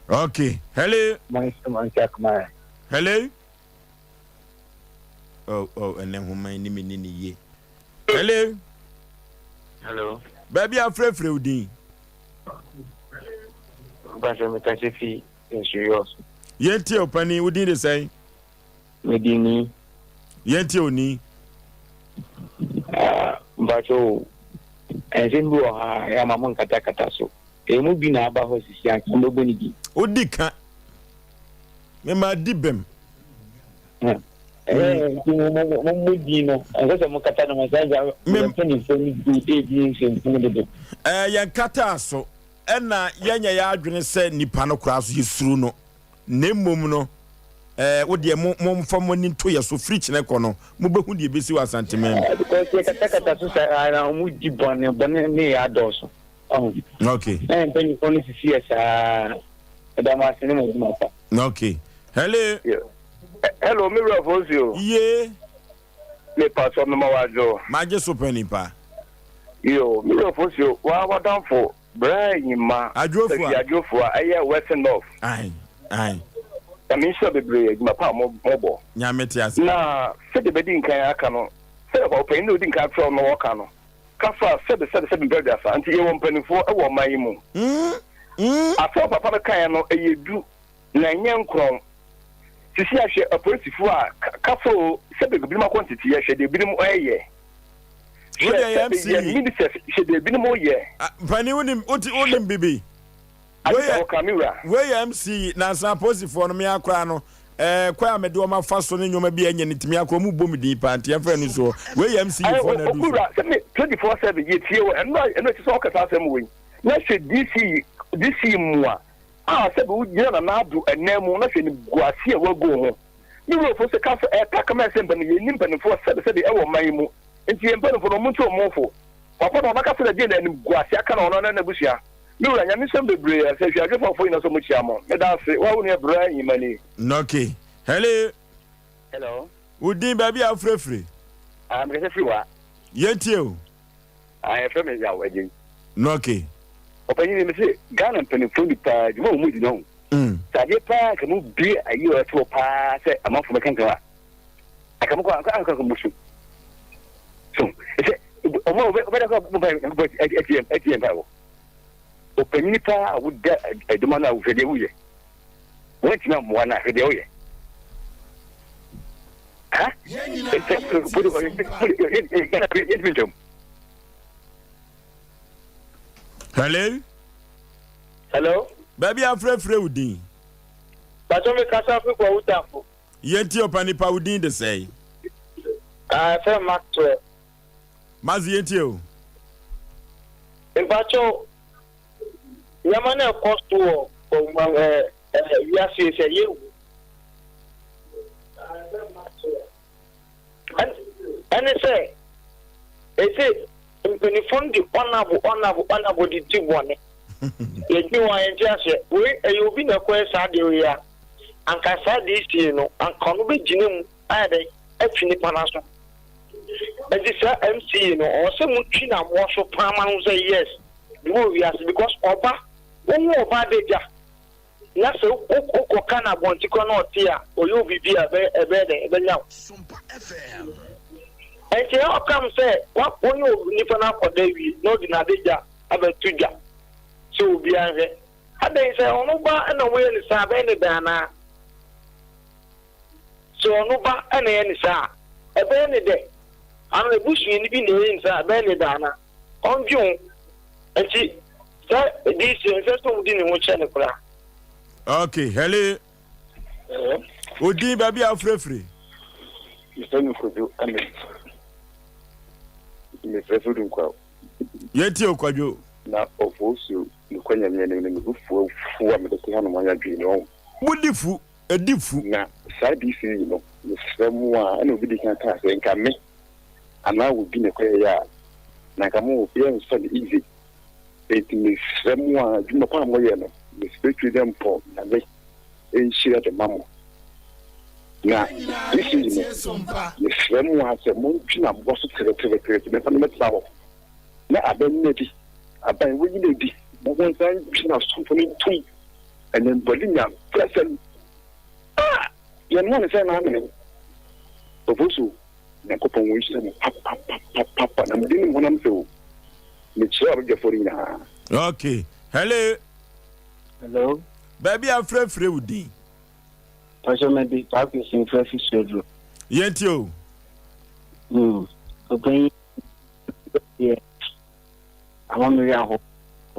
Okay, hello. Hello. Oh, oh, ɛnɛ nhoma yi ne me ni ne yie. Hello. Hello. Baabi a frɛfrɛ wo din. Mpakyɛ mekasa fi nsuo so. Yɛntie o panin, wo din de sɛn? Mede ni. Yɛntie o ni. Ah, mpakyɛ o, nsɛm bi wɔ ha a ɛyɛ ama mo nkatakata so. Emu bi na aba hɔ sisi anka mobɛbɔ ne din. Wodi ka. Mema di bem. Nti mo din no, ɛnsɛ sɛ mokata no ho saa nti yɛn mpanimfoɔ no bi redi nsɛmfunu dodo. Ɛɛ yɛnkataa so, ɛna yɛnyɛ yɛn adwene sɛ nipa no koraa so yɛsuro no. Na mmom no, ɛɛ wo deɛ mo momfa mo ani nto yɛ so firi kyerɛ kɔ no, mobɛhu deɛ ɛbɛsi wɔ Asanteman mu. Because yɛkatakata so saa na wɔn di bɔne, bɔne ne yɛ adɔɔso. Ɔho. Okay. Na yɛn mpanyinfoɔ no sisi yɛ saa. Ɛda mo ase ne mo adwuma pa. Okay. Hello. Yeah. Hello, me wura Fonsi o. Ye. Me pastor me ma wadwo. Magye so pɛ nipa. Yo, me wura Fonsi o, wa wadamfo bra nyima. Adwofua. Adwofua, ɛyɛ Western North. Ayi, ayi. Na me nhyira bebree adwuma pa a mo bɔ. Nyame te ase. Na sɛdeɛ bɛdi nkan aka no, sɛdeɛ ɔpanyin na odi nkan frɛ no ɔka no, ka fa sɛbe sɛbe sɛbe mprɛ aduasa nti yɛwɔ mpaninfoɔ wɔ ɔman yi mu. Asɛm a papa no kaeɛ no ɛyɛ du na ɛnyɛ nkorɔn. Sisi a hwɛ apolisifoɔ a ka fa o sɛbe ebinom akɔ nteteeɛ hwɛ deɛ ebinom ɛyɛ. Hwɛ sɛbe yɛ ministers hwɛ deɛ ebinom yɛ. Mpanin wonim wonim bibi. Wei yɛ wei yɛ MC nansa apolisifoɔ no mea koraa no ɛɛ kwan a mede wɔn afa so ne nneɛma bi a ɛnyɛ ne tumi akora wɔn bɔ me din paa nti yɛmfa ɛno soɔ wei yɛ MC foɔ na adu so. Okura sɛ me 24/7 yɛ tie wɔ ɛno a ɛno akyi sɛ ɔka saa asɛm wei na hwɛ DC DC mmoa a sɛ bi wogyina Nana Addo ɛnan mu na hwɛ ne guase a wagu ho me wura fo sɛ ka sɛ ɛka kama ɛsɛ mpanin yɛn ni mpanimfoɔ sɛbi sɛbi ɛwɔ ɔman yi mu nti yɛn mpanimfoɔ no wɔn nti wɔn fo papa na ɔbɛka sɛ na deɛ na anim guase aka na ɔno ne n'abusua Me wura, Nyame nsɛm bebree a sɛ hwiadwefafo nyina sɛ ɔmo kyia mo. Meda ase, woa wo nua bra nyima ni. Ok hello. Hello. Wo din baabi a wofrɛ firi. Ah mekasa firi wa. Yɛntie o. Ah yɛfrɛ me Yaw Agyei. Ok. Ɔpanyin me se Ghana mpanimfoɔ ni paa dwuma a wɔn di no ho. Sɛ adeɛ paa nka mo bie ayi a ɛte hɔ paa sɛ amanfoɔ bɛka nka a anka mo kɔ anka anka mo su. So ɛsɛ ɔmo a ɔbɛda kɔ mo mpa Nyankopɔn atie atie mpa wɔ. Ɔpanyin paa a woda adwuma no a hwɛ deɛ woyɛ. Woantumi ammoa no a hwɛ deɛ woyɛ. Ha? Yɛntumi ntwam. Hello. Hello. Baabi afrɛfrɛ wo din. Pàtó mi kasa fi kɔ wutafo. Yɛn ti ɔpa nipa wo din de sɛn? Ah, ɛfɛ Maxwell. Mazi yɛn tie o. Mpakyɛw, nneɛma no ɛkɔ so wɔ ɛɛ ɛɛ wiase sɛ yɛwu. Ɛne sɛ, ɛsɛ mpanimfoɔ no de ɔnabo ɔnabo ɔnabo de di bɔne. Yɛdwen ho a yɛnte aseɛ. Wei ɛyɛ obi na ɛkɔyɛ saa adeɛ wei a, anka saa adeɛ sie no, anka ɔno bɛgyina mu ayɛ dɛn atwi nipa no aso. Nti saa MC yi no ɔwɔ sɛ mo twi na moɔ so paa ma no hu sɛ yes bi wɔ wiase because ɔba wohu ɔba adagya na sɛ wokɔ ka no abɔnte kora na ɔte a ɔyɛ wo biribi a ɛbɛyɛ dɛn ɛbɛnya wo nti how come sɛ wone nipa no akɔda awie na ɔde n'adagya abɛto dwa sɛ obiara nhwɛ adɛn sɛ ɔno ba na ɔmoyɛ ne saa bɛyɛ ne dɛn anaa Sɛ ɔno ba na ɛyɛ no saa a, ɛbɛyɛ no dɛ? Anaa n'abusuani bi na ɛyɛ no saa a, ɛbɛyɛ no dɛ anaa? Ɔndwen ho. Nti saa DC ɛnsɛ sɛ wɔde ne ho kyɛ no koraa. Okay, hello. Hello. Odin baabi a wofrɛfiri. Mefrɛ me Kojo Ahmed. Mefrɛ firi Dunkwa. Yɛntie o Kwadwo. Na ɔfo su mekɔ Nyame anim no me bo fu afu a mede te hanom ayɛ adwene no. Wodi fu. Ɛdi fu. Na saa DC yi no, mesrɛ mo a, ɛna obi di kan kaa sɛ nka me anaa obi na ɛkɔyɛeɛ a, na nka mo yɛnsɔ no easy. Enti mesrɛ mo a, adwuma pa a moyɛ no, mesrɛ twi dɛ mpɔ Nyame nhyira de ma mo. Na DC yi no, mesrɛ mo a sɛ montwe n'aboa so tereteretere, memfa no mɛtena hɔ. Na aban no adi, aban woyi no adi, na wɔnsan ntwe n'asomfo no ntom. Ɛnɛ mbɔde nya brɛsɛm a yɛn ho ne sɛ na amene. Ofosu, Nyankopɔn wɔ nhyira mo papapapapa na mede nim honam sɛ o. Mekyerɛ abadwafoɔ no nyinaa. Okay. Hello. Hello. Baabi a frɛfrɛ wo din. Pàṣẹ mi di Kwame Sinfra fi Suaduro. Yɛn ti o. Ɔpanyin deɛ ama me werɛ aho.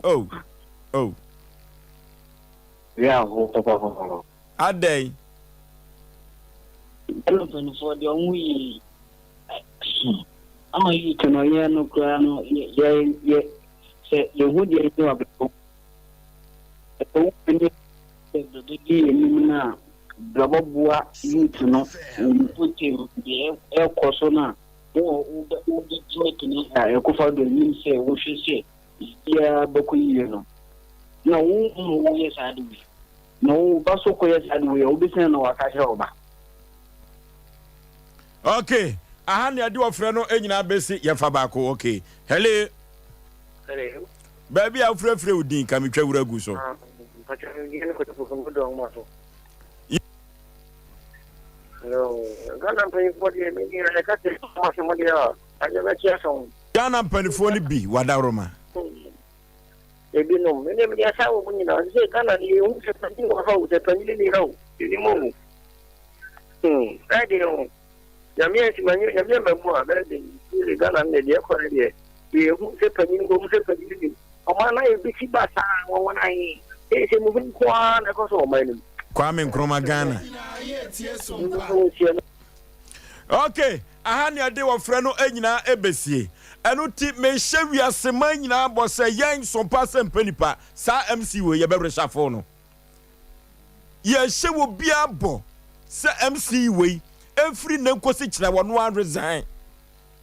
Oh, oh. Werɛ aho papapapa. Adɛn? Ghana mpanimfoɔ deɛ ɔmo yi ama youth no yɛn no koraa no yɛ yɛ sɛ yɛhu deɛ yɛ wɔ abrabɔ ɛsɛ wo ne sɛ bɛbɛdi yɛn anim no a brabɔ boa youth no wɔ mpotem deɛ ɛkɔ so no a Wo a wobɛgyina pini a ɛkɔfa do anim sɛ wohwɛ sɛ biribiara bɛkɔ yie no, na wo na woyɛ saa ade wei, na wo ba so kɔyɛ saa ade wei a, wobɛsi na waka akyerɛ wo ba. Ok, aha nea ɛde ɔfrɛ no nyinaa bɛsi yɛfa baako. Ok, hello. Hello. Baabi a wofrɛfrɛ wo din ka metwa wura gu so. Ah, Ghana mpanyinfoɔ deɛ me deɛ yɛka sɛ ɔmo asɛm deɛ a adeɛ bɛkye asa wɔn. Ghana mpanyinfoɔ no bi wadaworoma. Ebinom me deɛ me deɛ asa wɔn nyinaa sɛ Ghana deɛ ehu sɛ panyin wɔ ha o sɛ panyin ni ha o enim o hmm ɛyɛ den o nyame ansi ma nyame ama mu a bɛyɛ den Ghana no deɛ ɛkɔ no deɛ ehu sɛ panyin wɔ mu sɛ panyin ni Ɔman no ayɛ bisi basaa wɔ wɔn ahe seesei mu nko ara na ɛkɔ so wɔ ɔman no mu. Kwame Nkrumah Ghana. Ok, aha ne ɛde wɔfrɛ no nyinaa ɛbɛsie. Ɛno ti mehyɛ wiase man nyinaa bɔ sɛ yɛn sompa sɛ mpɛ nipa saa MC wei yɛbɛ reshuffle no. Yɛhyɛ wɔ biara bɔ sɛ MC wei ɛmfiri nnɛ nkosi kyerɛ wɔn a resign.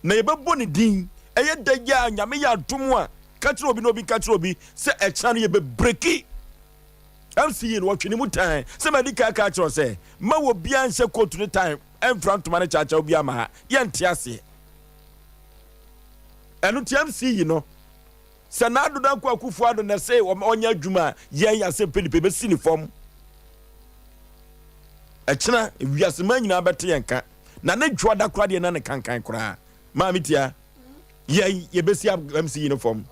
Na yɛbɛbɔ ne din. Ɛyɛ da yi a Nyame yɛ adom a, ka kyerɛ obi na obi nka kyerɛ obi sɛ ɛkyena no yɛbɛbreki MC yi no, wɔtwe ne mu tan. Sɛ madi kan aka akyerɛ wo sɛ, mma obiara nhyɛ kootu ne tan mfira ntoma ne kyawkyaw biara mma ha. Yɛnte aseɛ. Ɛno nti MC yi no, sɛ Nado Dankwa Akufo Addo na ɛsɛ ɔnyɛ adwuma a, yɛn asɛmpɛ nipa yɛbɛsi ne fam. Ɛkyena wiase man nyinaa bɛte yɛn ka. Na ne dwoa da koraa deɛ na ne kankan koraa. Maame tia, yɛn yɛbɛsi MC yi no fam.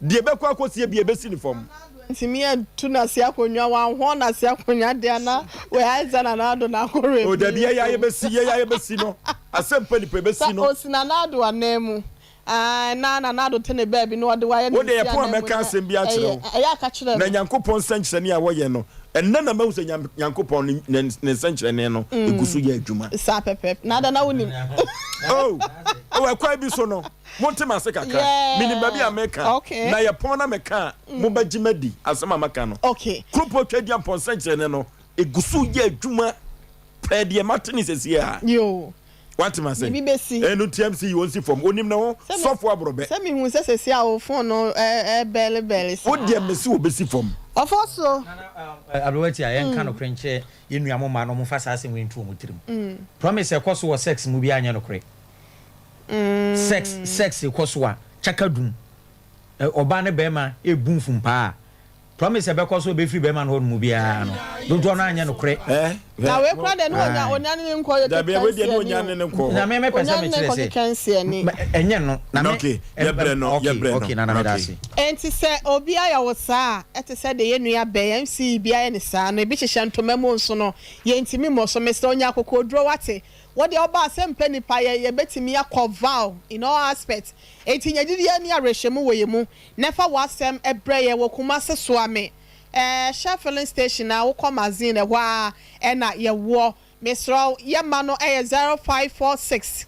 Deɛ ɛbɛkɔ akɔsie bi yɛbɛsi ne fam. Ntumi antu n'ase akonnwa, wanhɔn n'ase akonnwa deɛ na wei ayɛ sɛ Nana Addo na akɔ rape O dabi yɛyɛ a yɛbɛsi, yɛyɛ a yɛbɛsi no. Asɛmpa nipa yɛbɛsi no. Sɛ osi Nana Addo ananmu Ae na Nana Addo te ne baabi na ɔde wo ayɛ ne Wo deɛ yɛpon a nsiananmu mɛka na asɛm bi akyerɛ ɛyɛ wo. ɛyɛ a ka kyerɛ Na me. Nyankopɔn nsɛnkyerɛnne a wɔyɛ no, ɛnnɛ na mahu sɛ Nyame, Nyankopɔn ne, ne, ne nsɛnkyerɛnne no, ɛgu so yɛ adwuma. Saa pɛpɛɛpɛ. Na ada na wonim. Oh, oh, ɛkwan bi so no, monte m'ase kakra. Yeah. Menim baabi a meka. Okay. Na yɛpɔn na meka a, mobɛgye m'adi asɛm a maka no. Okay. Kuropɔn Tweaduampɔn nsɛnkyerɛnne no, ɛgu so yɛ adwuma pɛɛ deɛ mate ne sesie a. Yoo. Wate ma se? Biribi bɛsi. Ɛno nti MC yi ɔnsi fam. Onim ne ho. Sɛ me, Sɔfo aborɔbɛ. sɛ mehu sɛ sɛsi a wo phone no ɛbɛle bɛle Wo saa. deɛ mese ɔbɛsi fam. Ɔfɔ so. Nana Aberewa Tia, yɛnka nokorɛ nkyerɛ yɛn nua mo mmaa no wɔmfa saa asɛm wei nto wɔn tirim. Promise a ɛkɔ so wɔ sex mu biara nyɛ nokorɛ. Sex, sex kɔ so a, kyaka dum. Ɔbaa ne barima rebu mfumpaa a, Promise a ɛbɛkɔ so a ɛbɛfiri bɛrima no hɔ nom biara no, dodoɔ no ara nyɛ nokorɛ. Na wei koraa deɛ ne onya onya ne ne nkɔ yɛ Dabi, keka wei deɛ ne nsiani onya ne ne nkɔ hɔ. Na me mepɛ sɛ Onya ne ne mekyerɛ nkɔ sɛ, keka nsiani. ɛnyɛ no, na me, Okay, yɛbrɛ no, okay, yɛbrɛ no. okay, Nana meda Okay. ase. Enti sɛ obi ayɛ wo saa a, ɛte sɛ deɛ yɛn nua bɛn, MC bi ayɛ no saa no, ebi hyehyɛ ntoma mu nso no, yɛntumi mmɔ so. Mesrɛ wo nya akokoɔduro wate. Wo deɛ woba a sɛ mpɛ nipa yɛ, yɛbɛtumi akɔ vow in all aspects. Enti nya gyidie ne awerɛhyɛmu wɔ yɛn mu. Na fa w'asɛm brɛ yɛn wɔ Kumasi Soame eh, Shell filling station a wokɔ Mazin ɛhɔ ara ɛna yɛwɔ. Mesrɛ wo yɛ ma no ɛyɛ 0546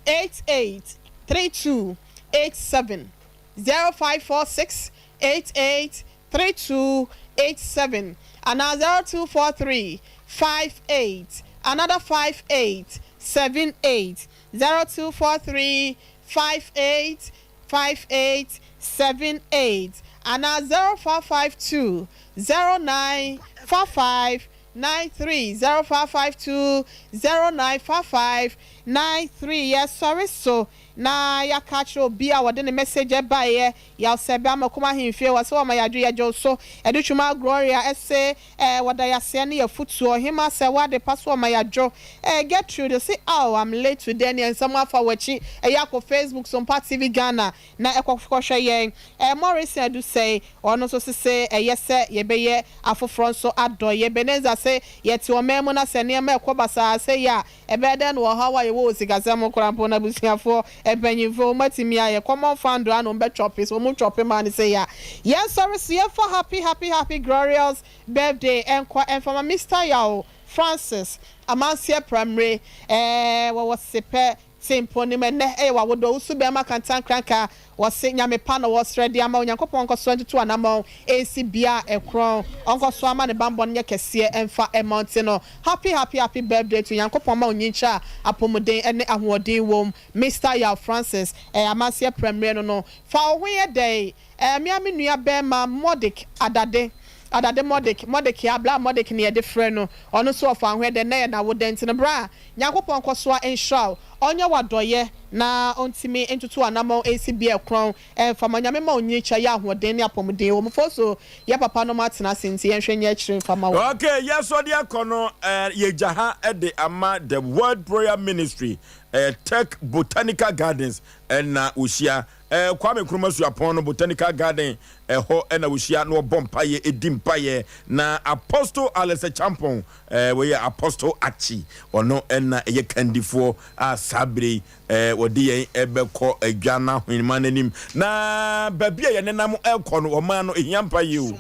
88 32 87, 0546 88 32 87 anaa 0243. 58 another 58 78 0243 58 58 78 anaa 0552 09 45 93 0552 09 45 93. Yɛsɔre so na yɛaka akyerɛ obi a wɔde ne message baeɛ. Yɛwsɛ bɛ ama kum ahemfie wɔ sɛ wɔma yɛadwe yɛgye so ɛde twuma. Gloria ɛse wɔda yɛaseɛ ne yɛfotuo hema sɛ wɔade pa so ɔma yɛadwo. Gertrude say, "Oh, I'm late today." Ne nsɛm afa w'akyi. Ɛyɛ akɔ Facebook, Sompa TV Ghana, na ɛkɔkɔhwɛ yɛn. Morrison Adu sɛ ɔno nso sese ɛyɛ sɛ yɛbɛyɛ afoforɔ nso adɔ yɛ. Beneza sɛ yɛte ɔman mu na sɛ nneɛma ɛkɔ basaa sɛ yɛ a, ɛbɛyɛ dɛn na ɔhaw a yɛwɔ wɔ sikasɛm koraa mpo na abusuafoɔ mpanyinfoɔ wɔn atumi ayɛ common fund ano wɔn bɛtwɔpe so wɔn twɔpe maa ne sɛ yɛ a, yɛn sɔre so yɛfa happy, happy, happy glorious birthday ɛnkɔ ɛnfama Mr Yao Francis Amanseɛ Primary wɔwɔ Sepɛ Tempo ne mu. Ɛnɛ ɛyɛ wawodɔ wosu bɛrima kantankranka. Wɔse Nyame pa na wɔsrɛ de ama Onyankopɔn nkɔ so ntutu anammɔn ɛnsi bia ɛkorɔn, ɔnkɔ so ama ne bambɔ no nyɛ kɛseɛ ɛmfa ɛma nti no. Happy, happy, happy birthday to Nyankopɔn ma onyinkyɛ a apɔmuden ne ahoɔden wom, Mr Yaw Francis Amanseɛ Prɛmmerɛ no. Fa wo ho yɛ dɛn mmea me nua bɛrima Modic Adade, Adade Modic, Modic abla Modic ne yɛde frɛ no. Ɔno nso ɔfa ho yɛ dɛ nɛ yɛ na wo dɛn nti no bra Nyankopɔn nkɔ so a nhyira wo, ɔnyɛ wadɔyɛ na ɔntumi ntutu anammɔn ɛnsi bia ɛkorɔn ɛmfama. Nyame ma onyini kyɛ yɛ ahoɔden ne apɔmuden wɔ mu fo so yɛ papa no ma atena ase nti yɛnhwɛ nyɛ akyire mfama wɔ. Okay, yɛsɔ de akɔ no yɛgya ha de ama the World Prayer Ministry, Tech Botanical Gardens ɛna wɔhyia Kwame Nkrumah Suapɔn no Botanical Garden ɛhɔ ɛna wɔhyia na wɔbɔ mpayɛ, ɛdi mpayɛ na Apostle Alex Champon, wɔyɛ Apostle Akyi, ɔno ɛna ɛyɛ kandifoɔ a saa bere yi wɔde yɛn ɛbɛkɔ adwa no ahwenema n'anim na baabi a yɛnenam ɛkɔ no, ɔman no ɛhia mpayɛ o.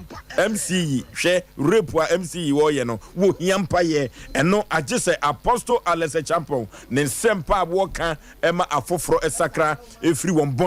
MCE, hwɛ rape a MCE wɔyɛ no, wɔhia mpayɛ. Ɛno agye sɛ Apostle Alex Champon ne nsɛmpa a wɔka ɛma afoforɔ ɛsakra ɛfiri wɔn bɔne.